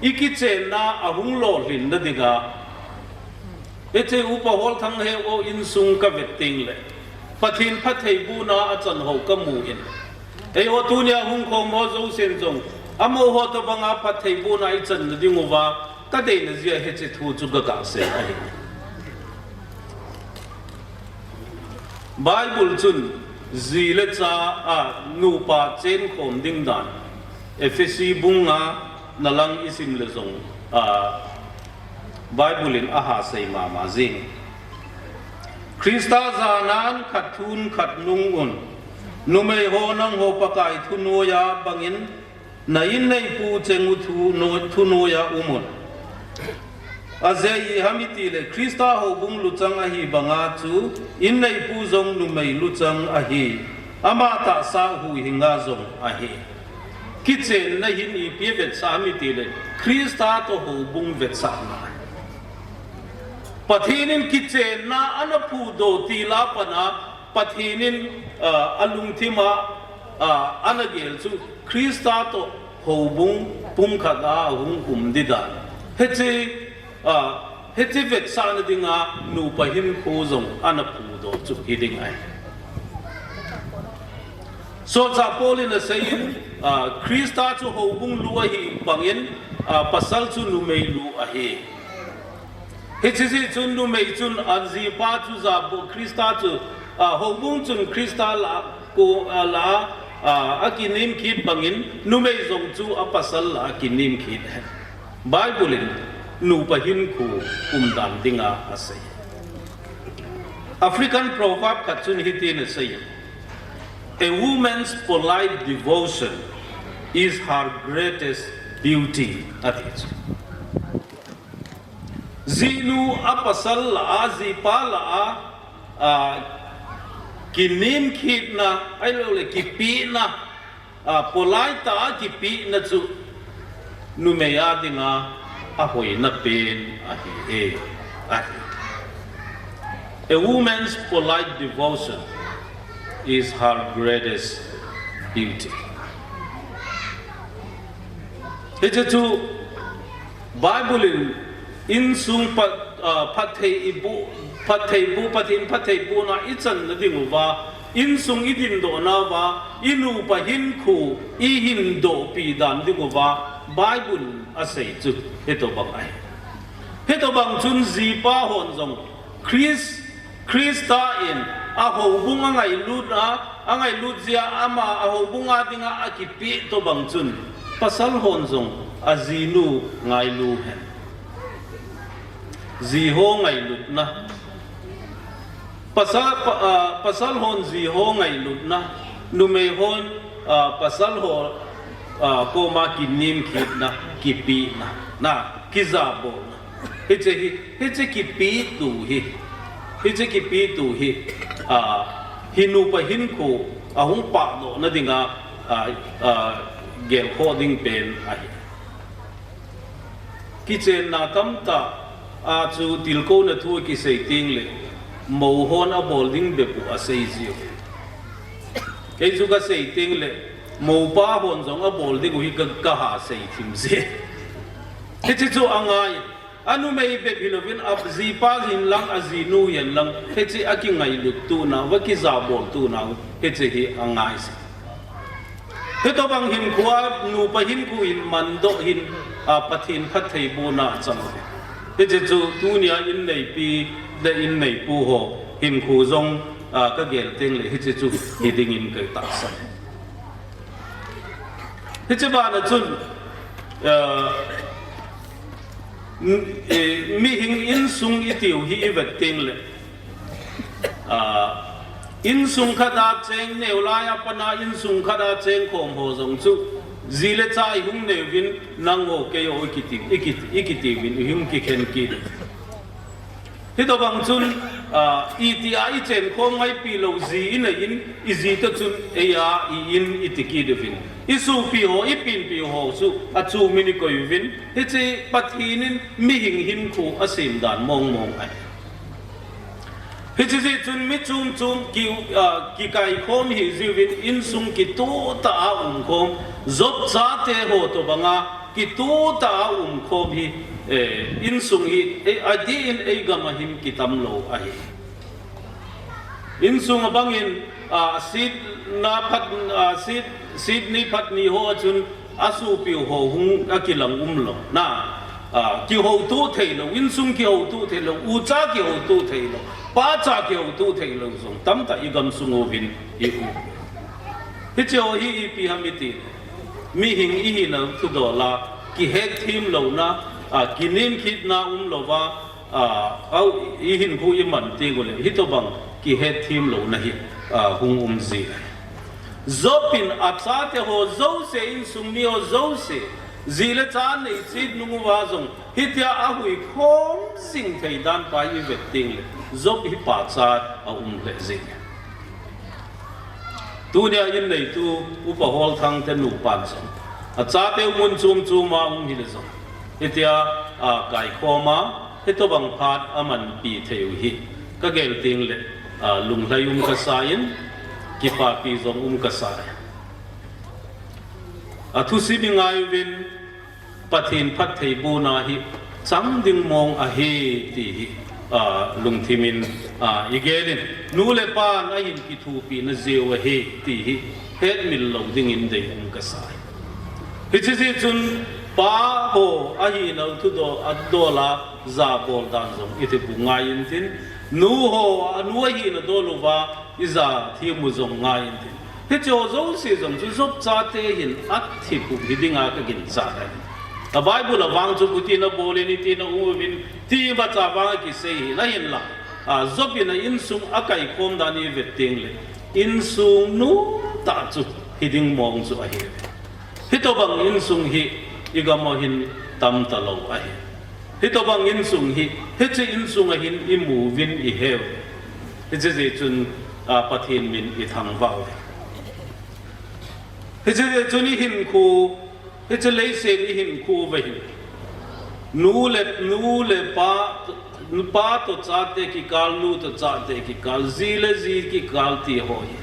ikichenna ahung lolhinna dinga, hiche Upa Holthang he o insung kavet tengle, Pathen phattheibohna achan ho kamun. Eiho tunia hung khom ho jousen jong, amaho tobanga phattheibohna ichanna ding uva, kadeina jeh a hiche thu chu kagahsei ahi. Bible chun ji le cha, a, nupa chenkhom ding dan, Ephesi bung nga na lang isim le jong, a, Bible in ahasei mama jing. Christa janan khat thun khat nung un, numei ho nangho Pakai thu noiya bangin, na inneipu cheng u thu noi, thu noiya um un. Ajeh iham itile Christa houbung luchang ahi banga chu inneipu jong numei luchang ahi. Ama tahsa huhhinga jong ahi. Kichenna hin ipi avetsah ham itile Christa toh houbung vetsahna. Pathen in kichenna ana phudoh til a pat a Pathen in, ah, alungthim a, ah, ana gel chu Christa toh houbung pumkhat a ahung um ding dan. Hiche, ah, hiche vetsahna dinga nupa hinkho jong ana phudoh chu hi ding ahi. Solchah Paul in asei in, ah, Christa chu houbung lu ahi bangin, ah, pasal chu numei lu ahi. Hiche jeh chun numei chun ajipa chu jabol, Christa chu, ah, houbung chun Christa lah a, ko, ah, lah a, ah, akinim kit bangin numei jong chu apasal lah a kinim kit. Bible in nupa hinkho umdan dinga asei. African proverb khat chun hitin asei. A woman's polite devotion is her greatest beauty, ati chu. Jinu apasal lah a, jipa lah a, a, kinim kitna, ahilouleh kipehna, a, polite tah a kipehna chu numei a dinga ahoina pen ahi e, ahi. A woman's polite devotion is her greatest beauty. Hiche chu Bible in insung phat, ah, phatthei iboh, phattheiboh, Pathen phattheibohna ichanna ding uva, insung idindohna uva, inupa hinkho ihindohpi dan ding uva, Bible in asei chu hitobang ahi. Hitobang chun jipa hon jong Christ Christa in ahoubung angailut a, angailut jeh a ama ahoubung a dinga akipeh tobang chun, pasal hon jong ajinu ngailu hen. Ji ho ngailutna. Pasal, pa, ah, pasal hon ji ho ngailutna. Numei hon, ah, pasal ho, ah, koma kinim kitna, kipehna, na, kijabolna. Hiche hi, hiche kipehtu hi, hiche kipehtu hi, ah, hi nupa hinkho ahung pahdohna dinga, ah, ah, gelkhoh ding pen ahi. Kichenna tamtah a chu tilkhouna thu kisei tengle, mou hon abol ding bep u asei jiu. Kei chu kasei tengle, moupa hon jong abol ding u hi ka, kaha sei thim ji. Hiche chu angai. Anumei bep hilouvin ajipa hin lang, ajinu hin lang, hiche akingailut tuna, va kijabol tuna, hiche hi angai se. Hitobang hinkho a nupa hinkho in mandoh hin, a, Pathen phattheibohna achang. Hiche chu tunia inneipi le inneipu ho hinkho jong, a, kagel tengle hiche chu hiding in katahsan. Hiche bana chun, a, n-, e, mihing insung itiu hi ivet tengle, a, insung khat a cheng, neolai a pat a insung khat a cheng khom ho jong chu, ji le cha ihung neuvin, nangho keiho ikiti, ikiti, ikitiuvin, ihung kikhen kit. Hitobang chun, a, itia ichen khom ngaipi lou ji inei in, iji toh chun, eia, i-in, iti kit uvin. Isopi ho, ipinpi ho chu, achumin ikoiuvin. Hiche Pathen in mihing hinkho asem dan mong mong ahi. Hiche jeh chun mi chom chom ki, a, kikaikhom hi jiuvin insung kitoh tah a umkhom, Job chate ho tobanga kitoh tah a umkhom hi, eh, insung hi, eh, adeh in eigam a hin kitam lou ahi. Insung abang in, a, seat na phat, a, seat, seat ni phat ni ho a chun asopi ho hung akilang umlou. Na, a, kihouto theilou, insung kihouto theilou, ucha kihouto theilou, pacha kihouto theilou jong tamtah igamsung uvin i-um. Hiche ho hi ipi ham iti. Mihing ihina thudol a, kihetthem louna, a, kinimkhitna umlouva, a, au, ihinkho iman teng uleh, hitobang kihetthem louna hi, a, hung um ji. Job in achate ho jouse, insung mi ho jouse, ji le cha nei chit nung uva jong, hitia ahuikhom jing thei dan pa ivet tengle, Job hi pachat a um lheh jing. Tunia inneitu Upa Holthang te nupan jong, achate mun chom chom a um hile jong, hitia, a, kaikhom a, hitobang phat amanpi thei u hi kagel tengle, a, lunglhai um kasa in, kipapi jong um kasa in. Athusim ingai uvin, Pathen phattheibohna hi chang ding mong ahi ti hi, a, lungthim in, a, igel in, nu le pan ahin kithopina jeh u ahi ti hi hetmil lou dingin deium kasa. Hiche jeh chun pa ho ahina thudol, adol a jabol dan jong iti bu ngai intin, nu ho, anu ahina dol uva ija them u jong ngai intin. Hiche ho jouse jong chu Job chate hin athip u hiding a kaginchat ahi. A Bible a vang chu khuti nabol in iti na um uvin ti macha vang akisei hi nahin la. A, Job in a insung akaikhom dan ivet tengle, insung nu tah chu hiding mong chu ahi. Hitobang insung hi igam a hin tam talou ahi. Hitobang insung hi, hiche insung a hin imu uvin ihe u. Hiche jeh chun, a, Pathen min ithangvah u. Hiche jeh chun ihinkho, hiche leiset ihinkho uva hin, nu le, nu le pa, pa toh chate kikal, nu toh chate kikal, ji le ji kikal ti ho hi,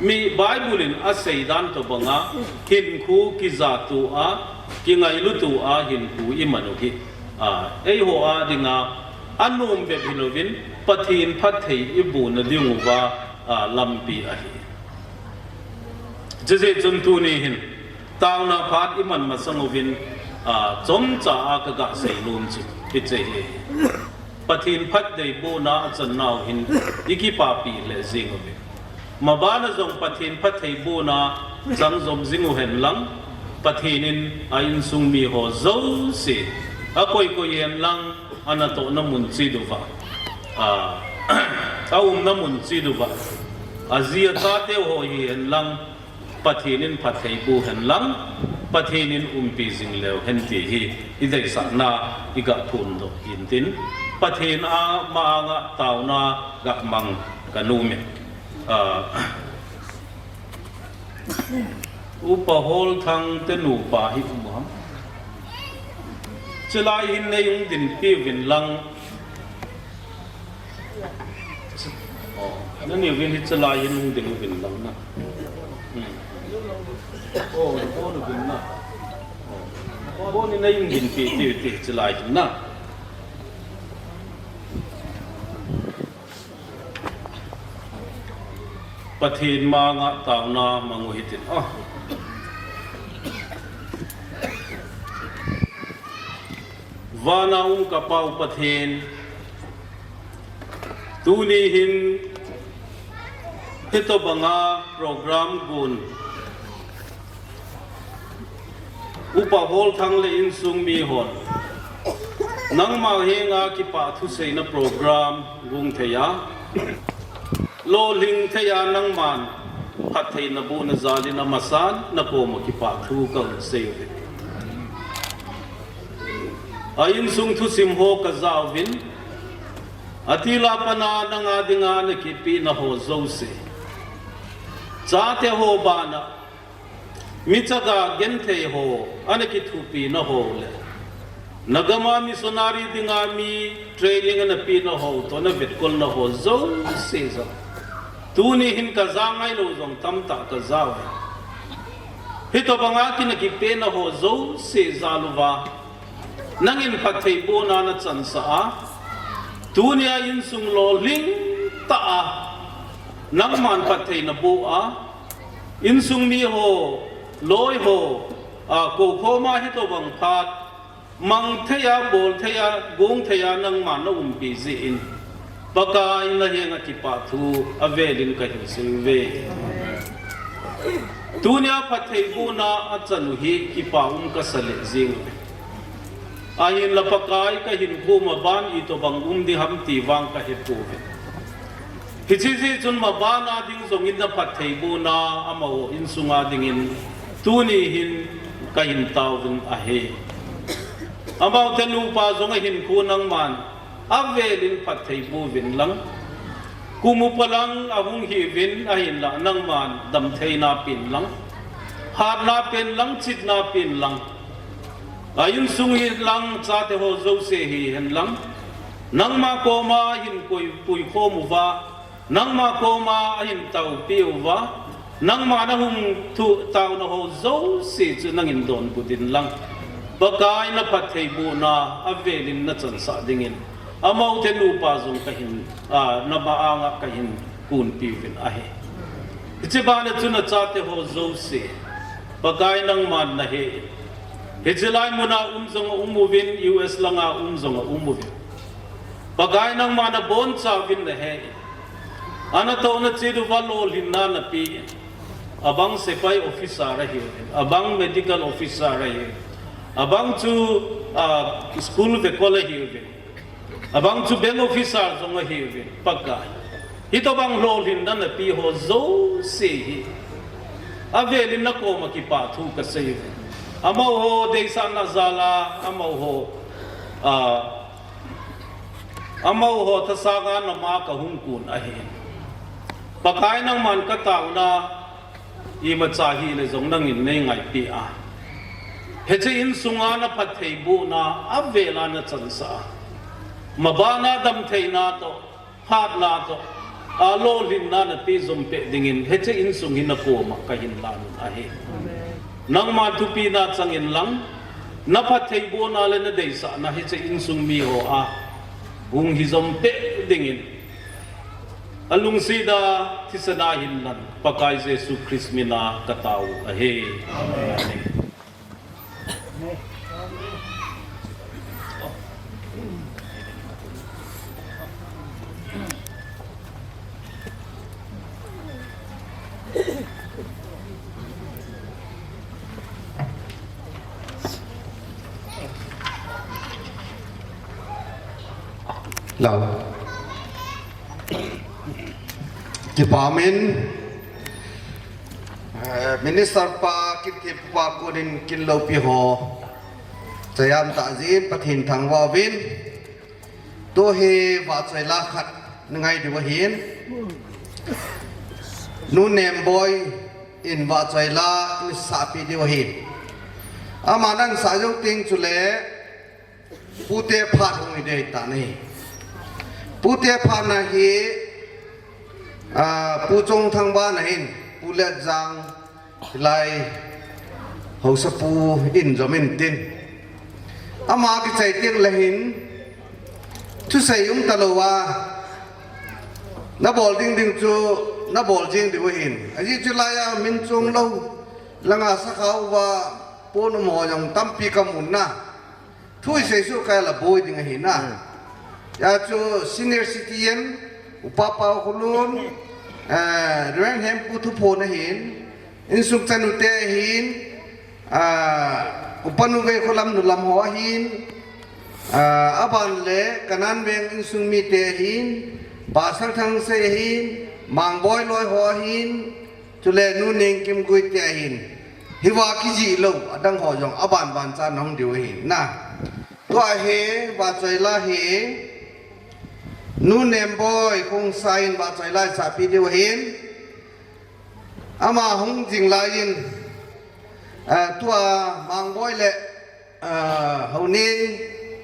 mi Bible in asei dan tobanga hinkho kijatu a, kingailutu a hinkho iman u hi, a, eiho a dinga anom bep hilouvin, Pathen phatthei ibohna ding uva, a, lampi ahi. Hiche jeh chun tuni hin, taona phat iman masang uvin, a, chomcha a kaga seinom chu hiche hi. Pathen phattheibohna achan nau hin ikipapi lheh jing uvin. Mabana jong Pathen phattheibohna chang jom jing uhen lang, Pathen in a insung mi ho jouse, akoi koi hen lang, anatohna mun chit uva, a, aumna mun chit uva, aji achate ho hihen lang, Pathen in phattheiboh hen lang, Pathen in umpi jing leu hen ti hi, ideisahna iga phondoh intin, Pathen a ma-anga taona ga mang kanom e. A, Upa Holthang te nupa hi um ham? Chulai hin neihung dinpi uvin lang. Oh, nani uvin hi chulai hin hung ding uvin lang na. Hmm. Oh, bon uvin na. Oh. Bon in neihung dinpi ti, ti chulai hin na. Pathen manga taona mang u hitin. Ah. Vana um ka Pa u Pathen, tuni hin hitobanga program gon Upa Holthang le insung mihon nangma henga kipah thuseina program gong thei a, lolhing thei a nangman phatthei nabohna jalin amasan nakoma kipah thu kahin sei uve. A insung thusim ho kajauvin, atila pana nanga dinga nakipehna ho jouse, chate ho bana, michaga genthei ho, ana kithopina ho le, nagama missionary dinga mi training ana pena ho toh navetkolna ho jouse jong, tuni hin kaja ngailou jong tamtah kajauve. Hitobanga kin nakipehna ho jouse jal uva, nangin phattheibohna nachansah a, tunia insung lolhing tah a nangman phatthei naboh a, insung miho, loiho, a, kou koma hitobang phat mang thei a, bol thei a, gong thei a nangman naumpi jeh in, Pakai nahenga kipah thu avelin kahin sei uve. Tunia phattheibohna achan u hi kipah um kasa lheh jeng uve. Ahinla Pakai kahinkho maban itobang um ding ham ti vang kahepouve. Hiche jeh chun mabana ding jongin naphattheibohna amaho insunga dingin tuni hin kahin taovin ahi. Amaute nupa jong ahinkho nangman avelin phattheiboh uvin lang. Kum upa lang ahung hiuvin ahinla nangman damtheina pen lang, hatna pen lang, chitna pen lang, a insung hi lang, chate ho jouse hihen lang, nangma koma ahin koi, puikhom uva, nangma koma ahin taopi uva, nangma nahung thu taona ho jouse chu nangin donbut in lang, Pakai naphattheibohna avelin nachansah dingin, amaute nupa jong kahin, a, nama anga kahin konpi uvin ahi. Hiche bana chun nachate ho jouse, Pakai nangman nahe in. Hiche lai muna um jong aum uvin, U S langa um jong aum uvin. Pakai nangman abonchauvin nahe in. Anatouna cheh uva lolhinna nape in. Abang sepai officer ahiuvin, abang medical officer ahiuvin, abang chu, ah, school vekol ahiuvin, abang chu bank officer jong ahiuvin, Pakai. Hitobang lolhinna nape ho jouse hi avelin nakoma kipah thu kasei uve. Amaho deisahna jal a, amaho, ah, amaho thasanga nama kahung kon ahin. Pakai nangman kataona imacha hile jong nangin neingaipi a, hiche insunga naphattheibohna avela nachansah a, mabana damtheina toh, hatna toh, a lolhinna nape jompeh dingin hiche insung hi nakoma kahin lan un ahi. Nangma thupina changin lang, naphattheibohna le nadeisahna hiche insung miho a hung hi jompeh dingin, alungset a thisan a hinlan Pakai Jesu Christ mina katao u ahi. Amen. Lou. Kipah in, eh, Minister pa, kin kipa konin kin loupi ho, chayam tah jin Pathen thangvah uvin. Tuhi vahchoi la khat nangai diu ahin. Nu Nemboi in vahchoi la nasahpeh diu ahin. Aman asah jou teng chule, Pute phat hung hi ding ahitan ahi. Pute phat na hi, ah, Pu Chongthang bana hin, Pu Letjang, hilai, Haosapu in jom intin. Ama kichai teng le hin, thusei um talou a, nabol ding ding chu, nabol jing diu ahin. Ajeh chu laiya min chong lou, langa sakha uva pon um ho jong tampi kamun na. Thu isei suh kah a la boi ding ahi na. Hia chu senior citizen, Upa Paokholun, eh, Reverend Hempu Thuphon ahin, insung chanu te ahin, ah, Upa Nu Veikholam nulam ho ahin, ah, aban le Kanan Veng insung mite ahin, Pastor Thangsei ahin, Mangboi loi ho ahin, chule Nu Nengkim Guite ahin, hiva kijih lou, adang ho jong aban ban chan hung diu ahi na. Tua hi, vachoi la hi, Nu Nemboi Khongsai in vachoi la isahpi diu ahin, ama hung jing lai in, ah, tua Mangboi le Ah, Haoning,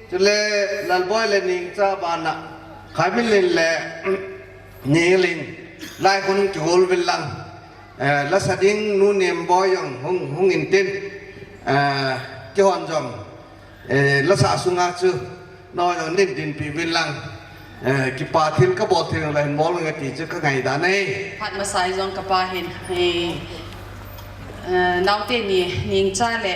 chule Lalboi le Nengcha bana, Khaiminlen le Nenglen, lai khun kihol uvin lang. Eh, lasa ding Nu Nemboi jong hung, hung intin, eh, keihon jong, eh, lasa sunga chu, noi jong nei dinpi uvin lang. Eh, kipa thil kabol thei lou le hin bol nge ti chu ka ngaidan ahi. Phat masa a jong kapa hin, eh, eh, naote ni, Nengcha le,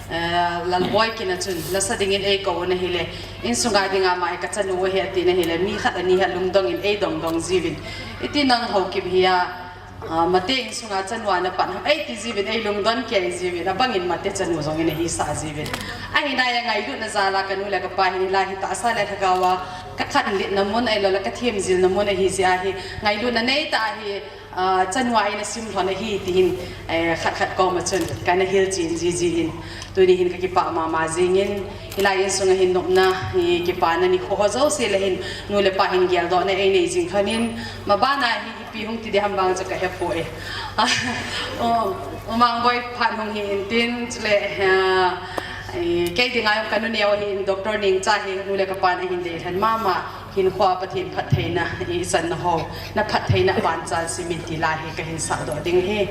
eh, Lalboi kin a chun, lasa dingin eikou u ahile, insunga dinga mai kachanu ahi atin ahile, mi khat ani khat lungdong in eidong dong jiuvin. Iti nang Haokip hi a, Ah, Mate insunga chanu a napan ham eiti jiuvin, eilungdon kei jiuvin, abangin Mate chanu jong in eisah jiuvin. Ahinai a ngailutna jal a kanu le kapa hin hilai hi tahsa le lhagao a kakhanlitna mun ahilou le kathemjilna mun ahi jeh a hi ngailutna neitah a hi, ah, chanu a eina simlhon ahi tin, eh, khat khat koma chun kana hilchen jiji in. Tuni hin kakipah mama jingin, hilai insunga hin nopna, hi kipana nikho ho jouse le hin, nu le pa hin geldohna einei jing lhonin, mabana hi ipi hung ti ding ham vang chu kahepoi. U, U Mangboi phat hung hi intin, chule, ah, eh, kei dinga jong kanu neo ahin, Doctor Nengcha hi nu le kapan ahin deilhen mama, hinkhoa Pathen phattheina ichanna ho, na phattheina vanchan simin ti la hi kahin sahdoh ding ahi.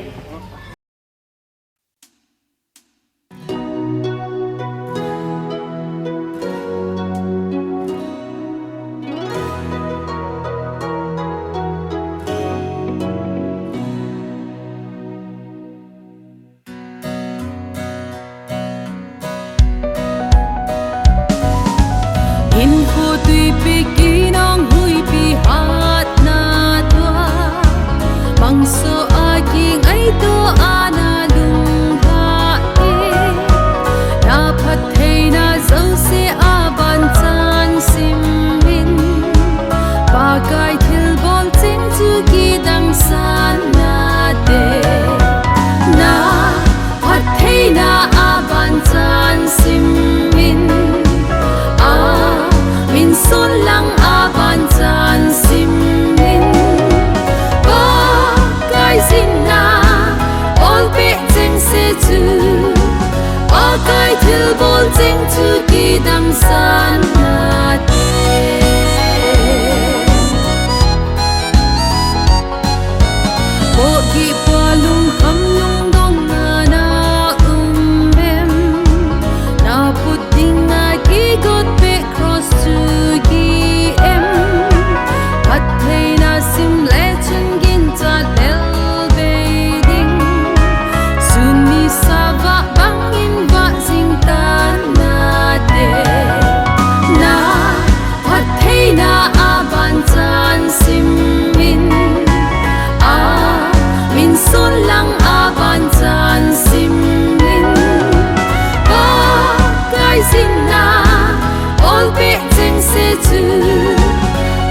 Hinkho tuipi kinong huipi hatna tua, mangso a kingaito ana lunglha e, na phattheina jouse a vanchan simin, Pakai thilbol cheng chu kidang san nate, na phattheina a vanchan simin, a min son lang a vanchan simin, Pakai jinna olpeh chengse chu, Pakai thilbol cheng chu kidang san nate. Pohgih pa lungkham lungdong a na um em? Na put dinga kigot peh cross chu ki em? Phattheina sim le chun ginchat lel bei ding, sun ni sa vah bangin vah jing tan nate. Na phattheina a vanchan simin, a min son lang a vanchan simin, Pakai jinna olpeh chengse chu,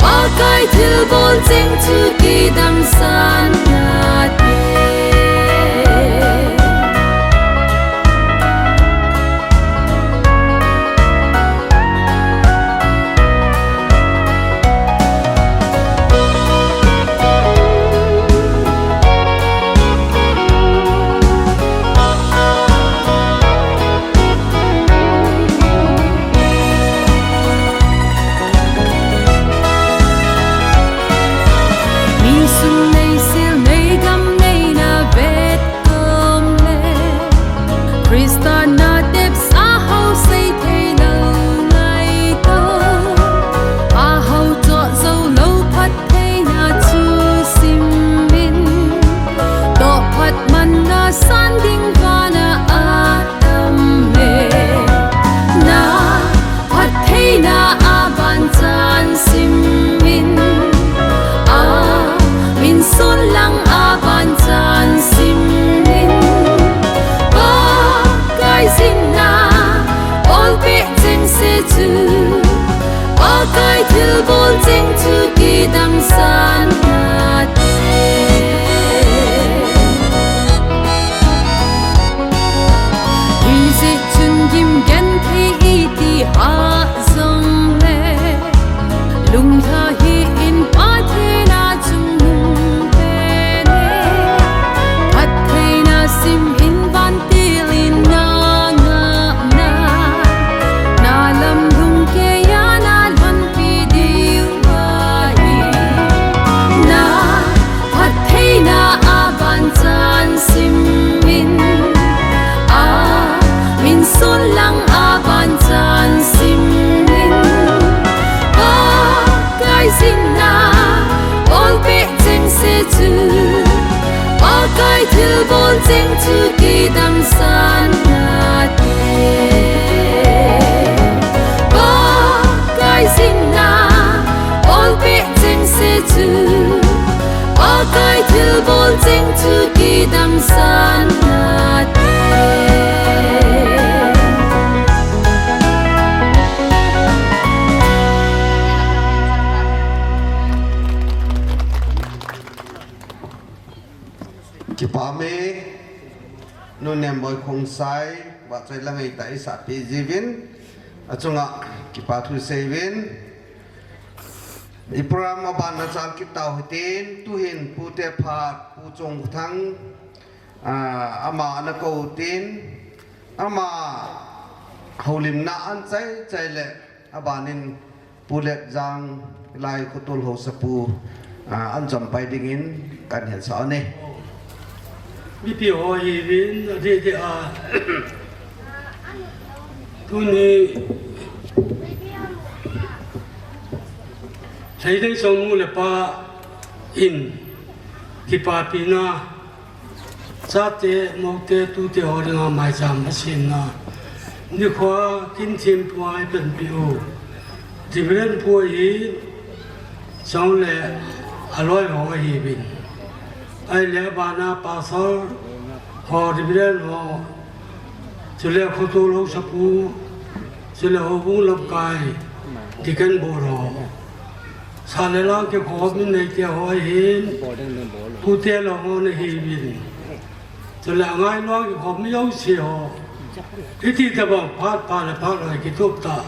Pakai thilbol cheng chu kidang san nate. Insung nei sil nei Bol cheng chu kidang san nate. Pakai jingna, olpeh cheng se chu. Pakai thilbol cheng chu kidang san nate. Kipa me, Nu Nemboi Khongsai, vahchoi la ngeitah eisahpeh jiuvin, achunga kipa thu seiuvin. I program aban nachal kit tau hitin, tuhin pute phat, Pu Chongthang, ah, ama ana kou tin, ama houlimna ahin chai chai le, abanin Pu Letjang, lai Khotol Haosapu, ah, ahin chompai dingin kahin hetsah e. Mipi ho hiuvin, adeh deh a. Tuni, Seidei Chong nu le pa in, kipapina, chate, moute, tute ho dinga maicham asemna. Nikhoa kin thempua eipanpeh u. Reverend pu ahi, chule aloi ho ahiuvin. Ahile abana pastor ho, Reverend ho, chule Khotol Haosapu, chule Houbung lamkai, Deacon Bol ho. Sa le lang kikhom in neite ho ahin, pute lang ho ahiuvin. Chule angai lang kikhom mi jouse ho. Hiti tabang phat pha le phat loi kitup ta.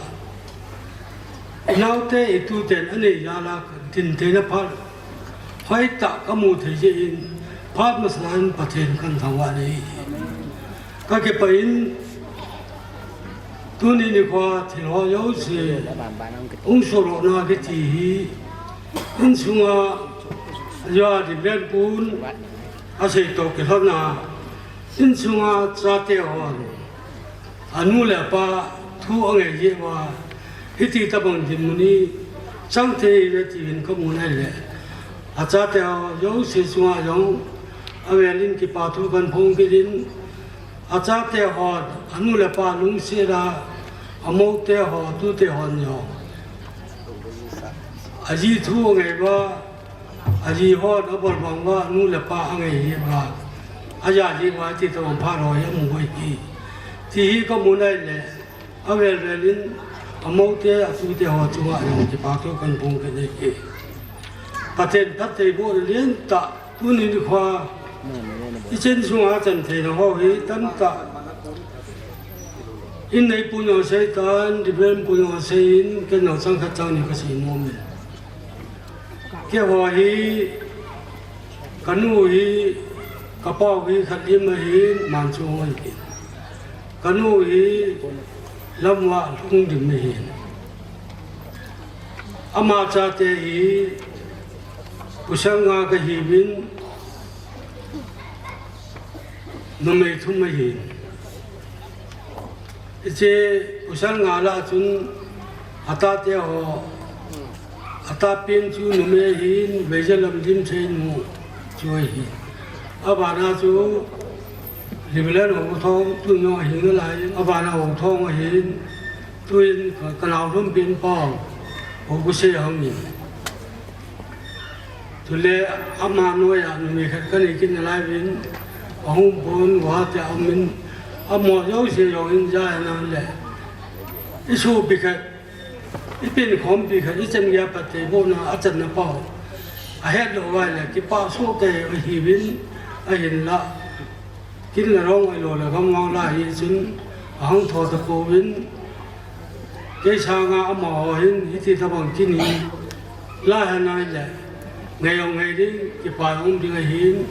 Inaote ituten anei jal a dintheina phat hoitah kamu thei jeh in, phat masa in Pathen kahin thangvah in ahi. Kakipah in, tuni nikhoa thil ho jouse hung sohdohna kiti hi, insunga, ajeh a Reverend pun, asei toh kilhona, insunga chate hon anu le apa thu angai jeh uva, hiti tabang dinmun hi chang thei ahi tiuvin kamu nai le, achate ho jouse chunga jong avel in kipa thu kahin phong kit in, achate ho, anu le apa lungset a, amoute ho, atute hon jong aji thu angai uva, aji hon abol bang uva, anu le apa angai jeh uva, aja jeh uva, hiti tabang phat ho hi amu u ahi, ti hi kamu nai le, avel vel in, amoute, atute ho chunga jong kipa thu kahin phong kit e. Pathen phattheibohna lentah, tuni nikhoa, ichan sunga chan theina ho hi tamtah in, neipun jong asei tan, Reverend pun jong asei in, ken jong chang khat chang ni kasei nom in. Keiho hi, kanu hi, kapau hi khat lim ahin, Manchong ahin. Kanu hi, lamvah Lhungdim ahin. Ama chate hi, pasal nga kahiuvin, numei thum ahin. Hiche pasal nga lah a chun atate ho, atapen chu numei ahin, Veijalam Limseinu chu ahin. Abana chu Reverend Houthong, tun jong ahing nalai, abana Houthong ahin, tuin ka, kanao lhumpen pa Houbung Sehang in. Chule ama noiya numei khat kanei kit nalai uvin, ahung pon, Guwahati a um in, amaho jouse jong in, aja henlang le, isopi khat, ipenkhompi khat, ichan geiya phattheibohna achanna pa ho ahet lou uva ahile, kipah soh kei ahiuvin, ahinla kin le rong ahilou le gam vang lah hi chun ahung thou tapouvin, kei sanga amaho hin hiti tabang kin hi lah henlang le, ngai jong ngai ding, kipa jong um ding ahin,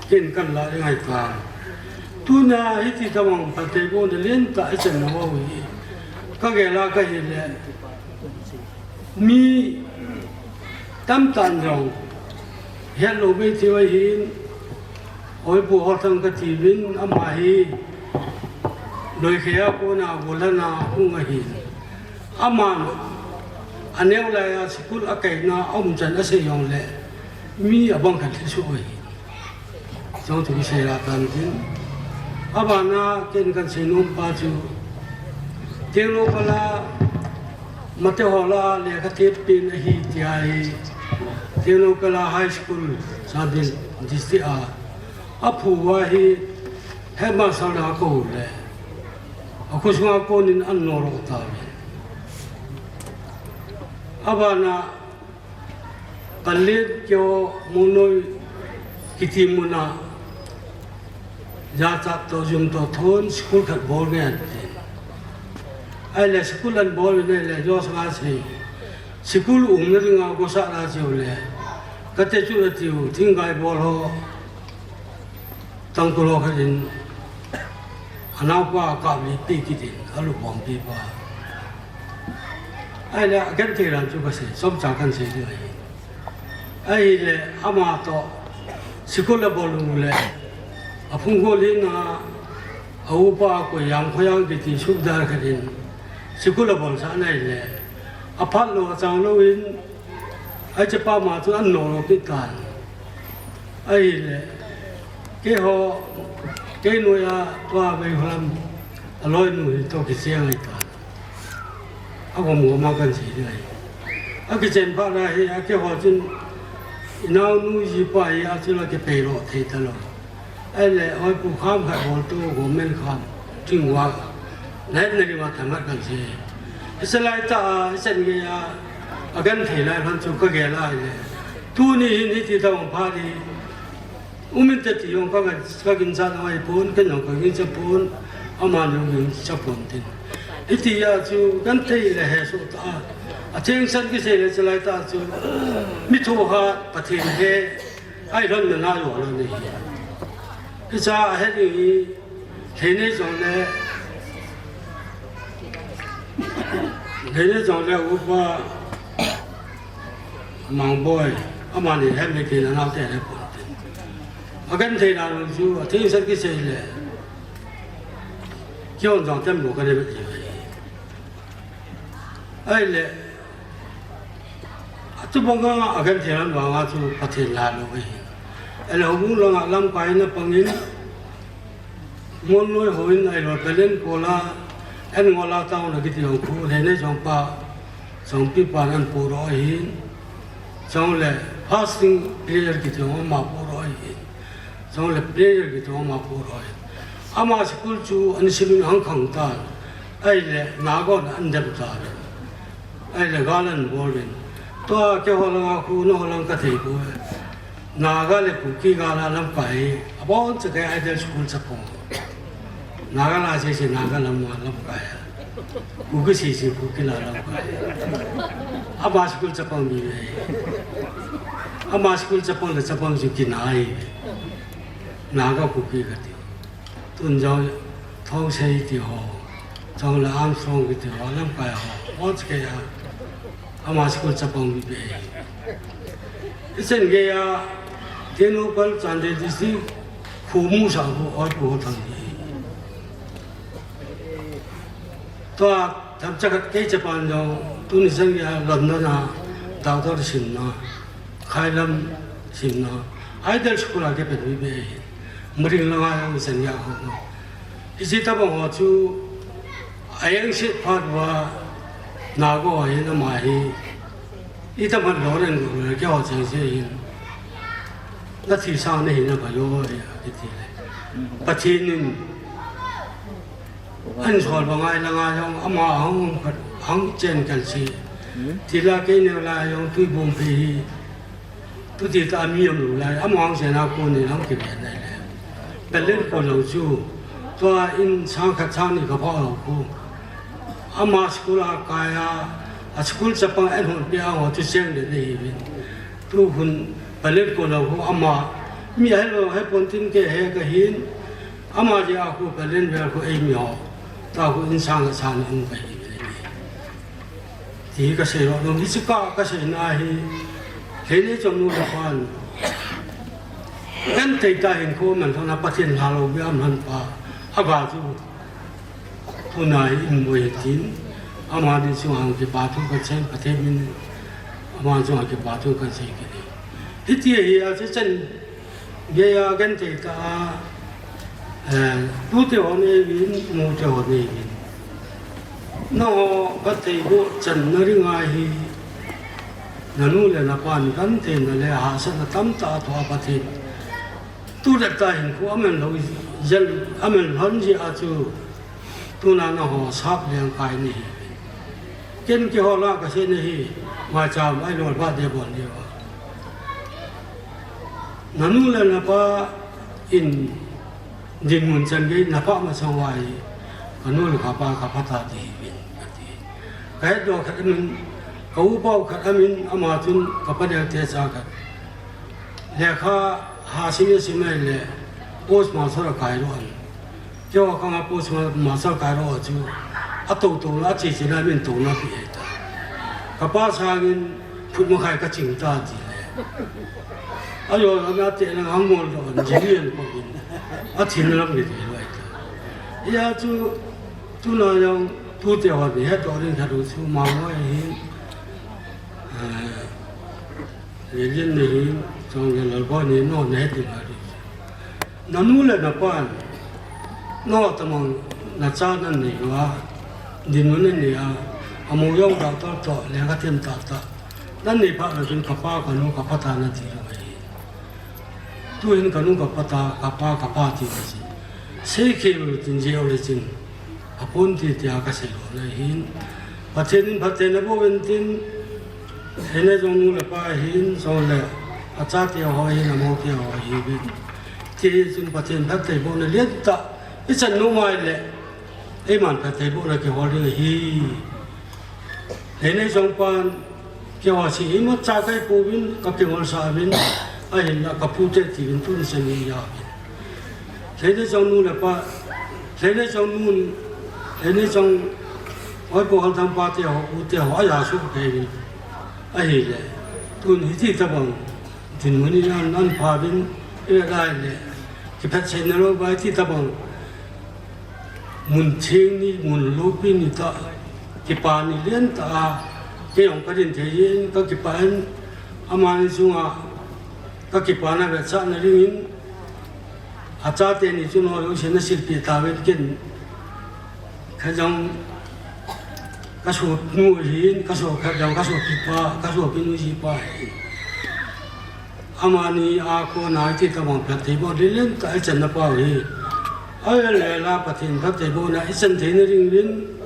kin kahin lah ding ahitai. Tuna hiti tabang phattheibohna lentah ichanna ho hi kagel a kahile, mi tamtah in jong hetlou bei thei u ahin, Oipu Hothang katiuvin, ama hi Loikhei a kona Golhang a hung ahin. Aman aneo laiya school akaina aumchan asei jongle, mi abang khat lhesoh u ahi. Chong chu kisei la tan tin. Abana ken kan seinom pa chu, Tengnoupal a mate ho lah a lekha tep pen ahi tia hi, Tengnoupal a high school, Chandel district a, aphu uva hi headmaster na akou le, akhosunga konin an nol lou tauve. Abana Palen keiho Molnoi kiti muna jachat toh jum toh thon school khat bol ngen tin. Ahile school an bol in ahile Joshua sei, school umna dinga gosah la cheu le, kate chu atiu, thinggai bol ho, tangkhul ho khat in anaopa kap lih peh kit in, alupbompi pa. Ahile agenthei dan chu kasei, chomcha kan sei ding ahi. Ahile ama toh school abol u le, aphung gol hina, aupa Koijang, Khoijang kiti subedar khat in school abolsah in ahile, aphat lou achang louvin, hiche pa ma chu an nol lou kit tan. Ahile, keiho, kei noiya tua Veiholam aloinu hi toh kicheng ahitan. Agom gom a kan sei ding ahi. Akichen phat a hi, akeiho chun, inaonu jipa hi achula kipei lou thei talou. Ahile, oi pu kham khat bol to, government kham, Thingbung a, nahet na dinga themkhat kan sei. Hiche laitah a, hichen geiya, agenthei lai lhon chu kagel a ahile, tuni hin hiti tobang phat hi um inte ti jong ka, kaginchat ahipon, ken jong kagincha pon, amani jong aginchat pon tin. Hitia chu genthei le hesoh tah a, athengsan kisei le hiche laitah chu, mi thohhat, Pathen he, ahi lhon nalai lou ahi. Hicha ahet ding hi, Lheinei jong le, Lheinei jong le upa Mangboi, amani hem le ken anaote le pon tin. Agenthei dan u chu, athengsan kisei le, keihon jong temlou kane vet ji ahi. Ahile, atubanga agenthei dan vanga chu Pathen lalou ahi. Ahile houbung langa lamkaina pangin, Molnoi hon ahilou le Palen kol a, Angola town a kiti jong khu, Lheinei jong pa, jong pipan an podoh ahin. Chule fasting prayer kiti jong ama podoh ahin. Chule prayer kiti jong ama podoh ahin. Ama school chu an simin ahung khang tan. Ahile Naga hon an dem tan. Ahile gal an bol in. Tua keiho langa khu, nangho lang kathei poi. Naga le Kuki gal a lamkai, abonchan kei Idol school chapang. Naga la sese Naga lam a lamkai. Kuki sese Kuki la lamkai. Ama school chapang mi ve. Ama school chapang le chapang chu kinai. Naga Kuki kati. Tun jong Thongsei ti ho, chule Armstrong kiti ho, lamkai ho, abonchan kei a, ama school chapang mi ve. Hichan geiya, Tengnoupal Chandel District, khomu sa ho, oi pu ho thang hi. Tua themcha khat kei chapang jong, tuni chan geiya London a, doctor simna, khailam simna, Idol school a kei pen mi ve. Maring langa jong chan geiya ho. Hiche tobang ho chu, ajeng set phat uva, Naga ho hin ama hi, itobang lou len lou le keiho chengse hin, nathi sang nahi na kalo, akiti le. Pathen in, ahin sol banga langa jong, ama ahung khat, ahung chen kal se. Tila kei neo lai jong, Tuibong phei hi, Tuti tah a mi um lou lai, ama hung chen a konin hung kiven nai le. Palen kol lang chu, tua in sang khat sang ni kapha lou khu. Ama school a kai a, a school chapang ahin hon peh a ho chu cheng le nahi uvin. Tu hun Palen kol lang khu ama, mi ahelou, hepon tin kei he kahin. Ama jeh a khu Palen vel khu eimi ho. Tua khu in sang khat sang ni um kahi uvin. Ti hi kasei lou nom, hiche ka, kaseina hi, Lheinei chomnu le pan, genthei tah a hinkho man lhon a Pathen lhalou bia man pa, aga chu, tuna hi in boi hi tin, amani chunga kipa thu kasei, Pathen min, amani chunga kipa thu kasei kit e. Hiti hi a, hiche chan, Geiya genthei tah a, eh, tute ho neiuvin, nute ho neiuvin. Nangho phattheiboh channa dinga hi, nanu le napan gentheina le hahsatna tamtah a thoh a Pathen. Tule tah hinkho aman lou jeh, aman lhon jeh a chu, tuna nangho sap leng kai nahi. Ken kihol a kasei nahi, maicham ahilou le birthday bol diu a. Nanu le napa in dinmun chan gei napa masang uva hi, kanu le kapa kapha ta ding ahiuvin, kati. Kahetdoh khat amin, ka upa u khat amin, ama chun kapa deu te cha khat. Lekha ha sim e sim e le, post master a kai lou ahi. Keiho khang a post ma-, master kai lou chu, atoh toh la, ache che la min toh na pi e ta. Kapa sangin phut makhai kaching ta ti le. Ajo na te na hang mol do, jin yen ko in. Athin lam ni te lai ta. Hia chu, tuna jong, tute ho ni hetdoh ding khat u chu, ma mo e hin. Eh, Lelen ni hin, chong le Lalboi ni, nangho nahet ding ahi. Nanu le napan, nangho tamang nacha nanei uva, dinmun nanei a, amu jong doctor toh, lekha them tah tah. Nanei phat le chun kapa kanu kapha ta nati lou ahi. Tuhin kanu kapha ta, kapa kapha ti le chun. Seikhel u le chun, jeh u le chun. Apon ti tia kasei lou na hin. Pathen in phatthei naboh uvin tin, hine jong nu le pa hin, jong le, achate ho hin, amote ho hi uvin. Ti chun Pathen phattheibohna lentah ichan nom uva ahile, eiman phattheibohna kihol ding ahi. Hine jong pan, Keiho si imacha kahi pouvin, kakingol sah uvin, ahinla kapute tiuvin tun semi ja uvin. Lheile jong nu le pa, lheile jong nun, lheile jong oipo halthang pate ho, ute ho, aja su kahi uvin. Ahile, tun hiti tabang, dinmun in an, an pha uvin, ile lai le, kiphatseina lou vai ti tabang. Mun theng ni, mun loupi ni tah, kipa ni lentah a, kei jong kadin thei jin, kakipah in, amani chunga, kakipana vetsahna dingin, achate ni chu nolou sena silpeh tauvin ken, khat jong, kasopnu ahin, kaso khat jong, kasopipa, kasopinu jipa ahin. Amani a kona iti tabang phattheiboh lelen tah ichan na pau hi. Ahile la Pathen phattheibohna ichan theina ding uvin.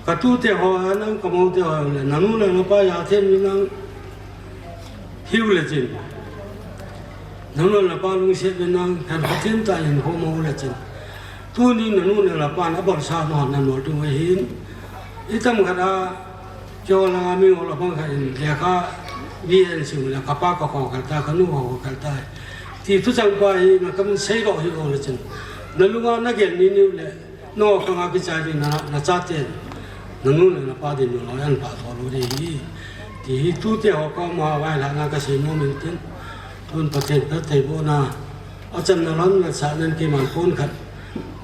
Katute ho, nang kamoute ho le, nanu le napa ja them uvin nang hiu le chin. Nanu le napa lungset uvin nang, kan Pathen tah in ho mo le chin. Tuni nanu le napan abolsa nau nanol diu ahin. Itam khat a, keiho langa mihol abang khat in lekha B A in sim le kapa kakhokhel ta, kanu kakhokhel ta. Ti thuchang pa hi nakam seidoh hih uleh chun. Nalunga nagel ni niu le, nangho khanga kichai ding na, nachaten. Nanu le napa dinmun loi an pha tho lou ding ahi. Ti hi tute ho koma vailhahna kasei nom in tin. Tun Pathen phattheibohna. Achanna lhon le sahnan keiman pon khat.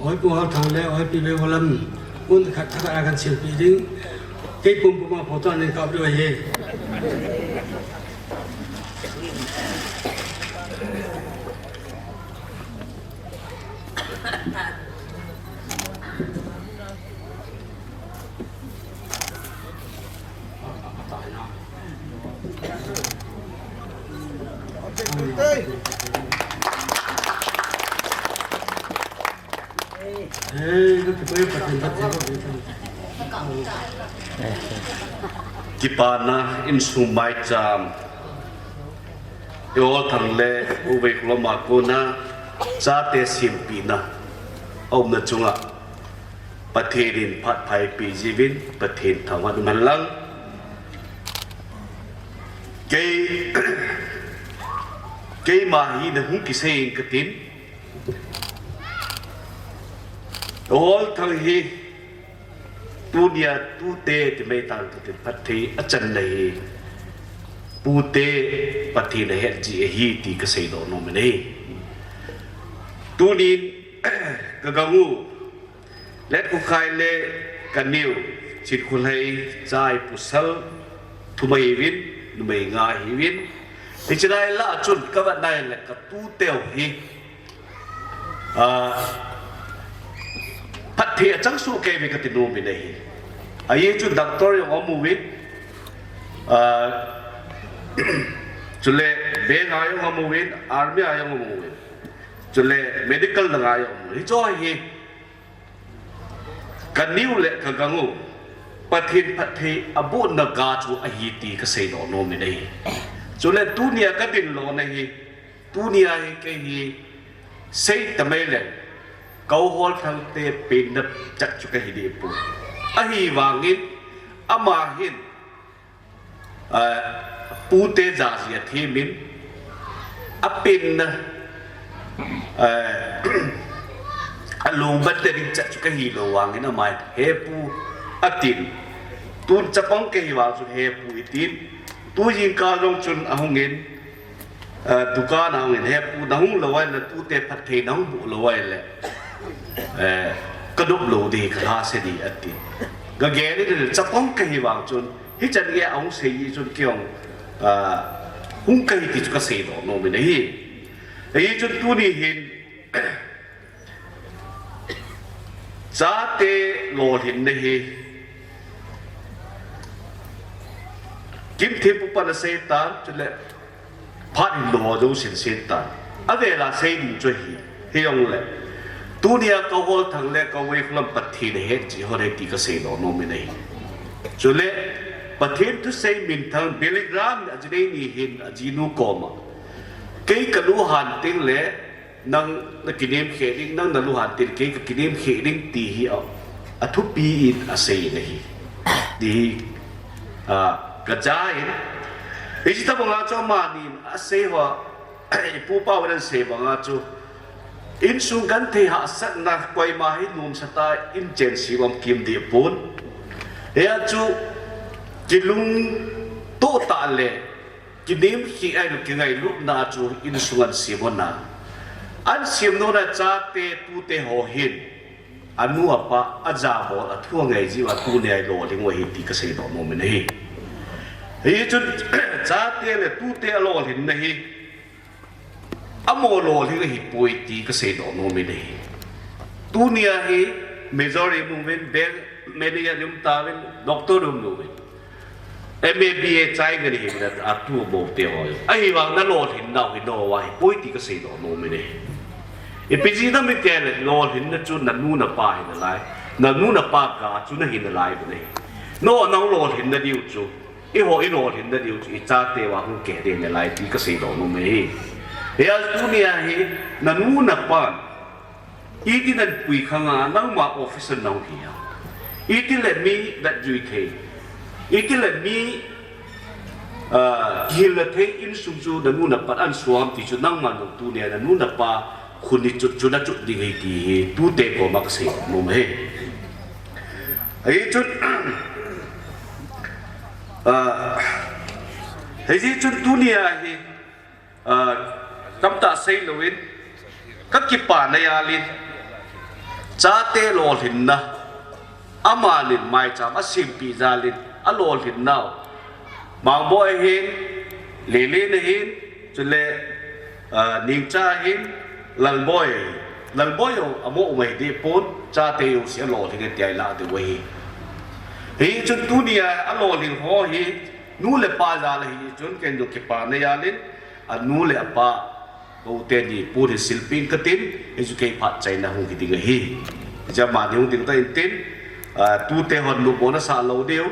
Oipu Halthang le, oipi Veivolam. Pon khat thakhat a kan silpeh ding. Kei pumpuma photo anin kap diu ahi. Kipana insung maicham. I Halthang le U Veivolam a kona chate sempina aumna chunga Pathen in phat pha eipeh jiuvin, Pathen thangvah in umhen lang. Kei, keima hi nahung kisei in katin. Halthang hi tunia tute ti mai tan katin, phatthei achanna hi pute Pathen ahet jeh ahi ti kasei doh nom in ahi. Tunin kagang u Letkhokhai le kaneo, Chinkholhei chai pasal thum ahiuvin, numei nga ahiuvin. Hiche lai lah a chun ka vet nai le ka tuteu hi, ah, phatthei a chang soh kei ve ka ti nom in ahi. Ahi chun doctor jong amu uvin, ah, chule bank a jong amu uvin, army a jong amu uvin, chule medical lang a jong amu uvin. Hiche hi ka neo le ka gang u, Pathen phatthei abohna ga chu ahi ti ka seidoh nom in ahi. Chule tunia ka dinlona hi, tunia hi kei hi sei ta mai leng, Kauhol Thangte penna chat chu ka hi deh poi. Ahivangin, ama hin, ah, pute jaji a themin, apenna, ah, alungban te ding chat chu ka hilou vangin, ama hin, "He pu," atin. Tun chapang ka hi vang chun, "He pu," itin. Tu jingkah jong chun ahungin, ah, dukan a hungin, "He pu, nahung lou ahile, tute phatthei nahung boh lou ahile, eh, ka nop lou ding, ka lhase ding," ati. Ka gel in, chapang ka hi vang chun, hichan gei a hung sei jeh chun kei jong, ah, hung kahi ti chu ka seidoh nom in ahi. Hijeh chun tuni hin, chate lolhinna hi, Kimthempu pan asei tan, chule phat in lou ho jousen asei tan. Avel a sei ding chu ahi, hijongle, tunia Kauhol Thang le Kawei Khulam Pathen ahet jeh hon ahi ti ka seidoh nom in ahi. Chule, Pathen thusei minthang Billy Graham ajinei ni hin ajinu koma, "Kei ka luhan teng le, nang na kinem kheh ding, nang na luhan teng kei ka kinem kheh ding," ti hi a, athupi in asei in ahi. Ti hi, ah, ka ja in. Hiche tabang a chu amanin asei ho, ipu pa hon asei bang a chu, insung genthei hahsatna koima hi nomsa tah in chen si bam kim deh pon. Hia chu kilungtoh tah le kinem kheh a, kingailutna chu insung an sem hon a. An sem nom a chate tute ho hin, anu apa ajabol a thu angai jeh uva tunia alolhing u ahi ti ka seidoh nom in ahi. Hichun chate le tute alolhinna hi, amaho lolhing ahipoi ti ka seidoh nom in ahi. Tunia hi major i um uvin, bank manager i um tauvin, doctor i um uvin, M A, B A chai ngen hi na, atu mo te ho. Ahivang na lolhinna u hi nao ahipoi ti ka seidoh nom in ahi. Ipi jeh ham itile lolhinna chu nanu napa hi nalai. Nanu napa ga chu nahi nalai u ahi. Nao, nao lolhinna diu chu, eiho i lolhinna diu chu i chate uva hung kidei nalai ti ka seidoh nom e. Hia tunia hi nanu napan, iti nan pui khang a, nangma officer nahung hi a, itile mi vetjui thei, itile mi, ah, kihilna thei insung chu nanu napan an suam ti chu nangman jong tunia nanu napa khut ni chut chu na chut ding ahi ti hi tute koma ka seidoh nom e. Hichun, ah, hijeh chun tunia hi, ah, tamtah seilouvin, ka kipana jal in, chate lolhinna, amanin maicham asempeh jal in, alolhin nau, Mangboi ahin, Lelen ahin, chule, ah, Ningcha ahin, Lalboi ahin. Lalboi jong amo um ahi deh pon, chate jouse alolhing e tia ilah diu ahi. Hichun tunia alolhing ho hi, nu le pa jal ahi chun ken jong kipana jal in, anu le apa, Kou teni pon hin silpeh katin, hichu kei phat chaina hung hi ding ahi. Hichu amani hung ding tan tin, ah, tute hon numo nasah lou diu,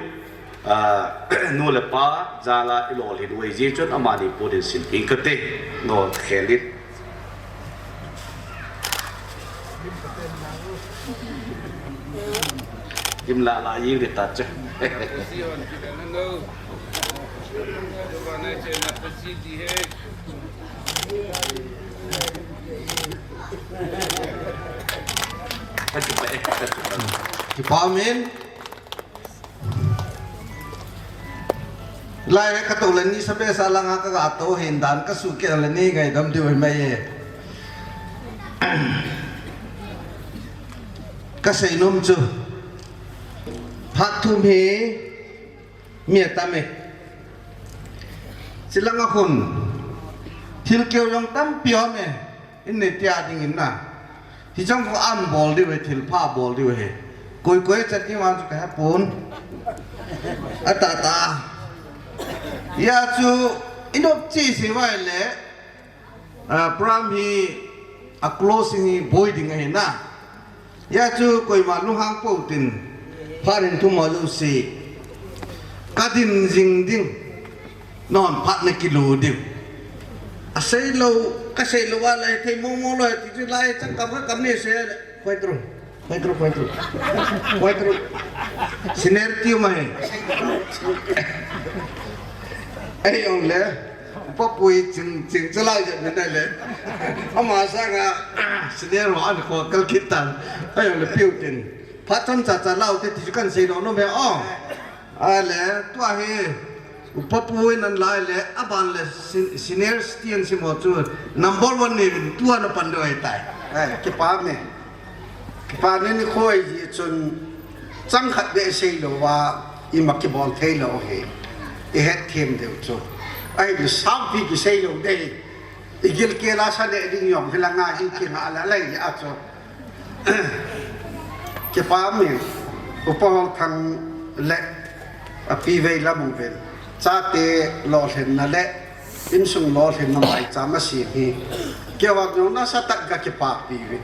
ah, nu le pa jal a ilolhin u ahi jeh chun amani pon hin silpeh kate. Nol khel in. Kim la la yin kita che. Kipa min. Lai ka to le ni sa be sa langa ka ga to hin dan ka su ke le ni ngaidam diu mai e. Ka seinom chu. Phat thum hi mi atam e. Chulanga khun Thil keu jong tampi um e. In nei tia ding in na. Hichang ko am bol diu e, thil pha bol diu e. Koi koi chat ni ma chu ka ha pon. Ata ta. Ya chu inop chi si vai le. Ah, program hi a closing hi boi ding ahi na. Ya chu koima lunghang pou tin, phat in thu mo jouse ka din jing ding, non phat na kilo ding. A sei lou, ka sei lou a lai thei mo mo lou ti chu lai chang kam ka kam ni se, khoi tru, khoi tru, khoi tru, khoi tru. Senior tiu ma he. Ei ong le. Upa pu hi ching, ching chalai jat min le. Ama sanga, senior ho an kho kal kit tan. Ai le piu tin. Phat chomcha cha lau te ti chu kan sei lou nom e o. Ai le, tua hi. Upa pu in an lai le, aban le sen-, senior citizen si mo chu. Number one ni tua na pan doi tai. Ai, kipah me. Kipah ni ni khoi ji chun chang khat be sei lou va, ima kibol thei lou hi. I het them deu chu. Ai, i sam pi ki sei lou dei. I gil ke la sa le ding yom hi la nga hi ki nga la lai a chu. Kipah me, Upa Holthang le a pi vei la mu ven. Chate lolhin na le. Insung lolhinna maicham a si hi. Keiho jong nasa tah in ka kipapi uve.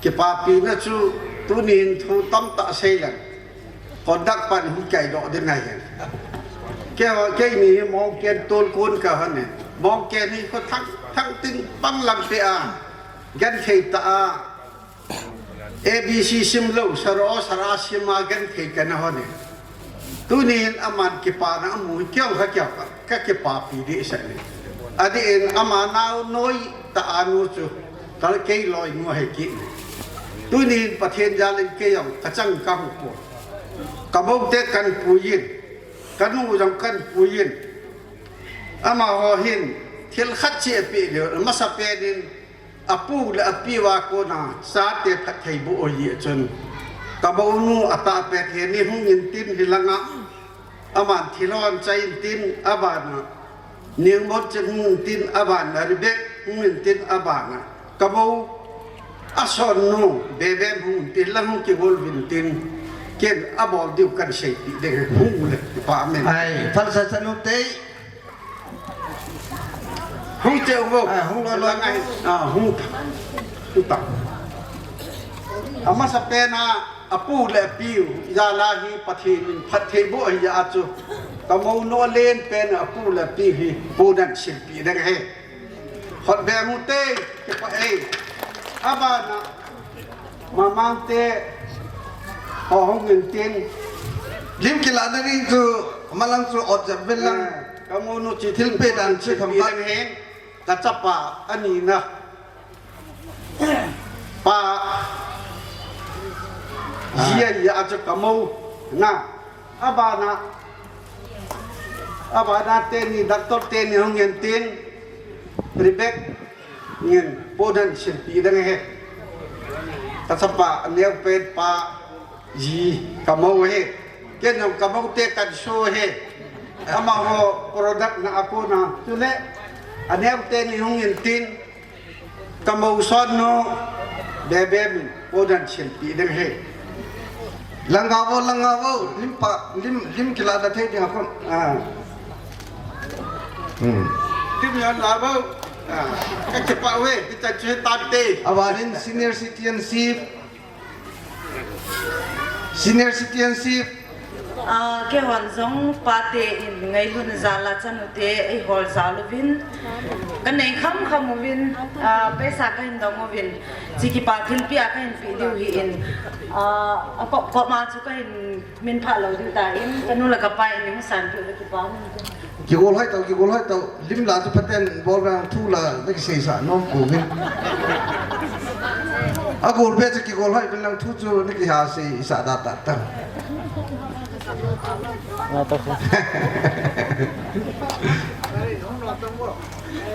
Kipapi na chu tunin thu tamtah sei leng. Conduct pan hi kei doh ding ahi. Keiho, keini hi Mongken tol kon ka hon e. Mongken hi ko thang, thang tin pang lang pe a. Gan thei ta a. A B C sim lou, saro, sara sim a gan thei ka na hon e. Tunin aman kipana amu, kei ka, kei ka, ka kipapi di sa ni. Adin ama nao noi ta anu chu, ka kei loi nu he ki ni. Tunin Pathen jal in kei jong ka chang ka hu ko. Ka bou te kan puiyin, ka nu jong kan puiyin. Amaho hin, thil khat chi a pi leu, masa pen in, Apu le api va kona chate phattheiboh u ahi chun. Ka mounu atahbeh hi ni hung in tin hilanga. Aman thilhon chai in tin abana. Ningmot chun hung in tin abana. Ribek hung in tin abana. Ka mou asonnu Bebem hung in tin lang hung kigol vin tin. Ken abol diu kan seipeh ding hung le pa men. Ai, phalsa chanu tei. Hung che u vo. Ah, hung lo lo. Lang ai. Ah, hung ta. Hung ta. Amasa pen a, apu le api u, jal a hi Pathen in phattheiboh ahi a chu. Ka mounu alen pen a, apu le api u hi, podan silpeh ding ahi. Hot be mu te, kipah e. Abana. Mamang te, ho hung in tin. Lim kila na ring chu, malang chu ot jep vel lang. Eh, ka mounu chi thil pe dan chi tham ka. Ka chapa, ani na. Pa. Ah. Jia, jia, a chu ka mou. Na. Abana. Abana teni, doctor teni hung in tin. Ribek. Ngin, podan silpeh ding ahi. Ka chapa, aneo pen pa, ji, ka mou ahi. Ken jong ka mou te kan so ahi. Amaho product na a kona. Chule, aneo teni hung in tin, ka mou sonnu, Bebem in, podan silpeh ding ahi. Langa vo, langa vo, lim pa, lim, lim kila da thei ding a kon. Ah. Hmm. Lim langa vo. Ah. Ka chapa ve, kita chu ta te. Aban in senior citizenship. Senior citizenship. Ah, keihon jong pate in ngailutna jal a chanu te eihol jal uvin. Ka nei kham kham uvin, ah, paisa ka hin dong uvin. Chi kipa thilpeh a ka hin pe diu hi in. Ah, a kop kop ma chu ka hin Min pha lou ding ta in, ka nu le ka pa in hung san peh u le kipa um. Kigol hoi tau, kigol hoi tau. Lim la chu phaten bol vang thu la, na kisei sa nom ko vin. A gol be chu kigol hoi vin lang thu chu na kiha sei sa da ta ta. Na ta khu.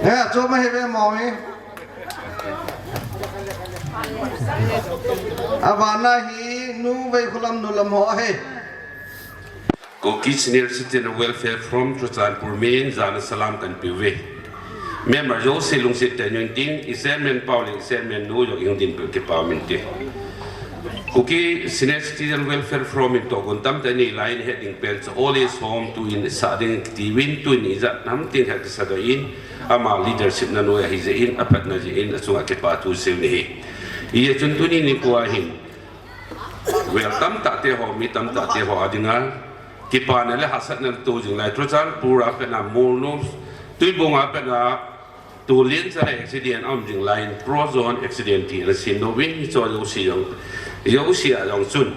Eh, chu ma he ve mo he. Abana hi nu Veikholam nu lam ho ahi. Kuki Senior Citizen Welfare from Churachandpur min jana salam kan pe uve. Member jouse lungset tah in um intin, i chairman pa le i chairman nu jong hung dinpeh kipa um inte. Kuki Senior Citizen Welfare Forum in tohgon tamtah inei lai in het ding pen chu old age home tuin sah ding tiuvin tuin ijat ham tin het kisa doh in, ama leadership na noiya ahi jeh in, aphatna jeh in, achunga kipa thu seiu ahi. Hijeh chun tuni nikho a hin, vel tamtah te ho, mi tamtah te ho a dinga kipana le hahsatna to jing lai. Churachandpur a pat na Molnom, Tuibong a pat na Tulian cha le accident a um jing lai in, Prozone accident ti ana sim doh uvin, hiche jouse jong, jouse a jong chun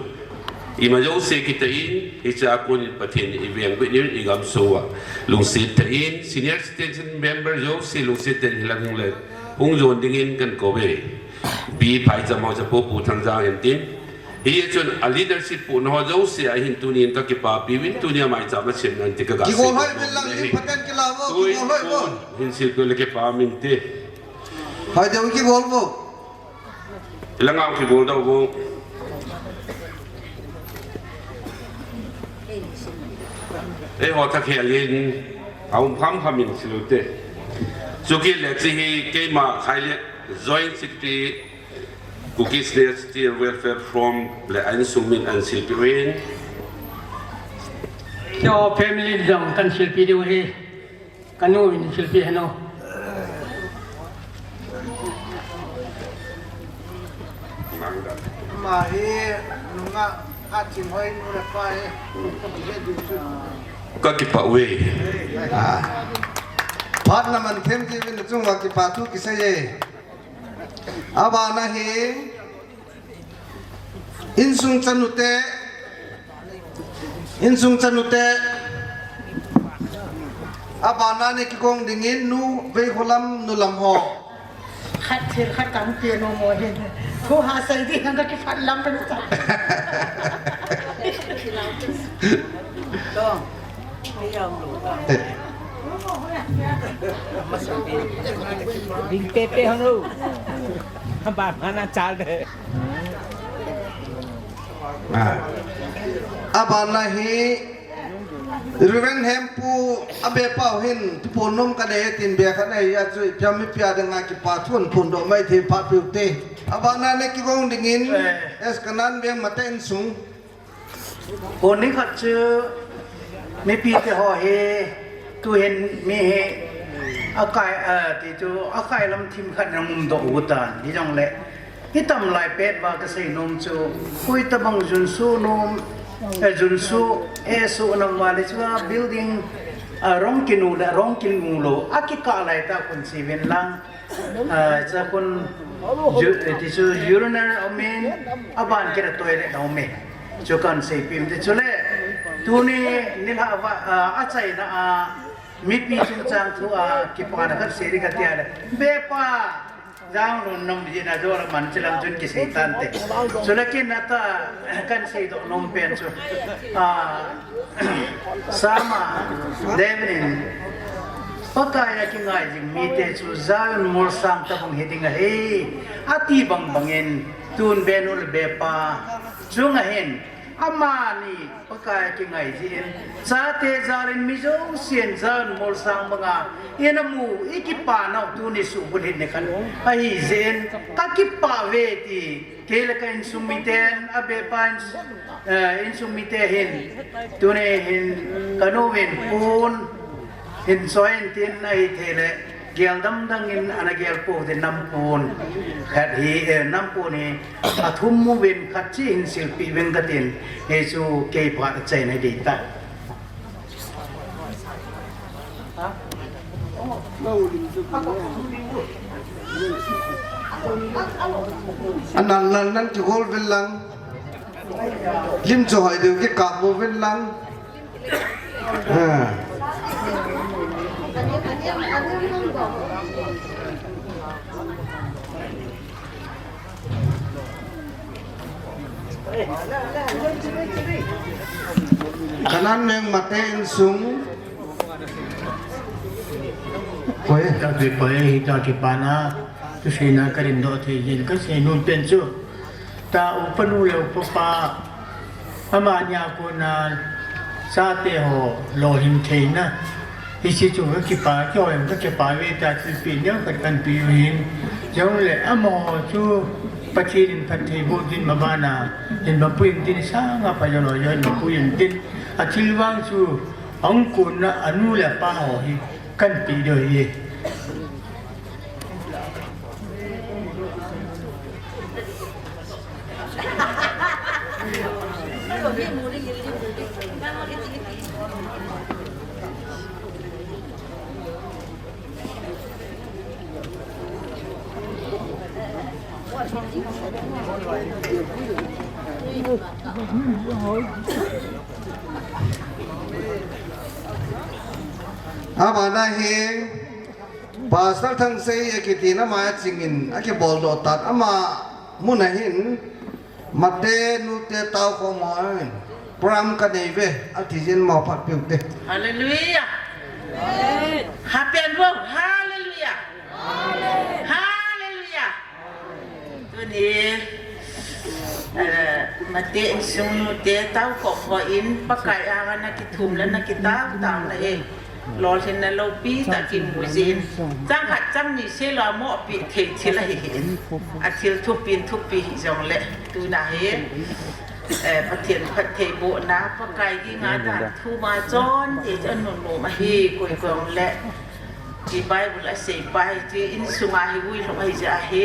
ima jouse kitah in, hiche a kon in Pathen i veng bit in i gamsung uva lungset tah in, senior citizen member jouse lungset tah in hilang hung le hung jon dingin kakou ve. Pi Phaicham ho cha Pu, Pu Thangjang hin tin, hijeh chun a leadership puhna ho jouse a hin tunin kakipapi uvin, tunia maicham a chimna in ti ka ga sei. Kigol hoi uvin lang, lim phaten kilah uvo, kigol hoi uvo. Hin silpeh le kipa um inte. Hoi deu kigol uvo. Ilanga kigol dau uvo. Eiho thakhel in aum hamham in sil u te. Chukit le hiche hi keima Khailek Joint Secretary, Kuki Senior Citizen Welfare Forum le a insung min ahin silpeh uvin. Keiho family in jong kahin silpeh diu ahi. Kanu in silpeh hen o. Ama hi nungah Hatching Hoi nu le pa hi. Kakipah uve. Ah. Phat naman them jiuvin, nachung uva kipa thu kisei e. Abana hi insung chanu te, insung chanu te, abana nei kigong dingin nu Veikholam nu lam ho. Khat thil khat kahin pe nom u ahin. Thu hasei ding hang kakipah lam pen ta. Ding pepe hang lo. Ba mana chal de. Ah. Abana hi Reverend Hempu, abepa u hin thuphon nom kanei tin be khat nei a chu ipi ham ipi a dinga kipa thu ahin phondoh mai thei phat piu te. Abana nei kigong dingin, eh, S Kanan Veng Mate insung. Kon ni khat chu mipi te ho hi tuhin mi hi akai, a, ti chu akai lam thim khat na ngum doh u tan. Hijongle hitam lai pet uva kasei nom chu, koi tabang junsu nom, eh, junsu, eh, su nam uva le chu a building, a, rong kinu le rong kinu lou akikah lai tah kon sei uvin lang. Ah, chakun ju-, eh, ti chu urinal aumin, aban kit a toilet aumin. Chu kahin seipeh u te chule. Tuni nilhah va, ah, achaina a mipi chungchang thu a kipana kahin sei ding kati a le. Bepa Janglun nom jina jola man chilang chun kisei tante. Chule kin ata kahin seidoh nom pen chu. Ah, Sama David in, Pakai a kingai jing mite chu Zion molsang tabang hiding ahi, ati bangbangin, tun benu le bepa chunga hin, amani Pakai a kingai jin, chate jalin mi jousen Zion molsang banga ina mu, i kipa nau tuni subul hin nikhat ahi jin, kakipah uve ti, Kei le ka insung miten, abepa in, eh, insung mite hin, tuni hin, kanu vin pon, hin soi in tin ahi thei le, gel dang dang in ana gel pou tin nam pon, khat hi, eh, nam pon hi, athum mu vin khat chi hin silpeh vin katin, hichu kei phat achaina ding ta. Anal nal nan kigol vin lang. Lim chu hoi deu kikap uvin lang. Ha. Kanan meng mate insung. Koi. Kakipah e, hita kipana, thuseina karin doh thei jin, kasei nom pen chu. Ta upa nu le upa pa, amani a kona, chate ho, lolhing theina. Hiche chu ka kipa, keiho jong ka kipa ve ta, thilpeh neo khat kahin pe u ahin. Jongle amaho chu Pathen in phatthei boh ding ma bana, hin ma pui intin, sanga pa jong lo jong hin ma pui intin. Athil vang chu ahung konna anu le apa ho hi kahin pe diu ahi. Abana hi Pastor Thangsei akiti na ma chingin akibol doh tan ama mun ahin, Mate nute tao khom hon, program kanei ve, ati jin ma phat piu te. Hallelujah. Happy and wow. Hallelujah. Hallelujah. Tuni, eh, Mate insung nute tao khom hon, Pakai anga na kithum le na kitao tao na e. Lolhinna loupi tah kimu jin. Chang khat chang ni seilou a moh pi thei thil ahi hin. Athil thupi thupi hijongle tuna hi, eh, Pathen phattheibohna, Pakai dinga dan thum a chonte chu anunnom ahi, koi koi le. Ti Bible asei pa hi, ti insunga hi vui lhung ahi jeh ahi.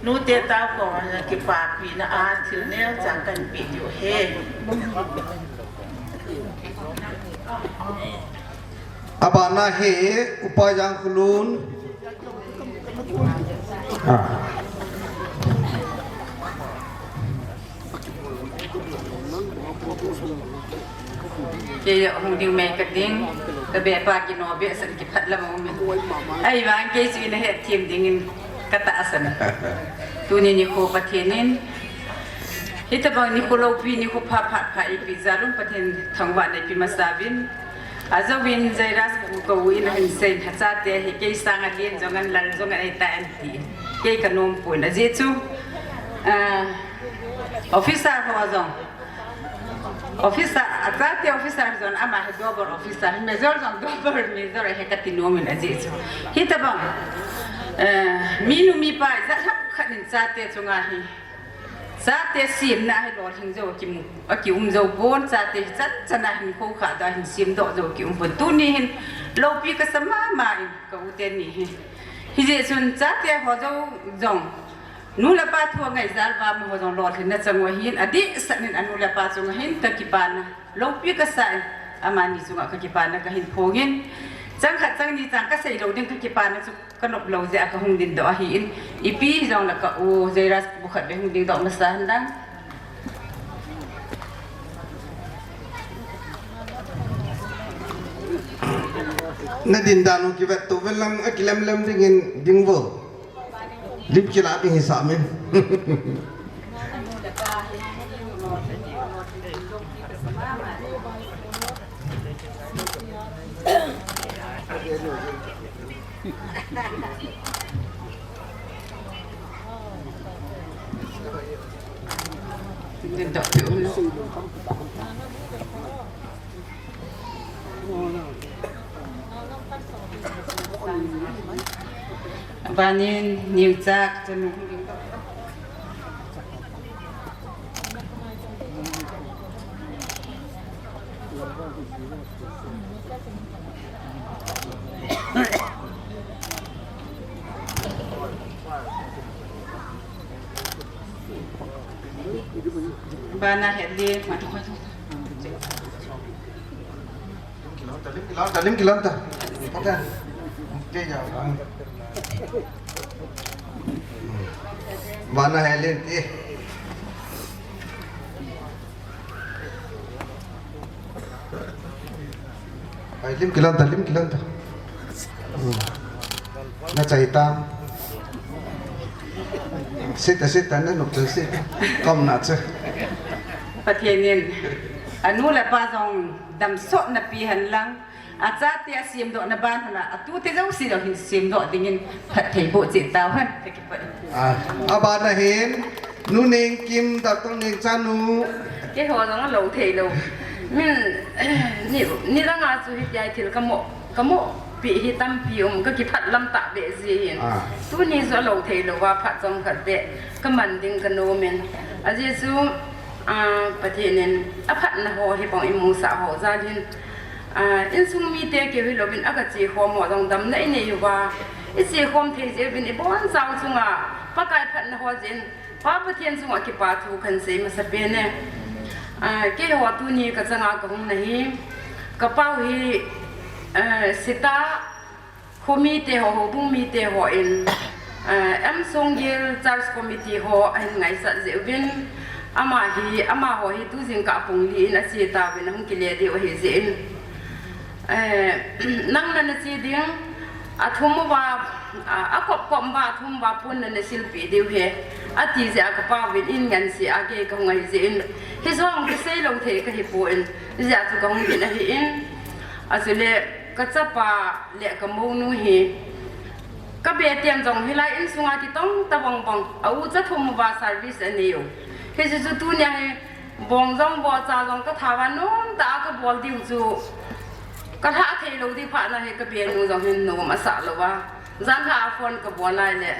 Nute tao khom a kipapina a thil neocha kahin pe diu ahi. Abana hi Upa Jangkhulun. Ah. Kei hung ding mai ka ding, ka beh pa kino beh san kiphat lam a um in. Ahivang kei chu ina hetthem dingin ka tahsan. Tuni nikho Pathen in, hitabang nikho loupi nikho pha phat pha eipeh jal un Pathen thangvahna eipeh masa uvin. Ajouvin Jairus pu ka u in ahin seiyin, achate hi kei sanga len jong an lal jong an ahitai anti. Kei ka nom pon ajeh chu, ah, officer ho jong, officer, achate officer jong ama hi double officer, major jong double major ahi kati nom in ajeh chu. Hitabang, eh, minu mipa ijat ham khat in chate chunga hi Chate semna hi lolhing jou akimu, akium jou pon, chate hi chan chan a hin khoukhah doh a hin semdoh jou kium pon. Tuni hin loupi kasa mama in ka u teni hi. Hijeh chun chate ho jou jong, nu le pa thu angai jal uva amaho jong lolhinna chang u ahin, adehset in anu le apa chunga hin ka kipana loupi kasa in, amani chunga ka kipana kahin phongin, chang khat chang ni chang kasei lou ding ka kipana chu Ka nop lou jeh a ka hung dingdoh ahin, ipi hijongle ka u Jairus pu khat beh hung dingdoh masa hen lang. Na dindan u kivet to vel lang, akilemlem dingin ding vo. Lim kila ding hisah min. Abanin niucha chanu. Bana heli. Lim kilon ta, lim kilon ta, lim kilon ta. Pata. Te ja, bang. Bana heli ti. Ai, lim kilon ta, lim kilon ta. Hmm. Na chai tam. Sita, sita, na nop chai sita. Kom na cha. Pathen in anu le apa jong damsotna pe hen lang, achate asemdohna ban hon a, atute jouse jong hin semdoh dingin phatthei boh cheh tauhen. Ah, abana hin, Nu Nengkim, Doctor Nengchanu. Keiho jong alou thei lou. Min, ni, nidang a chu hitia thil kamoh. Kamu pi hi tampi um, kakiphat lam tahbeh jeh in. Ah. Tuni chu alou thei louva phat chomkhat beh kaman ding kanom in. Ajeh chu, ah, Pathen in aphatna ho hi bang imusah ho jal hin. Ah, insung mite keu hilouvin aga chekhom ho jong damna inei uva. Ichekhom thei jeh uvin ibonchau chunga Pakai phatna ho jeh in Pa Pathen chunga kipa thu kahin sei masapen e. Ah, keiho tuni kachanga kahung na hi, kapau hi, ah, Sita, khomite ho, houbung mite hon, ah, M Songgel Church Committee ho ahin ngaisah jeh uvin, ama hi, amaho hi tujingkah pung li in ache tauvin ahung kile diu ahi jeh in. Eh, nang nana che ding, athum uva, a, akop kop uva, athum uva pon nana silpeh diu ahi, ati jeh a kapau vin in ngansi a kei kahung ahi jeh in. Hiche jong kisei lou thei kahi pon, hijeh a chu kahung vin ahi in. Achule, kachapa le kamonu hi, kabe ten jong hilai insunga kitong tabang bang, a ucha thum uva service anei u. Hiche chu tunia hi, Bong jong bocha jong katha uva nomtah a kabol diu chu. Kalha thei lou ding phat na hi kabenu jong hin nom asah lou a. Janhi a phone kabol lai le.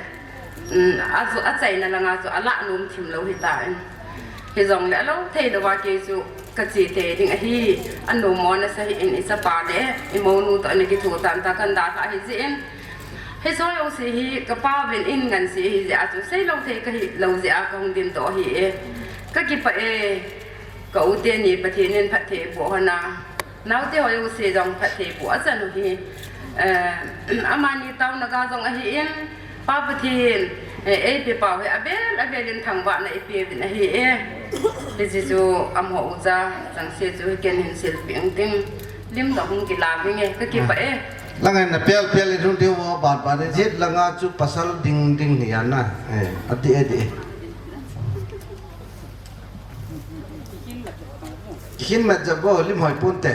Um, aju, achaina langa chu alah nom thim lou hitan. Hijongle alou thei louva kei chu kache tei ding ahi. Anom mona sa hi in ichapa le imonu toh ana kithu tan ta kan dalha ahi jeh in. Hiche jouse hi kapau vin in ngansi ahi jeh a chu sei lou thei kahi lou jeh a kahung ding toh ahi e. Kakipah e. Ka u teni Pathen in phatthei boh hon a, naote ho jouse jong phatthei boh achan u hi, eh, amani taona ga jong ahi in, Pa Pathen, eh, eipeh pau hi avel avel in thangvahna eipeh uvin ahi e. Hiche chu amaho ucha changse chu ken hin silpeh ing ting, lim jong hung kila vinge, kakipah e. Lang in na pel pel in hung diu vo ban ban in, jet langa chu pasal ding ding hi ana, eh, ati e di. Kihin mat jabo, lim hoi pon te.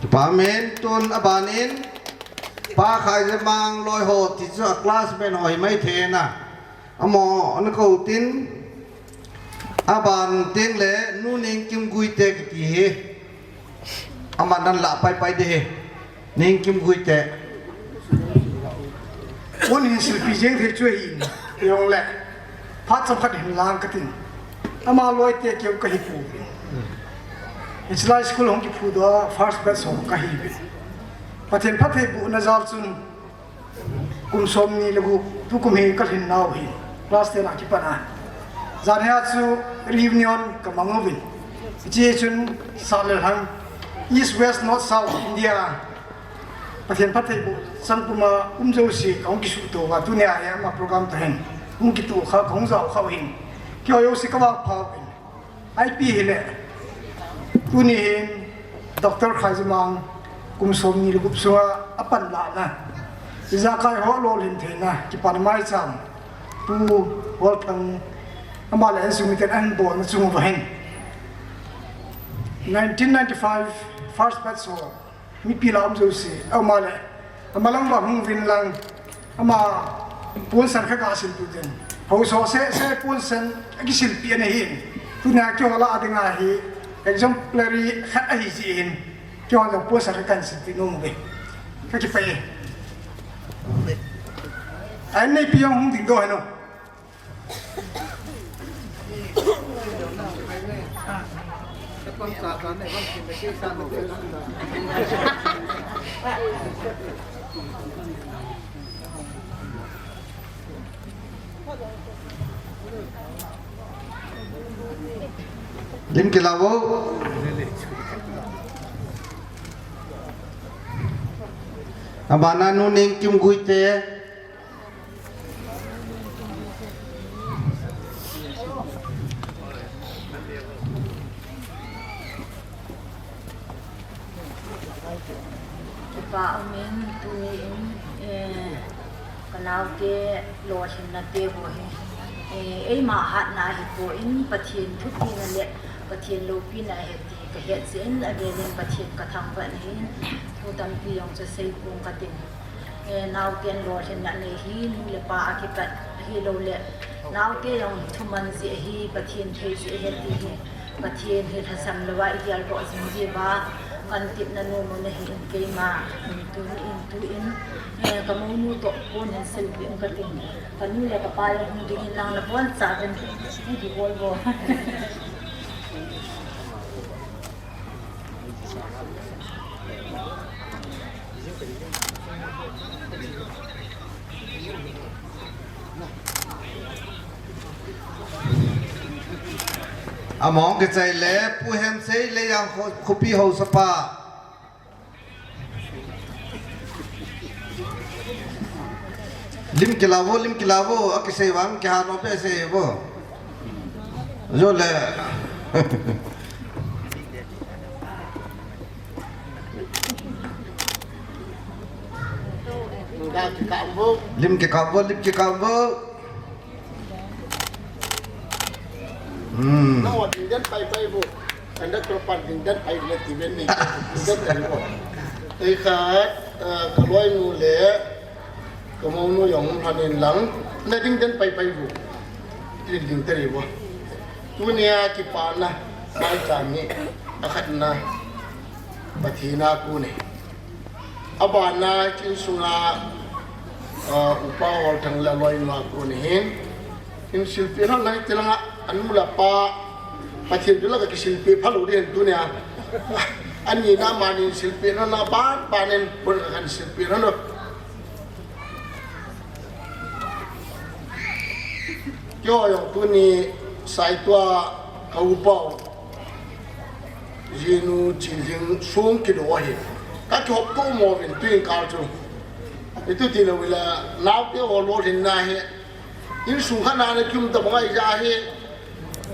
Kipa min, tun aban in, Pa Khaijemang loi ho ti chu a classmate ho hi mai thei na. Amaho ana kou tin, aban teng le Nu Nengkim Guite kiti hi. Aman nan la pai pai de hi. Nengkim Guite. Pon hin silpi jeng thei chu ahi in. Jong le. Phat chomkhat hin lang katin. Ama loi te keu kahi pu. Hiche lai school hung kiphudoh a first batch ho kahi ve. Pathen phatthei bohna jal chun kum somni le gup, tukum hi kalhin nau hi. Class ten a kipat a. Janhi a chu reunion kamang uvin. Hiche chun sah le lhang, East, West, North, South, India. Pathen phatthei boh, sangpum a um jouse, kahung kisuhto uva, tunia hi ama program toh hin. Hung kitoh kha, kahung jao kha u hin. Keiho jouse kavangpha uvin. Ipi hile. Tuni hin, Doctor Khaijemang, kum somni le gup sunga apan lahna. Ijakai ho lolhin theina, kipan maicham. Pu Walthang, ama le insung miten ahin bolna chung uva hin. Nineteen ninety-five, first batch ho. Mipi la um jouse, ama le, ama lang uva hung uvin lang, ama ponsan kha kasil tu ten. Ho so se, se ponsan, akisilpi ana hin. Tunia keiho lah a dinga hi, exemplary khat ahi jeh hin. Keiho jong ponsan kha kahin silpi nom uve. Kakipah e. Ahin neipi jong hung dingdoh hen o. Lim kilau vo. Abana Nu Nengkim Guite. Kipa umin tuni in, eh, kanaote lolhinna te ho hi, eh, eima hatna ahipon Pathen thupina le Pathen loupina ahi ti kahet jeh in avelin Pathen kathangvah in, thu tampi jong chu seipong katin. Eh, naoten lolhinna nei hi nu le pa akipat ahilouleh naote jong thuman jeh ahi, Pathen thei jeh ahi ti hi Pathen hi lhasam louva igeldoh jing diuva katepna nom u ahin keima. Tuni in, tu in, eh, kamounu toh kon hin selfie um katin. Kanu le kapa jong hung dingin lang nabonchauvin idi bol bol. Among kichai le Pu Hemsei le jang kho-, khopi haosapa. Lim kilau vo, lim kilau vo, akisei vang, kiha nom pe sei vo. Jo le. Lim kikap vo, lim kikap vo. Hmm. Nang ot ding den pai pai vo. Conductor pan ding den pai le ti ven ni. Ding den pai vo. Ei khat, eh, kaloinu le kamounu jong lhanin lang. Na ding den pai pai vo. Ding ding teri vo. Tunia kipana, maicham hi, akhatna, Pathen a kon e. Abana, insunga, ah, Upa Holthang le aloinu a kon ahin. Hin silpeh lhon lai tilanga, anu le apa, Pathen thu lah a kisilpeh phalou ding tunia. Anina manin silpeh lhon na ban banin, pon kahin silpeh lhon. Keiho jong tuni Saitua ka upa u. Jinu Chinlhing sung kido ahi. Ka kihop tou mo vin tuin kal chu. Itu ti lou ila naote ho lolhinna hi. Insung khat na na kium ta bang ahi ja hi.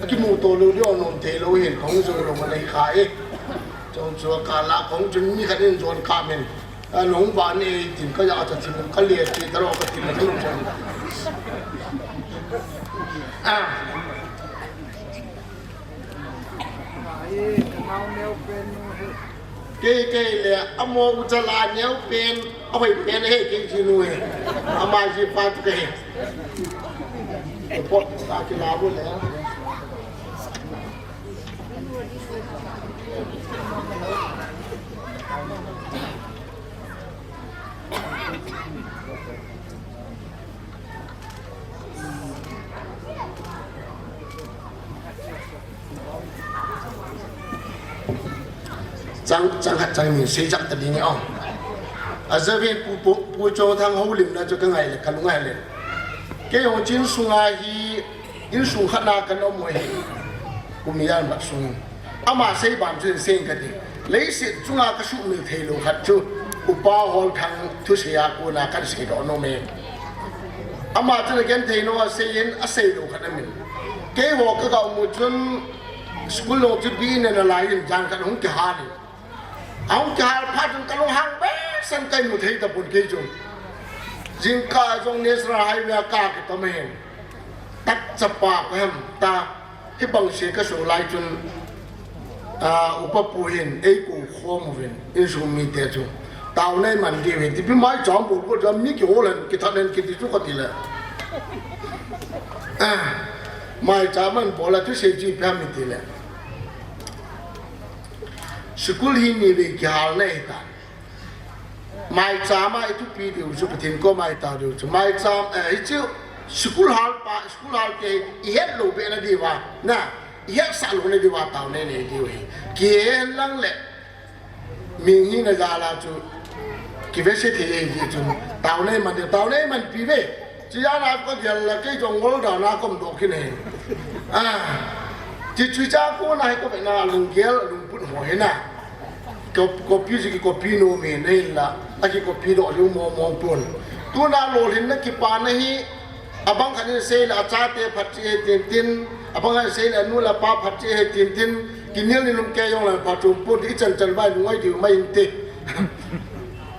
Akimu to lou lou nom thei lou hin kahung jong lou ma nei kha e. Chong chu ka la kahung chun mi khat in jon ka men. A nung ba ni tin ka ya cha chin ka le ti ta ro ka tin na ka lung chang. Ah. Kei, kei le, amo u cha la neo pen, a hoi pen he, kei chi nu he. Ama chi pa tu ke he. Po, ta ki la bu le. Chang, chang khat chang ni sei jap ta ding e o. A javen pu, pu, Pu Chongthang houlimna chu ka ngai le, ka lungngai le. Kei jong chin sunga hi, insung khat na ka nom u hi. Kum ijat mat sung. Ama sei bang chu sei ka ti. Leiset chunga ka sumil thei lou khat chu Upa Holthang thusei a kona kan sei doh nom e. Ama chun a genthei nom a sei in a sei lou khat a min. Keiho ka ga mu chun school lou chu bi in a lai in jan khat hung kihal in. A hung kihal phat chun ka lunghang behseh in ka imu thei tapon kei chu. Jingkah jong National Highway a ka kitom in. Tak chapa ka hem ta. Hibang se ka so lai chun, ah, Upa Pu hin eikou khom uvin, insung mite chu. Tao nei man diu hin, tipi maicham bol bol jam mi kihol hen, kithat hen kiti chu ka ti le. Ah, maicham man bol a thusei chi pia mi ti le. School hi ni vei kihal nei ta. Maicham a i thupi diu chu, Pathen koma i tao diu chu. Maicham, eh, hichu school hal pa, school hal te i het lou be na diu va, na, i hetsah lou na diu va tao nei nei diu hi. Kihen lang le, mi hi na jal a chu, kivetsah thei e hi chu, tao nei man diu, tao nei man pi ve. Chijana kagel le kei jong ngol dan a kaum doh kit e. Ah. Chi chu cha kona hi kavena lunggel lungput ho hina. Ko, copy ji ki copy nom e nei la. Aki copy doh lou mong mong pon. Tuna lolhinna kipana hi abang khat in asei le achate phatchih ahi tin tin. Abang khat in asei le anu le apa phatchih ahi tin tin. Kinel ni lum kei jong le phatchom pon ichan chan vai lungai diu mai inte.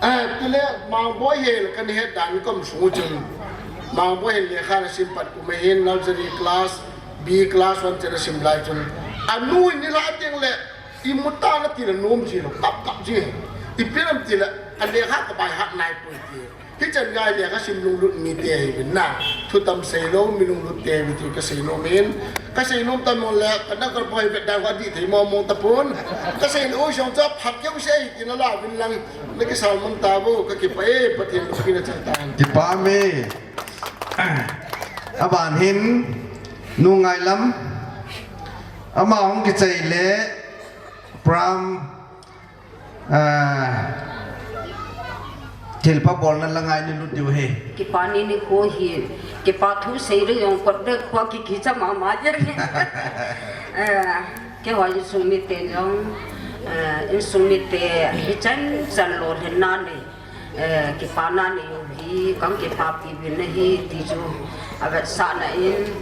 Eh, tule Mangboi hi le kana het dan kaum sung chun. Mangboi hi lekha ana sim pat kum ahin nursery class, B class one chan asim lai chun. Anu in nilhah teng le imu tan ati le nom ji lou, kap kap ji. Ipi lam ti le, alekha kabai hat nai poi ti. Hichan gei lekha sim lunglut mite ahi uvin na. Thu tam sei lou, mi lunglut te ahi uvin ti kasei nom in. Kasei nom tam mo le, kana ka poi vet dan ka di thei mong mong tapon. Kasei lou jong cha phat keu sei ti nala uvin lang. Nakisal man tauvo, kakipah e, Pathen lungpi na chan tan. Kipah e. Aban hin, nu Ngailam. Ama hung kichai le, Pram, ah, thilpha bolna la ngai ni lut diu ahi. Kipa ni nikho hi, kipa thu sei le jong kot de kho ki kicha mama jeng. Eh, keiho insung mite jong, eh, insung mite hichan chan lolhinna nei, eh, kipana nei u hi, kang kipapi uvin ahi ti chu. Avetsahna in,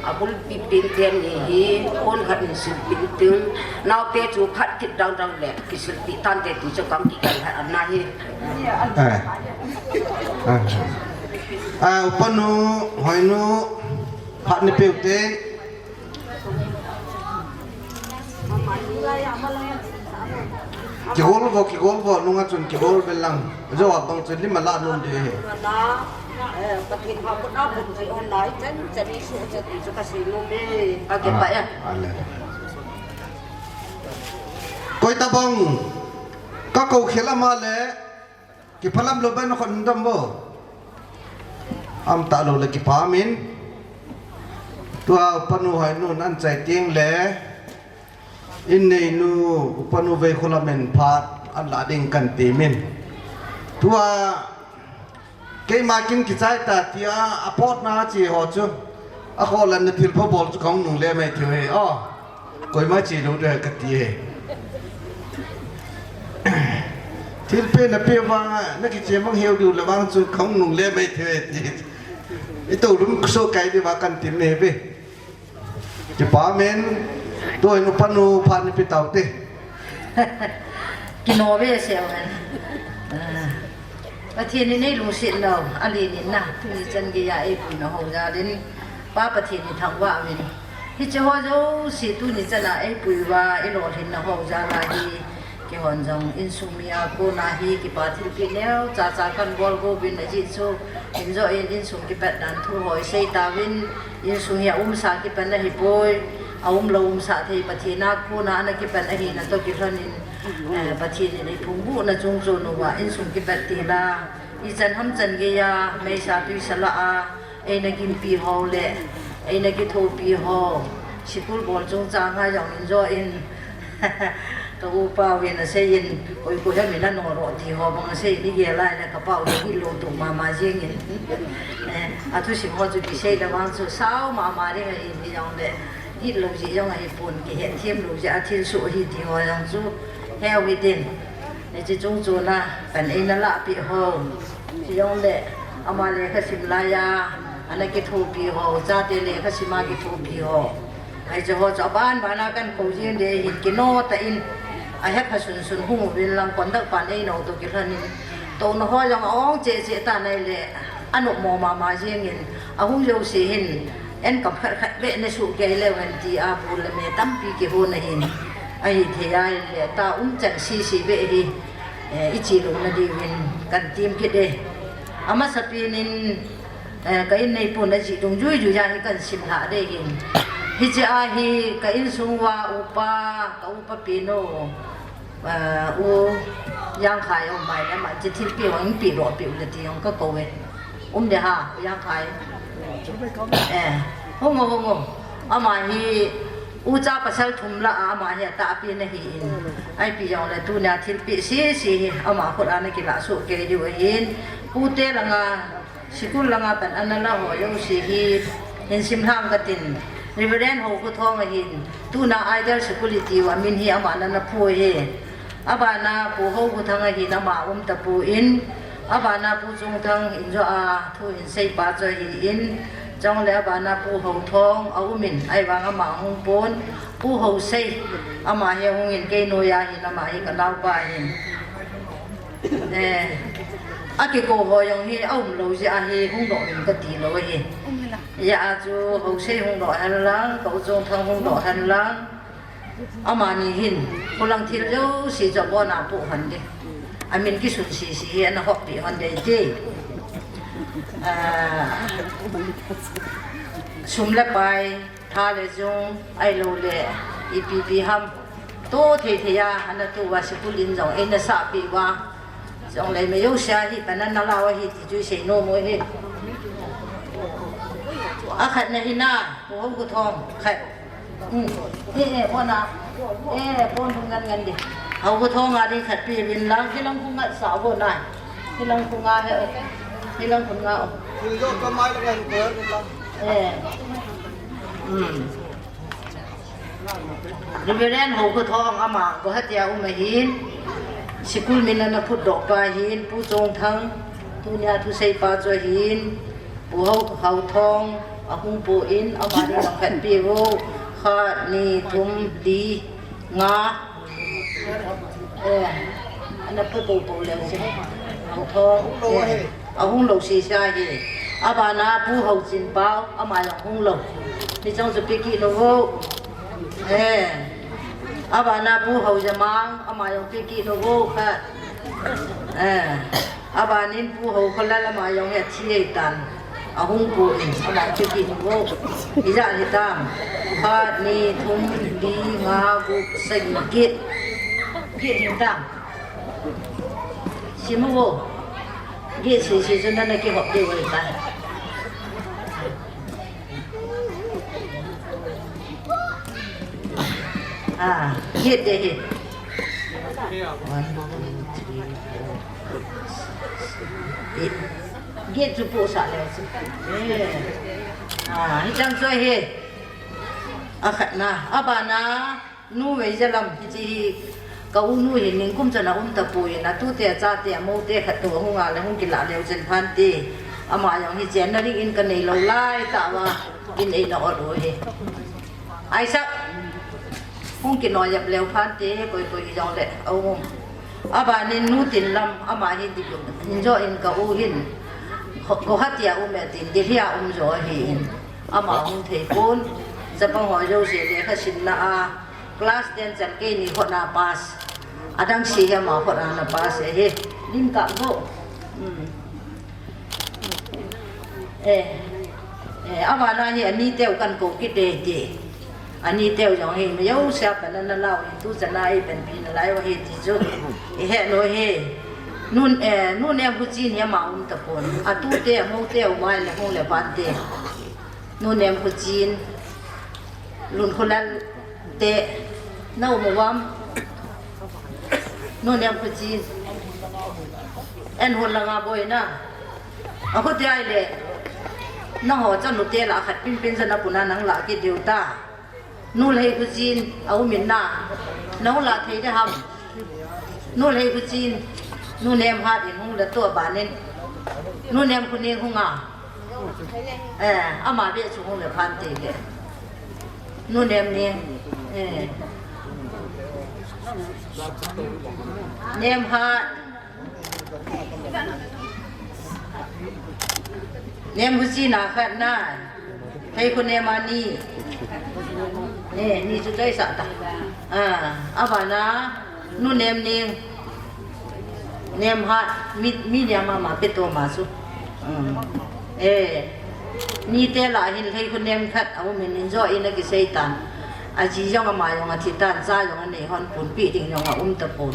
abulpi pen teni hi, kon khat in silpeh ting, naote chu phat kit dang dang le, kisilpeh tante ti chu kang kikal hat ana hi. Eh. Eh. Ah, upanu, Hoinu, phat nei peh u te. Kigol vo, kigol vo, nunga chun kigol vel lang. Jo abang chun lima la nom de. Pathen ha ko na bun ji on lai chen chen ni su chen ni chu kasei nom e. Ka kipah e. Ah, ale. Koi tabang. Kakou khel ama le. Kiphalam lou bai na khon dam vo. Am talou le kipah min. Tua upanu Hoinun anchai teng le. Inneinu upanu Veikholam in phat anla ding kati min. Tua keima kin kichai ta tia apot na chi ho chu. Akholan na thilpha bol chu kahung nungle mai thei e. Oh. Koima chi lou de kati e. Thilpeh na peh vang, na kichemang heu diu le vang chu kahung nungle mai thei e ti. Ito lum so kai di va kan tin ne ve. Kipah men, tuin upanu phat nei pe tau te. Kino ve se ven. Ah. Pathen in eilungset nau, alen in na, tuni chan geiya eipuina ho jal in, Pa Pathen ithangvah uvin. Hiche ho jouse tuni chana eipui uva, ilolhinna ho jal a hi, keihon jong insung mi a kona hi, kipa thilpeh neocha cha kan bol go uvin ajeh chu, hin jo in insung kipat dan thu ho isei tauvin, insung hi aumsa kipan ahipoi, aumlou umsah thei Pathen a kona ana kipan ahina toh kilhon in, Eh, Pathen in eithum buhna chungchon uva, insung kipat til a, ichan ham chan geiya, meisa tuisa lah a, eina ginpi ho le, eina kithopi ho, sikul bol chungchang a jong in jo in, ka upa uvin asei in, koi koi ham in anoro ti ho bang asei in igel lai le ka pau le hilou tu mama jing in. Eh, athusim ho chu kisei le vang chu sao mama ding ahi ti jong le, hilou jeh jong ahipon kihetthem lou jeh a thilsoh ahi ti ho jong chu. Heu hitin, hiche chungchon a, kan eina lahpeh ho. Hijongle, ama lekha sim laiya, ana kithopi ho, chate lekha sim a kithopi ho. Hiche ho chu aban ban a kan kou jing de hin kino tah in, ahepha sunsun hung uvin lang conduct pan eino toh kilhon in. Touna ho jong a-ong cheh cheh tan ahile, anop mo mama jeng in, ahung jouse hin, Enkam khat khat beh neisuh kei leu hen tia bul le me tampi kihon ahin. Ahithei a ahile ta umchan sese beh hi, eh, iche lou nadiuvin kan tem kit e. Amasapen in, eh, ka inneipun ajih dungjui jui a hi kan simlhah de hin. Hiche a hi ka insung uva upa, ka upa pen u. Ah, U Jangkhai um mai le, ama chu thilpeh vang peh lou peh u le ti jong ka kou e. Um de ha, U Jangkhai. Eh, hung o, hung o. Ama hi ucha pasal thum lah a, ama hi atahpen ahin. Ipi jong le tunia thilpeh sese hi, ama khut a ana kilah soh kei diu ahin. Pute langa, Sikul langa pan ana la ho jouse hi hin simlhang katin, Reverend Hokhothong ahin, tuna Idol Sikul iti u amin hi ama nana phu hi. Abana Pu Hokhothang ahin, ama um tapon, abana Pu Chongthang in jo a thu hin seipa chu ahin, chule abana Pu Hothong aumin, ahivang ama hung pon, Pu Hosei, ama hi hungin kei noiya hin, ama hi kanaopa ahin. Eh, akikou ho jong hi aum lou jeh a hi hung doh in kati lou ahi. Hijeh a chu Hosei hung doh henlang, Pu Chongthang hung doh henlang. Amani hin, khulang thil jouse chu abona pu hon ding. Amin kisun sese hi ana hoppi hon ding ti. Ah, sum le pai, tha le jung, ahilouleh ipi ipi ham, to thei thei a ana tou uva, sikul in jong eina sahpeh uva. Jongle mi jouse a hi pan ana la u ahi ti chu isei nom u ahi. Akhatna hi na, Pu Hokhothong, khat. Hmm. Eh, eh, bona. Eh, bon hung ngan ngan ding. Hokhothong a ding khat pe uvin lang, hilang khu ngat sah u bona. Hilang khu nga he. Hilang khu nga. Eh. Hmm. Reverend Hokhothong ama Guwahati a um ahin, sikul min ana phutdoh pa ahin, Pu Chongthang, tunia thusei pa chu ahin, Pu Ho, Hothong ahung pon, amani lang khat pe uvo, khat, ni, thum, li, nga, Eh, ana phu pou pou leu chu. Hothong, eh, ahung lou sese ahi. Abana Pu Hochinpao, ama jong hung lou. Hiche chu pe kit uvo. Eh, abana Pu Hojamang, ama jong pe kit uvo khat. Eh, abanin Pu Hokholal, ama jong hi athi tan. Ahung pon, ama chu kit uvo. Ijat hitam. Khat, ni, thum, li, nga, gup, sagi, get. Get hitam. Sim uvo. Get sese chu nana kihop diu ahitai. Ah, get ding ahi. One, two, three, four, five, six, seven, eight. Get chu pohsah leu chu. Eh. Ah, hicheng chu ahi. Akhatna, abana, Nu Veijalam, hiche hi ka u nu hi ningkum chan a um tapon, atute, achate, amoute khat toh ahung a le hung kilah leu chen phante. Ama jong hi chenna ding in kanei lou lai tah uva, in eina ot u ahi. Isaac, hung kinoiyap leu phante, koi koi hijongle aum. Abanin Nu Tinlam, ama hi dip in jo in ka u hin, Guwahati a um e tin, Delhi a um jo ahin. Ama hung thei pon, chapang ho jouse lekha simna a, class ten chan keini khut a pass. Adang se hi ama khut a na pass ahi. Lim kap go. Hmm. Eh. Eh, abana hi ani teu kan kou kit e ti. Ani teu jong hi, mi jouse a pan ana la u hi, tu chan a eipanpi nalai u ahi ti chu. Ihe lou hi. Nun, eh, Nu Nemkhuchin hi ama um tapon. Atute, amoute, aum a le hung le phante. Nu Nemkhuchin, Lunkholal te, na um uvam? Nu Nemkhuchin. En hon langa boina. Akhuti ahile, nangho chanu te lah khat pinpin jana puna nang lah kit diu ta. Nu Lheikhuchin, aum in na. Nang lah thei ding ham? Nu Lheikhuchin, Nu Nemhat in hung le toh abanin. Nu Nemkhuning hung a. Eh, ama beh chu hung le phante le. Nu Nemning. Eh. Nemhat. Nemkhuchin a khat na. Lheikhunem a ni. Eh, ni chu choi sah ta. Ah, abana. Nu Nemning. Nemhat, mi, mi nia mama pe to ma su. Um. Eh. Ni te lah hin Lheikhunem khat aum in, in jo in akisei tan. Aji jong ama jong athi tan, cha jong anei hon pon, pi ding jong aum tapon.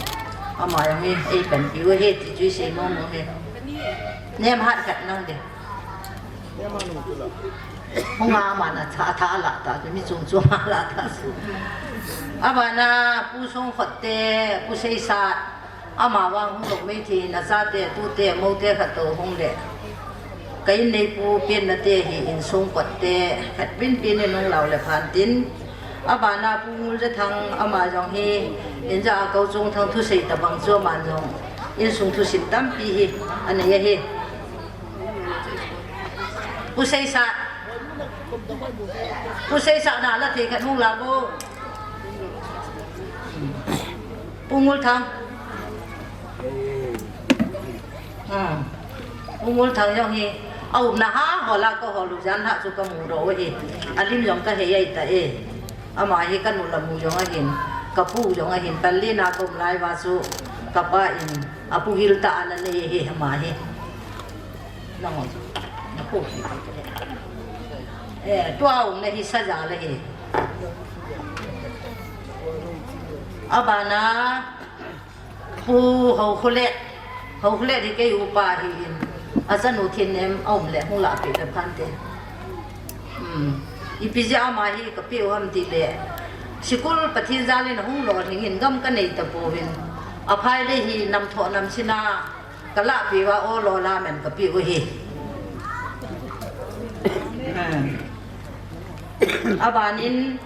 Ama jong hi eipanpi u ahi ti chu isei nom u ahi. Nemhat khat nang ding. Hung a man a tha, tha la ta, mi chung chung a la ta. Abana Pu Songkhote, Pu Seisat, ama vang hung lou mei ti, nachate, tute, moute khat toh hung le. Ka in neipu penna te hi insung kot te khat pin pin in hung lau le phan tin. Abana Pu Nguljathang ama jong hi inja a Kouchungthang thusei tabang chu aman jong insung thusim tampi hi anei ahi. Pu Seisa. Pu Seisa na la thei khat hung la bo. Pu Ngulthang. Ah. Pu Ngulthang jong hi. Aumna ha hola ka hol u jan ha chu ka mu ro hi. Alim jong ka he ai ta e. Ama hi ka nu la mu jong ahin. Ka pu jong ahin. Pallina ka um lai va chu ka pa in. Apu hil ta ana nei hi ama hi. Nang on. Napu. Eh, tua um na hi saja le hi. Abana Pu Hokhulet, Hokhulet hi kei upa hi in. Achanu thin em aum le hung la pe le phante. Hmm. Ipi jeh a ama hi ka pe u ham ti le. Sikul Pathen jal in hung lolhing in gam ka nei ta pouvin. Aphai le hi nam tho nam sina ka la pe u a o lo la men ka pe u hi. Hmm. Abanin,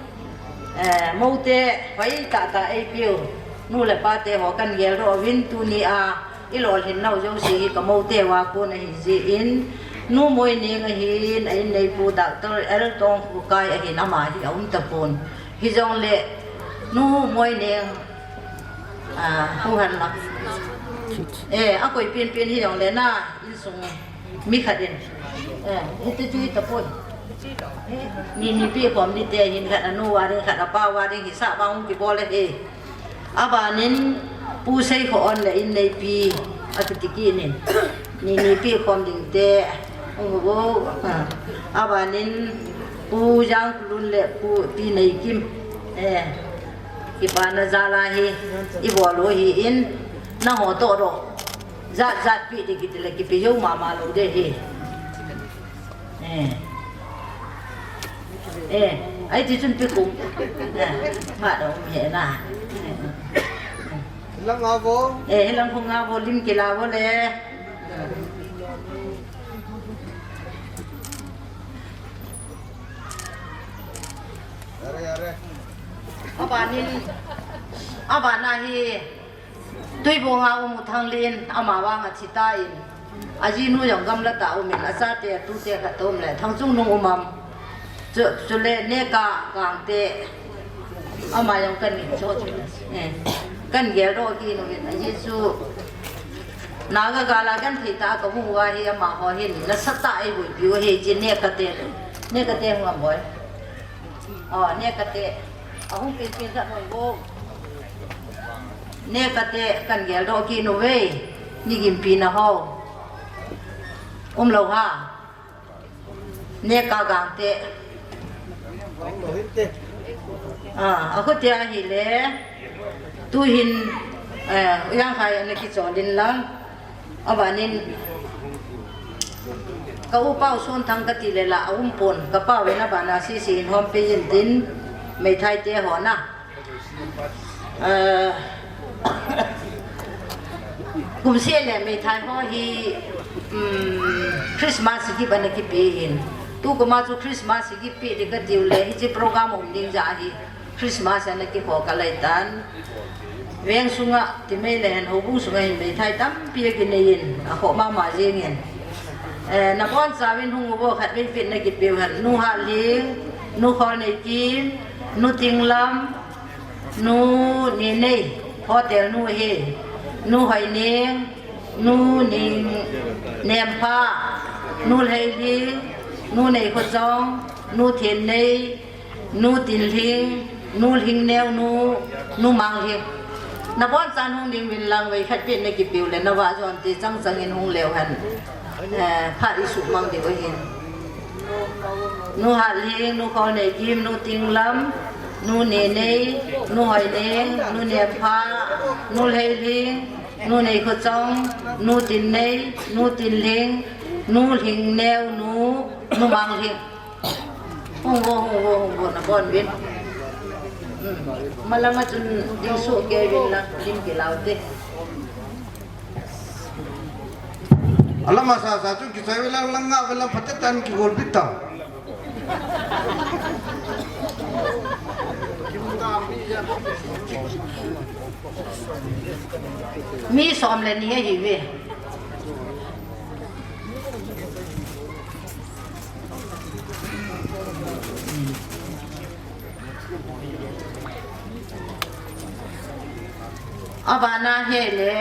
eh, moute, hoi tata ei piu, nu le pa te ho kan gel ro vin tuni a, i lolhin nau jouse hi ka moute va kon ahi jeh in, nu Moineng ahin, a in neipu Doctor L Tongkhukai ahin ama hi a um tapon. Hijongle, nu Moineng, ah, hu han la. Eh, a koi pin pin hijongle na, insung. Mi khat in. Eh, hiti chu hita poi. Ni, ni pi khom ni te hin khat anu va ding khat apa va ding hisa bang hung kibol e he. Abanin Pu Seikho on le in neipi a kiti kinin. Ni, ni pi khom ding te. Hung bo. Ah. Abanin Pu Jangkulun le Pu Pi Neikim. Eh. Kipana jal a hi. I bol u hi in. Na ho to ro. Jat jat pi di kiti le kipe jou mama lou de hi. Eh. Eh, ai ti chun pi kum. Eh, ma do he na. Lang a vo. Eh, lang khung a vo lim kila vo le. Are, are. Abanin, abana hi. Tuibong a um u Thanglin, ama vang a thi ta in. A jinu jong gamla ta um in, a chate, a tute khat um le, Thangchungnung um am. Chu, chule Neka Gangte, ama jong kan min cho chu. Eh, kan gel ro kinu in, a ji chu. Naga gal a kan thei ta ka mu va hi ama ho hin, nasatah a ei boipi u hi chi Neka te. Neka te hung am boi. Oh, Neka te. Ahung pin pin khat hung bo. Neka te kan gel doh kit uve. Ni gimpi na ho. Um lou ha. Neka Gangte. Ah, a khutia hi le. Tu hin, eh, U Jangkhai ana kichol in lang. Abanin, ka upa u Sonthang ka ti le la, a um pon, ka pa u in abana sisi in hom pe in tin, meithai te ho na. Eh, kum seh le meithai ho hi, um, Christmas gift ana kipe in. Tu kuma chu Christmas gift pe di ka tiu le, hichi program um ding ja hi. Christmas ana kikho ka lai tan. Veng sunga, ti mai le hen houbung sunga hin meithai tampi a kinei in, a kho mama jing in. Eh, na bon chauvin hung uvo khat vei pin na kipe u hen. Nu Hatling, Nu Kholneikim, Nu Tinglam, Nu Ninei, hotel nu hi, Nu Hoineng, Nu Ning Nempha, Nu Lheilhing, Nu Neikhochong, Nu Thinnei, Nu Tinlhing, Nu Lhingneu, Nu, Nu Manglhing. Na bon chan hung ding vin lang vei khat pin na kipe u le na va jon ti chang chang in hung leu hen. Eh, phat i sumang ding u hin. Nu Hatling, Nu Kholneikim, Nu Tinglam, Nu Ninei, Nu Hoineng, Nu Nempha, Nu Lheilhing, Nu Neikhochong, Nu Tinnei, Nu Tinlhing, Nu Lhingneu, Nu, Nu Manglhing. Hung vo, hung vo, hung vo, na bon vin. Hmm. Malanga chun ding su ke vin la, ding ke lau te. Alam asa sa chu kichai velang lang nga velang phatetan kigol bit ta. Mi som le ni ahi ve. Abana hi le,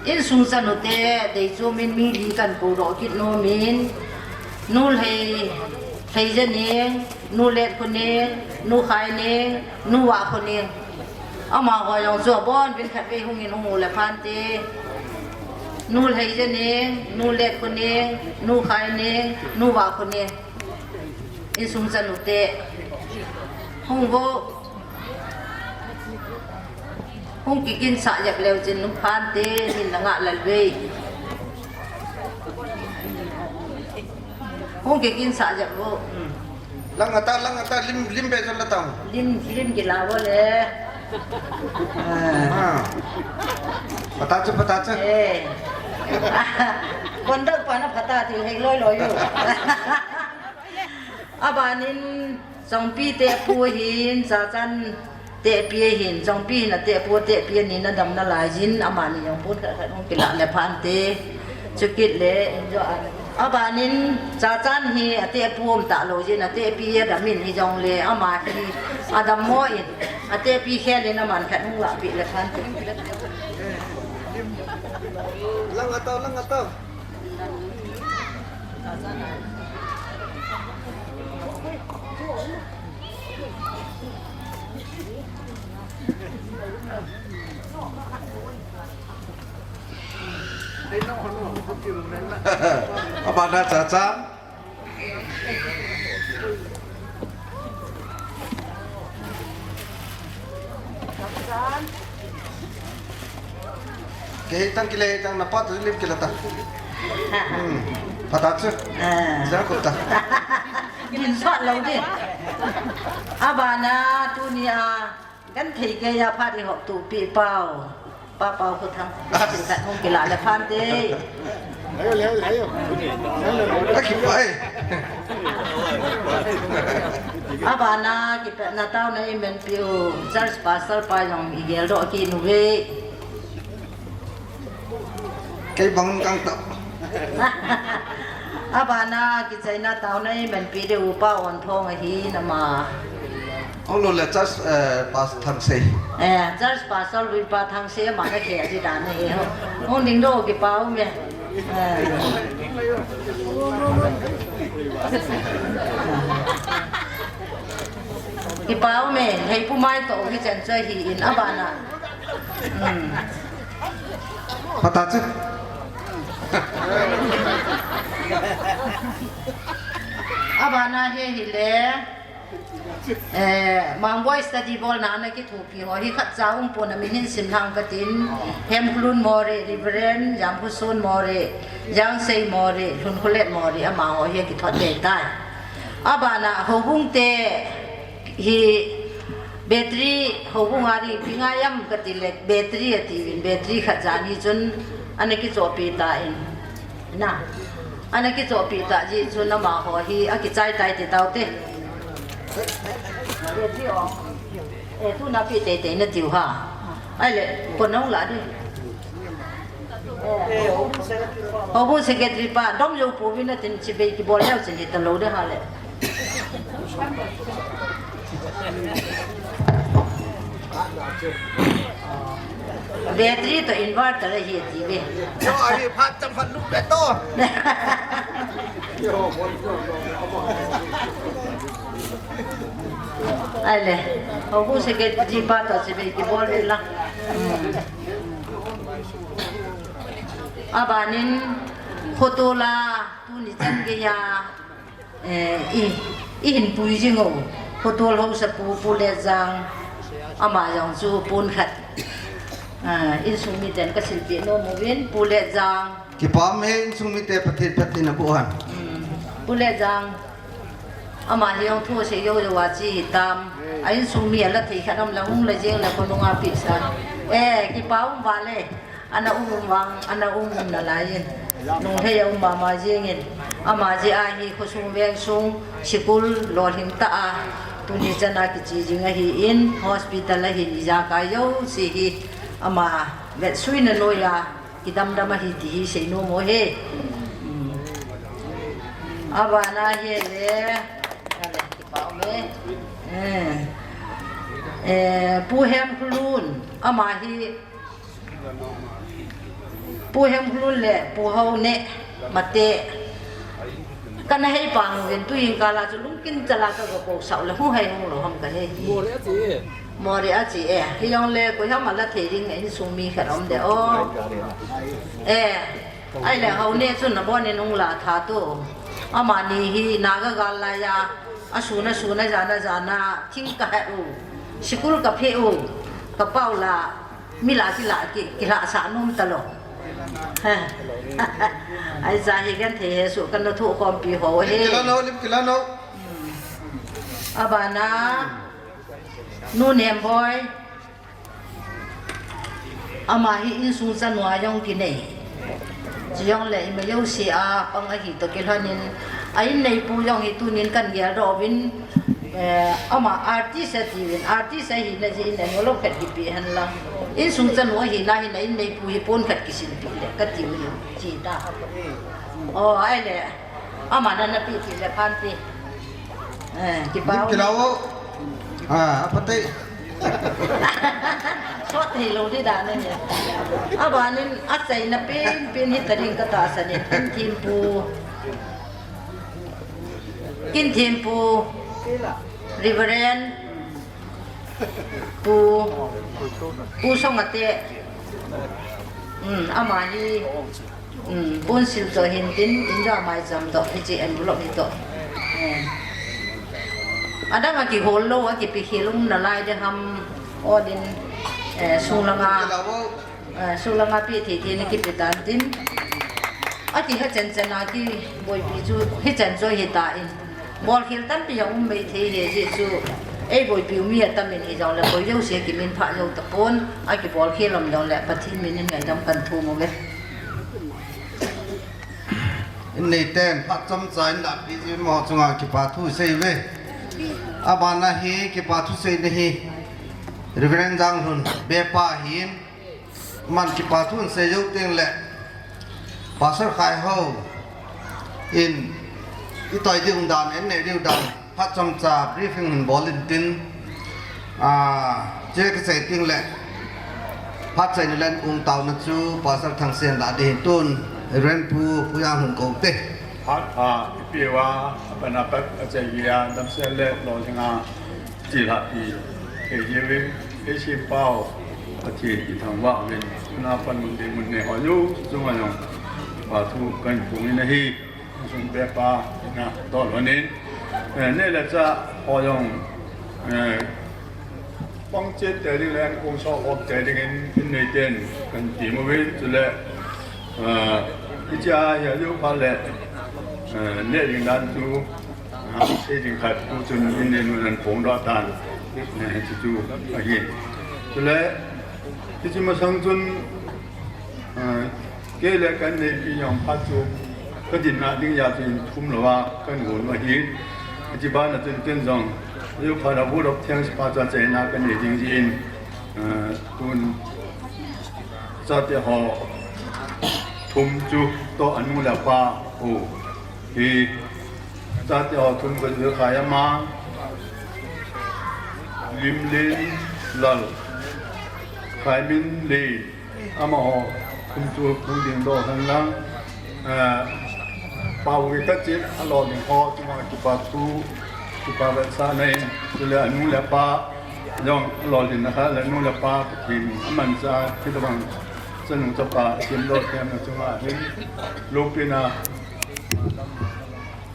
insung chanu te, deichu min mi li kan kou doh kit nom in, nu Lhei, Lheijaning, nu Letkhoning, nu Khaining, nu Vahkhoning. Amaho jong chu abon uvin khatvei hung in hung u le phante. Nu Lheijaning, nu Letkhoning, nu Khaining, nu Vahkhoning. Insung chanu te. Hung vo. Hung kiginsah jep leu chun nu phante, min na ngah lel ve. Hung kiginsah jep vo. Hmm. Lang ata, lang ata, lim, lim be jol la tang. Lim, lim kila vo le. Ah. Ah. Pata chu, pata chu. Eh. Kon dak pa na pata ti hei loi loi u. Abanin Chongpi te pu hin, Chachan te pi hin, Chongpi hin ate pu te pi ni na dam na lai jin, amani jong pun khat khat hung kila le phante. Chukit le, injo an. Abanin, Chachan hi ate pu um ta lo jin, ate pi adam in hi jong le, ama hi adam mo in, ate pi khel in aman khat hung la pi le phante. Lang atau, lang atau. Abana Chachan. Kei tang kile tang na pa tu lim kila ta. Hmm. Pata chu. Ah. Ja ko ta. Min sot lo di. Abana tunia. Kan thei kei a phat i hop tu pi pau. Pa pau ko thang. Sin khat hung kila le phante. Leo, leo, leo. Aki pai. Abana kipetna taona i men piu. Church pastor pa jong i gel doh kit nu ve. Kei bang kang ta. Abana kichaina taona i men pi de upa on thong ahi nama. Ong lo le church, eh, pas Thangsei. Eh, church pastor lui pa Thangsei ama na khe aji dan ahi ho. Ong ding do kipa u me. Eh. Kipa u me, hei pu mai to hi chen choi hi in abana. Hmm. Pata chu. Abana hi hi le. Eh, Mangboi study bol na na kithupi ho hi khat cha um pon a min hin sim lang katin. Hemkholun More, Reverend Jangkhoson More, Jangsei More, Lhunkholet More, ama ho hi kithot dei tai. Abana Houbung te hi battery Houbung a ri pi ngai am kati le battery ati in battery khat jani chun ana kichopi ta in. Na. Ana kichopi ta ji chun ama ho hi akichai tai ti tau te. Battery o. Eh, tu na pi tei tei na tiu ha. Ai le, ko nong la di. Houbung secretary pa, dom jou pu vin a tin chibai kibol leu chin hi ta lo de ha le. Battery to inverter hi ti ve. Yo, ahi phat chang phat lu be to. Ai le, Houbung secretary pa to chibai kibol ve la. Hmm. Abanin khoto la tuni chan geiya, eh, i, i hin pui jing o. Khoto la hausa pu, Pu Letjang, ama jong chu pon khat. Ah, insung miten ka silpi nom uvin, Pu Letjang. Kipa um e insung mite Pathen, Pathen abuh hen. Hmm. Pu Letjang. Ama hi jong thu sei jou jou a chi hitam. A insung mi a la thei khat um la hung la jeng la khonung a pi sa. Eh, kipa um vale. Ana um um vang, ana um um nalai in. Nung hei a um mama jingin, ama jeh a hi khosung vengsung, sikul lolhing tah a, tuni chan a kichi jing ahin, hospital ahin ijakai jouse hi, ama vetsuina noiya, kidamdam ahi ti hi seinom u ahi. Abana hi le, ale, kipa ume. Eh, eh, Pu Hemkholun, ama hi, Pu Hemkholun le Pu Haone, mate. Kana hei pang uvin tuin kala chu lungkin chala ka ga ko sau le hu hei hung lou ham ka he. Mori a chi e. Mori a chi e. Hijongle koi ham ala thei ding insung mi khat um de o. E. Ahile Haone chu nabon in hung la tha tu. Amani hi Naga gal laiya. Asun asun, ajan ajan a thing ka he u. Sikul ka phe u. Ka pau la. Mi la kila, ki, kila sa nom talou. Ai sa hi kan thei he su kan thu khompi ho he. Lim kila no, lim kila no. Abana, Nu Nemboi. Ama hi insung chanu a jong kinei. Chujongle ima jouse a pang ahi toh kilhonin, a inneipu jong hi tunin kan geldoh uvin, eh, ama artist ati uvin, artist ahina jeh in envelope khat kipe hen lang. Insung chanu ahina hin a inneipu hi pon khat kisinpi le kati uvin, chi ta. O, ahile. Ama nana pe ti le phan ti. Eh, kipa u. Lim kila o. Ah, apatei. Sot thei lou di dan ahi. Abanin achaina pen pen hi ta ding ka tahsan in. Kinthempu. Kinthempu. Reverend. Pu, Pu Songate, um, ama hi, um, Pu Sil toh hin tin, in jo amai cham toh, hiche envelope hi toh. Um. Adang a kihol lou, akipe khel um nalai de ham, o din, eh, sung langa. Ah, sung langa pe thei thei na kipe tan tin. Ati ha chan chan a kiboipi chu hichan chu ahi tan. Bolkhel tampi jong um mai thei ahi jeh chu. Eiboipi u mi atam in hijongle koi jouse kiminphah jou tapon. Akibolkhel um jongle Pathen min in ngaidam kan thum uve. Innei ten phat chomcha in lapi ji mo chunga kipa thu sei uve. Abana hi kipa thu seina hi Reverend Janglhun Bepa hin. Aman kipa thu in sei jou teng le Pastor Khaihao in itoi diu dan, innei diu dan, phat chomcha briefing hin bol in tin, ah, che kisei teng le phat chaina le ung taona chu Pastor Thangsen la ding tun, Reverend Pu, Pu Janglhun kou te. Phat pha ipi uva, abana pat achai via, damsel le lolhinga, Chilhahpi thei jeh uvin, eisempau Pathen ithangvah uvin, tuna pan mun ding mun nei ho jou chunga jong kipa thu kahin phong in ahi, insung Bepa ina toh lhonin, eh, neh le chah ho jong, eh, pang chet te ding le, kong so khom te ding in, innei ten kahin ti uvin, chule, eh, hiche a hi ajou phat le, eh, neh ding dan chu, Ah, sei ding khat, tu chun innei nun ahin phongdoh tan. Eh, chu chu ahi. Chule, hiche masang chun, ah, kei le ka inneipi jong phat chu, ka dinna ding jeh chun thum louva, kahin gon u ahi. Hiche bana chun ken jong, ajou phat a vote of thanks pha chu achaina kanei ding jeh in, ah, tun chate ho thum chu toh anu le apa u hi, chate ho thum ka ju khai ama, Limlen Lal, Khaiminlen, amaho thum chu hung dingdoh hen lang, eh, pao ve ka chin, alolhing ho chunga kipa thu, kipa vetsahna in, chule anu le apa jong alolhinna khat le anu le apa Pathen in amanchah, hitobang chanung chapa semdoh themna chunga hin, loupina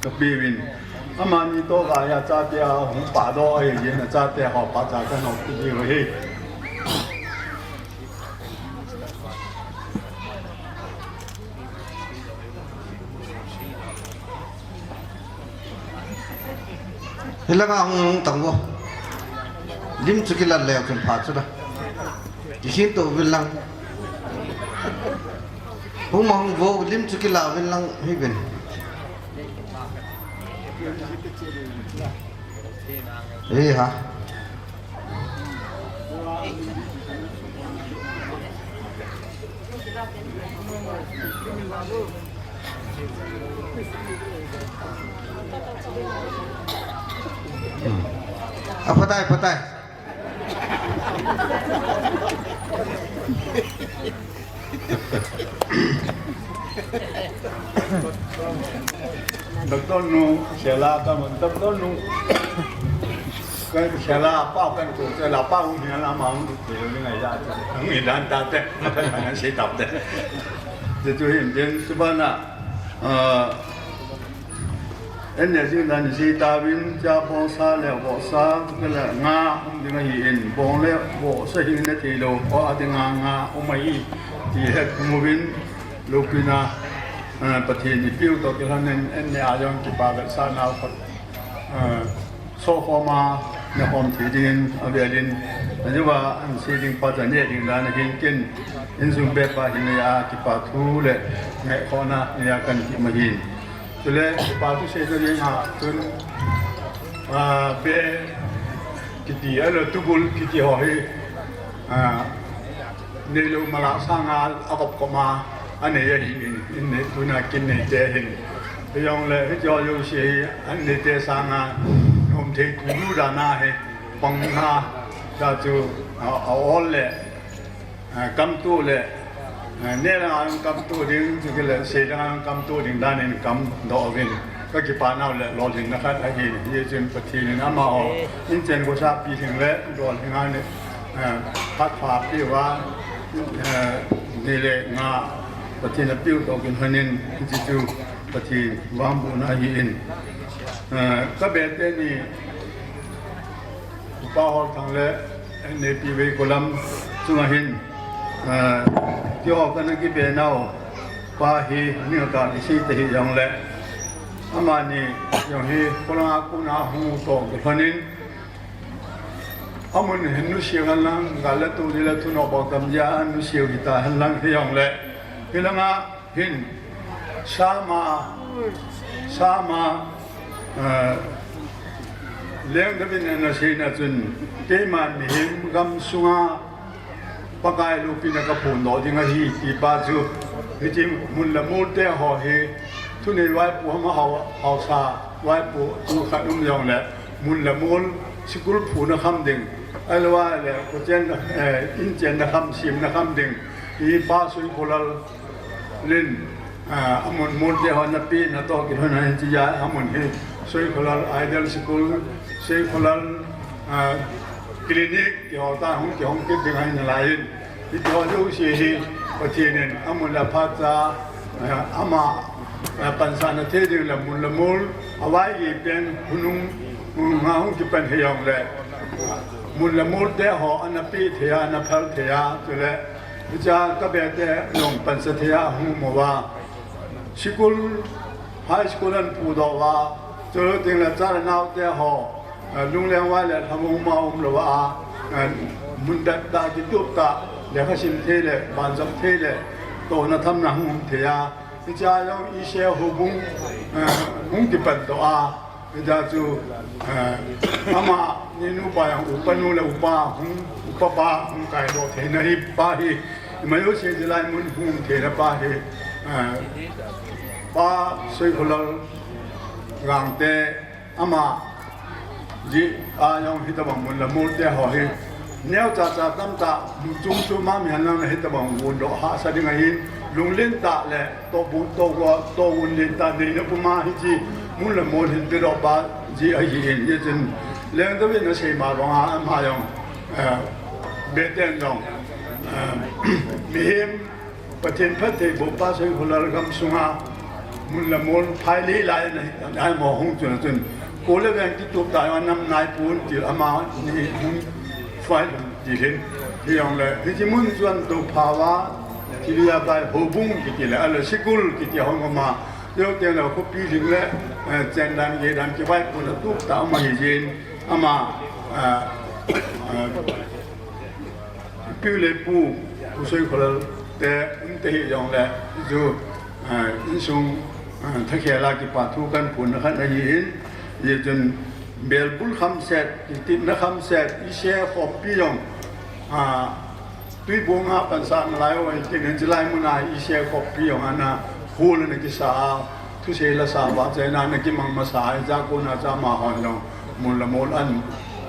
kapeuvin. Amani toh geiya chate a hung pahdoh ahi jeh in, chate ho pachat kahin nop peh diu ahi. Hilanga hung hung tang vo. Lim chu kilah leu chun pha chu da. Kikhin to vil lang. Hung ma hung vo, lim chu kila ven lang hi ven. Hi ha. Hmm. Ah, patai, patai. Doctor nu, sela ta mun, doctor nu. Kan sela pa kan ko, sela pa un ni la ma un, ni ngai da ta. Ngai dan ta te, kan si ta te. Te tu hin den subana. Ah, En ne jing dan ji tauvin, cha bongsa le vohsa, kele nga um ding ahi in, bong le vohsa hi na thei lou, o a ding nga nga um ahi, ti het muvin, lupina, eh, Pathen i piu toh kilhon in, en ne a jong kipa vetsahna u khat, eh, so khoma, na khom thei dingin, avelin, ajuva, an sei ding pa cha ne ding dan ahin kin, in jung be pa hin a kipa thu le, ne khona, ne a kan ki ma hin. Chule, pa thu sei ding a, tun, ah, be kiti, alo tubul kiti ho hi, ah, neilou mala sanga a kop kop ma, anei ahi in, in nei tuna kin nei te hin. Hijongle, hiti ho jouse hi, anei te sanga, um thei tu lu dana hi, pang na, ta chu, a, a ol le, Ah, kamtu le, ah, ne lang a kamtu ding, chu kile sei lang a kamtu ding dan in kamdoh uvin. Ka kipa nau le lolhinna khat ahi, hichun Pathen in amaho, in chen ko sa pi ding le, lolhing a ni, ah, phat pha pi uva, ah, ni le nga, Pathen a piu toh kilhon in, hichu Pathen vangbohna ahi in. Ah, ka be teni, Upa Holthang le N A P Veikolam chunga hin, eh, keiho kana kibe nau pa hi, ning ka kisei ta hijongle, amani jong hi, polanga kona hung toh kilhon in, amun hin nusia hen lang, gal le tuni le thunoh bang tam jeh a nusia kita hen lang hijongle, hilanga hin, Sama, Sama, eh, Lengdabin ana seina chun, keiman mihem gamsunga Pakai lupina ka phondoh ding ahi, ti pa chu, hiche mun le mol te ho hi, thunei vaipo ham a hao, haosa vaipo tu khat um jongle, mun le mol, sikul phuna kham ding, ahilou le, kochen, eh, in chenna kham, simna kham ding, hi pa Soikholal, Lin, ah, amun mol te ho na pi na toh kilhon a hin chia, amun hi Soikholal Idol School, Soikholal, ah, Clinic, ti ho ta hung kihong kit ding ahi nalai in. Hiti ho jouse hi, Pathen in, amun le phat cha, ah, ama, ah, pansahna thei ding le mun le mol, avaigei pen, hunung, hunung a hung kipan hijongle. Mun le mol te ho, ana pi thei a, ana phal thei a, chule, Hichea ka be te jong pansa thei a hung um uva. Sikul, high school an phudoh uva. Chule teng le cha le nao te ho, eh, lungleng vai le lhamon ma um lou a, eh, mun dang tah kitup tah, lekha sim thei le, banjom thei le, tohna thamna hung um thei a. Hichea jong i se houbung, eh, hung kipan doh a, hichea chu, eh, amani nupa jong upa nu le upa hung, upa pa hung kaidoh theina hi pa hi, ima jouse chilai mun hung theina pa hi, eh, pa Soikholal Gangte, Ama jeh a jong hitabang mun le mol te ho hi neocha cha tamtah, chung chung ma mi hen lang hitabang gon doh hahsa ding ahin, lunglen tah le tohgon, tohgon, tohgon len tah neina puma hiche mun le mol hin pedoh pa jeh ahin, hichun Lengdabin asei ma banga ama jong, eh, Beten jong, eh, mihem Pathen phattheiboh pa Soikholal gamsunga mun le mol phai lei lai na hi, ai mo hung chun chun. Ko le veng kitup ta jong nam nai pon ti amani hung phai lhon ti hin. Hijongle, hiche mun chu an toh pha uva, thili a bai houbung kiti le, ahile sikul kiti hung um a. Jou teng le khopi ding le, eh, chen dan, gei dan kivaipohna tup tah um ahi jin. Ama, eh, eh, Pi le pu, Pu Soikholal, Te, um te hi jong le, chu, ah, insung, ah, thakhel a kipa thu kan phun na khan ahi in, ye chun belbul khamset, kititna khamset, i se khop pi jong, ah, tuibung a pan sa na lai o, i tin in chilai mun a i se khop pi jong ana, hul na kisa a, thusei la sa va che na, na kimang masa, i ja ko na cha ma hon jong. Mun la mun an,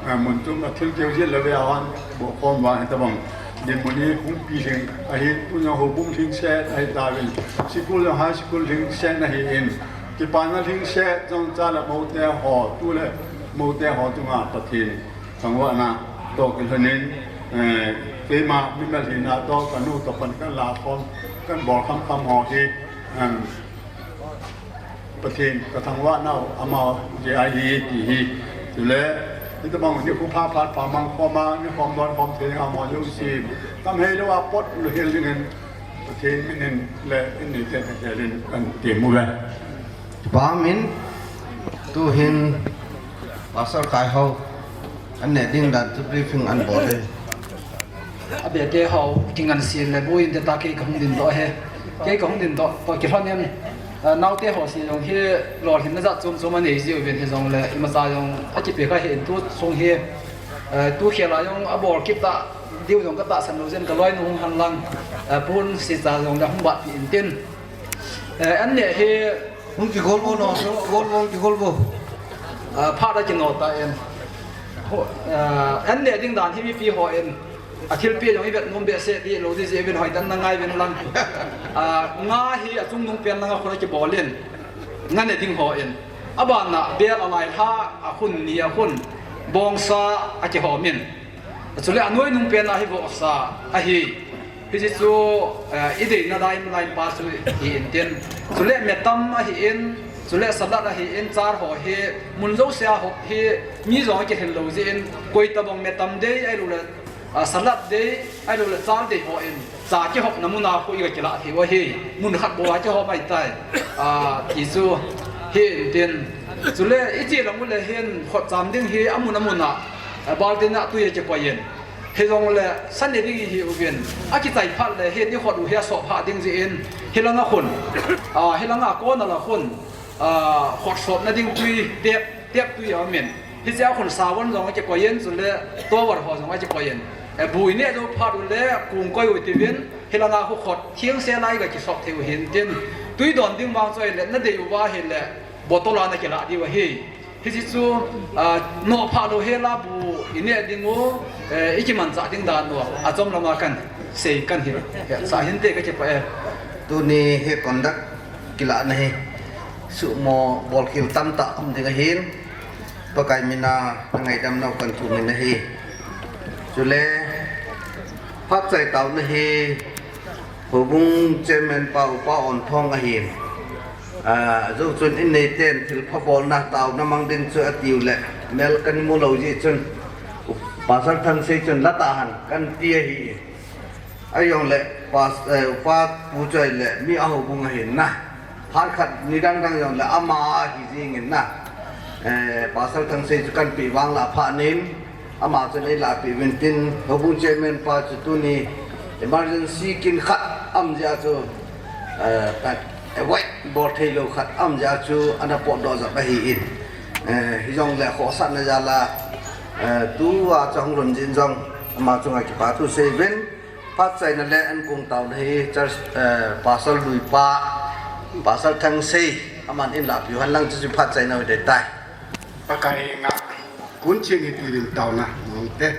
ah, mun tum a thil keu jil la ve a han, bo khom va hi ta bang. Din mun hi hung pi hing, ahi, tu na ho bung hing se, ahi ta vin. Sikul la high school hing se na hi in. Kipana hing se, jong cha la mo te ho, tu le mo te ho tu nga Pathen. Thangvahna, to ki lhanin, eh, keima, mi mel hi na to, ka nu to pan kan la khom, kan bol kham kham ho hi, um, Pathen ka thangvah nau ama jeh ahi ti hi. Chule, hitabang nikho pha phat pha mang khom a, ni khom don khom thei a mo jong si. Tam hei lo a pot lu hel ding in, Pathen min in le in ni te te lin kan ti mu ve. Ba min, tu hin, Pastor Khai Ho, an ne ding dan tu briefing an bol e. A be te ho, kingan si le bu in te ta kei ka hung din doh he. Kei ka hung din doh, to ki hon em. Ah, nau te ho si jong hi lolhinna jat chom chom a nei ji uvin hi jong le, ima cha jong a kipe ka hi in tu sung hi. Eh, tu khel a jong a bol kit ta, diu jong ka tahsan lo jen ka loi nu hung han lang. Eh, pun si cha jong le hung bat pi in tin. Eh, an ne hi hung ki gol bo no, gol bo, ki gol bo. Ah, pha da ki no ta en. Ho, ah, an ne ding dan hi mi pi ho en. A thil pi jong i vet nom behseh ti lo di je vin hoi dan na ngai vin lang. Ah, nga hi a chung nung pen langa khun a kibol in. Nga ne ding ho in. A ban na bel a lai lha a khun ni a khun. Bongsa a kihom in. Chule a noi nung pen a hi vohsa ahi. Hichi chu, eh, i deina dai lai pa chu hi in tin. Chule metam ahi in. Chule salad ahi in, char ho hi. Mun jouse a ho hi. Mi jong a kihil lo ji in. Koi tabang metam dei ai lo le. Ah, salad dei, ai lo le char dei ho in, cha kihopna mun a khu i ka kila thei u ahi, mun khat bou a kihop mai tai. Ah, ti chu hi in tin. Chule, i ti lang u le hin, khot cham ding hi, a mun a mun a, ah, baltin a tui a kikoi in. Hi jong le, sa ne ding hi uvin, a kichai phat le hin, i khot u hi a sop pha ding ji in, hi langa khun, ah, hi langa kona la khun, ah, khot sopna ding tui, tep, tep tui a um in. Hiche a khun savon jong a kikoi in, chule towel ho jong a kikoi in. E, bu i neh jou phat u le, kung koi u ti vin, hi langa khu khot, theng se lai ka kisop thei u hin tin. Tui don ding vang chu ahile, na dei u va ahile, bottle a na kila diu ahi. Hiche chu, a, noh pha lou hel a bu i neh ding u, e, i kimanchah ding dan u, a chom lama kan sei kan hi, sa hin te ka kipah e. Tuni hi conduct kilahna hi, suhmo bolkhel tamtah um ding ahin. Pakai mina, na ngaidam nau kan thumin ahi. Chule, phatchai taona hi, Houbung Chairman pa Upa Onthong ahin. Ah, jou chun in neiten thilpha bolna taona mang ding chu atiu le, mel kan mu lou jeh chun, Pastor Thangsei chun la tahen kan ti ahi. Ahijongle, pas-, eh, Upa pu chu ahile, mi a houbung ahin na. Phat khat nidang dang jongle, ama ahi jingin na. Eh, Pastor Thangsei chu kan peh vang la phat nin, ama chun ei lah peh uvin tin, houbung chairman pa chu tuni emergency kin khat um jeh a chu, eh, ta, avoid bol thei lou khat um jeh a chu, ana potdoh jep ahi in. Eh, hijongle, khohsahna jal a, eh, tua chu hung lhun jin jong, ama chunga kipa thu sei uvin. Phatchaina le an kong taona hi church, eh, Pastor Luipa, Pastor Thangsei, aman in lah peh u hen lang chu phatchaina u dei tai. Pakai nga kun ching hi ti din taona nong te.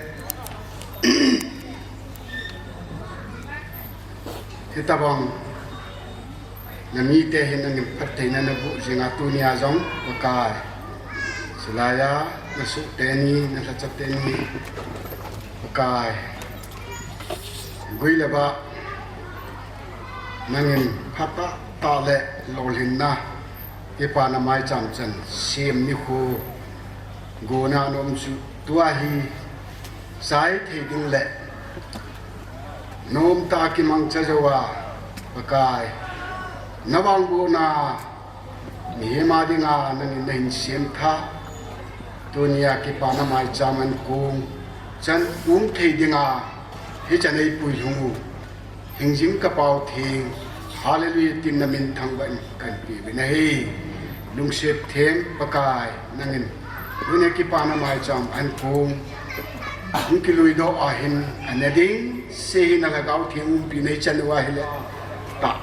Hitabang Na mite hin nangin phattheina naboh jing a tunia jong Pakai. Chulai a nasuh teni, nalhacha teni Pakai. Gui le bah nangin phatah tah le lolhinna kipana maicham chan sem nikho gona nom chu tua hi chai thei ding le nomtah a kimangcha jou a, Pakai, na vangbohna mihem a dinga nangin nahin semtha. Tunia kipana maicham an kong chan um thei dinga hichan eipui lhung u. Hingjing ka Pau Theng, Hallelujah tin na min thangvah in kan pe uvin ahi. Lungset Theng Pakai nangin, tuni kipana maicham ankong hung kilui doh ahin, ana ding se hi na Lhagao Theng umpi nei chan uva ahile, tah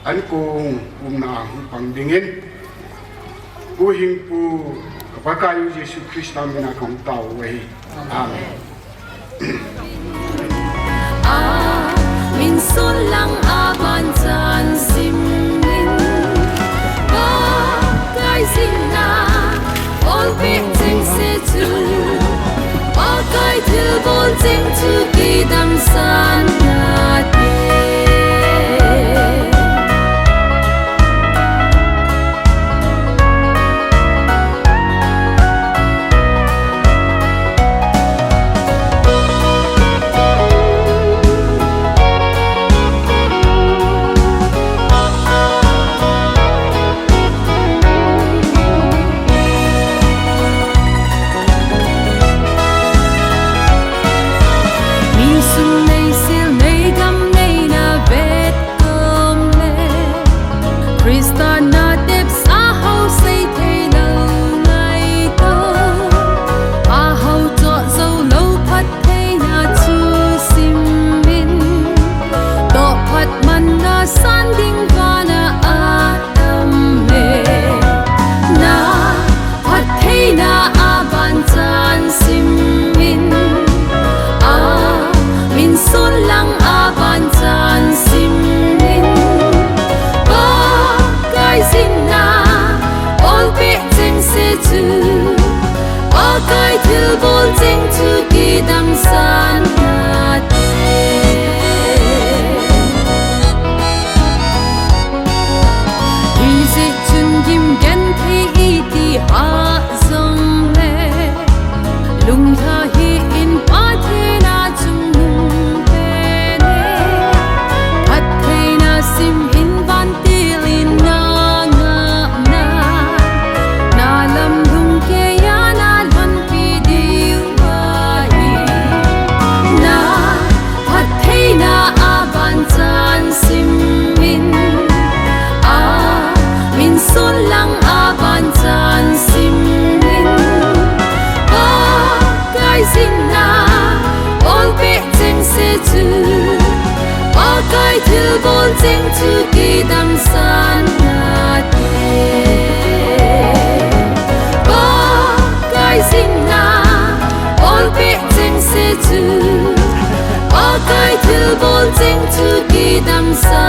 ankong umna a hung pang dingin, Pu Hingpu, ka Pakaiyu Jesu Christa mina kahung tao uve. Amen. Min sun lang a ban chan sim in, Pakai jingna, olpeh chengse chu, Pakai thilbol cheng chu kidang san nate. Mi sum nei sil nei gam nei na vet kom le, Christa na tepsa ho sei thei lou ngaito. A ho choh jou lou phattheina chu sim in, toh phat man na san ding vana a tam e. Na phattheina a ban chan sim in, a min sun lang a ban chan sim in, Pakai jingna, olpeh chengse chu, Pakai thilbol cheng chu kidang san nate. Hijeh chun gim genthei iti ha jongle, lunglha hih in Pathen a chungnung pen e. Phattheina sim in vantil in na ngahna, na lam lungkeiya na lhonpi diu ahi. Na phattheina a ban chan sim in, a min sun lang a ban chan sim in, Pakai jingna, olpeh chengse chu, Pakai thilbol cheng chu kidang san nate. Pakai jingna, olpeh chengse chu, Pakai thilbol cheng chu kidang san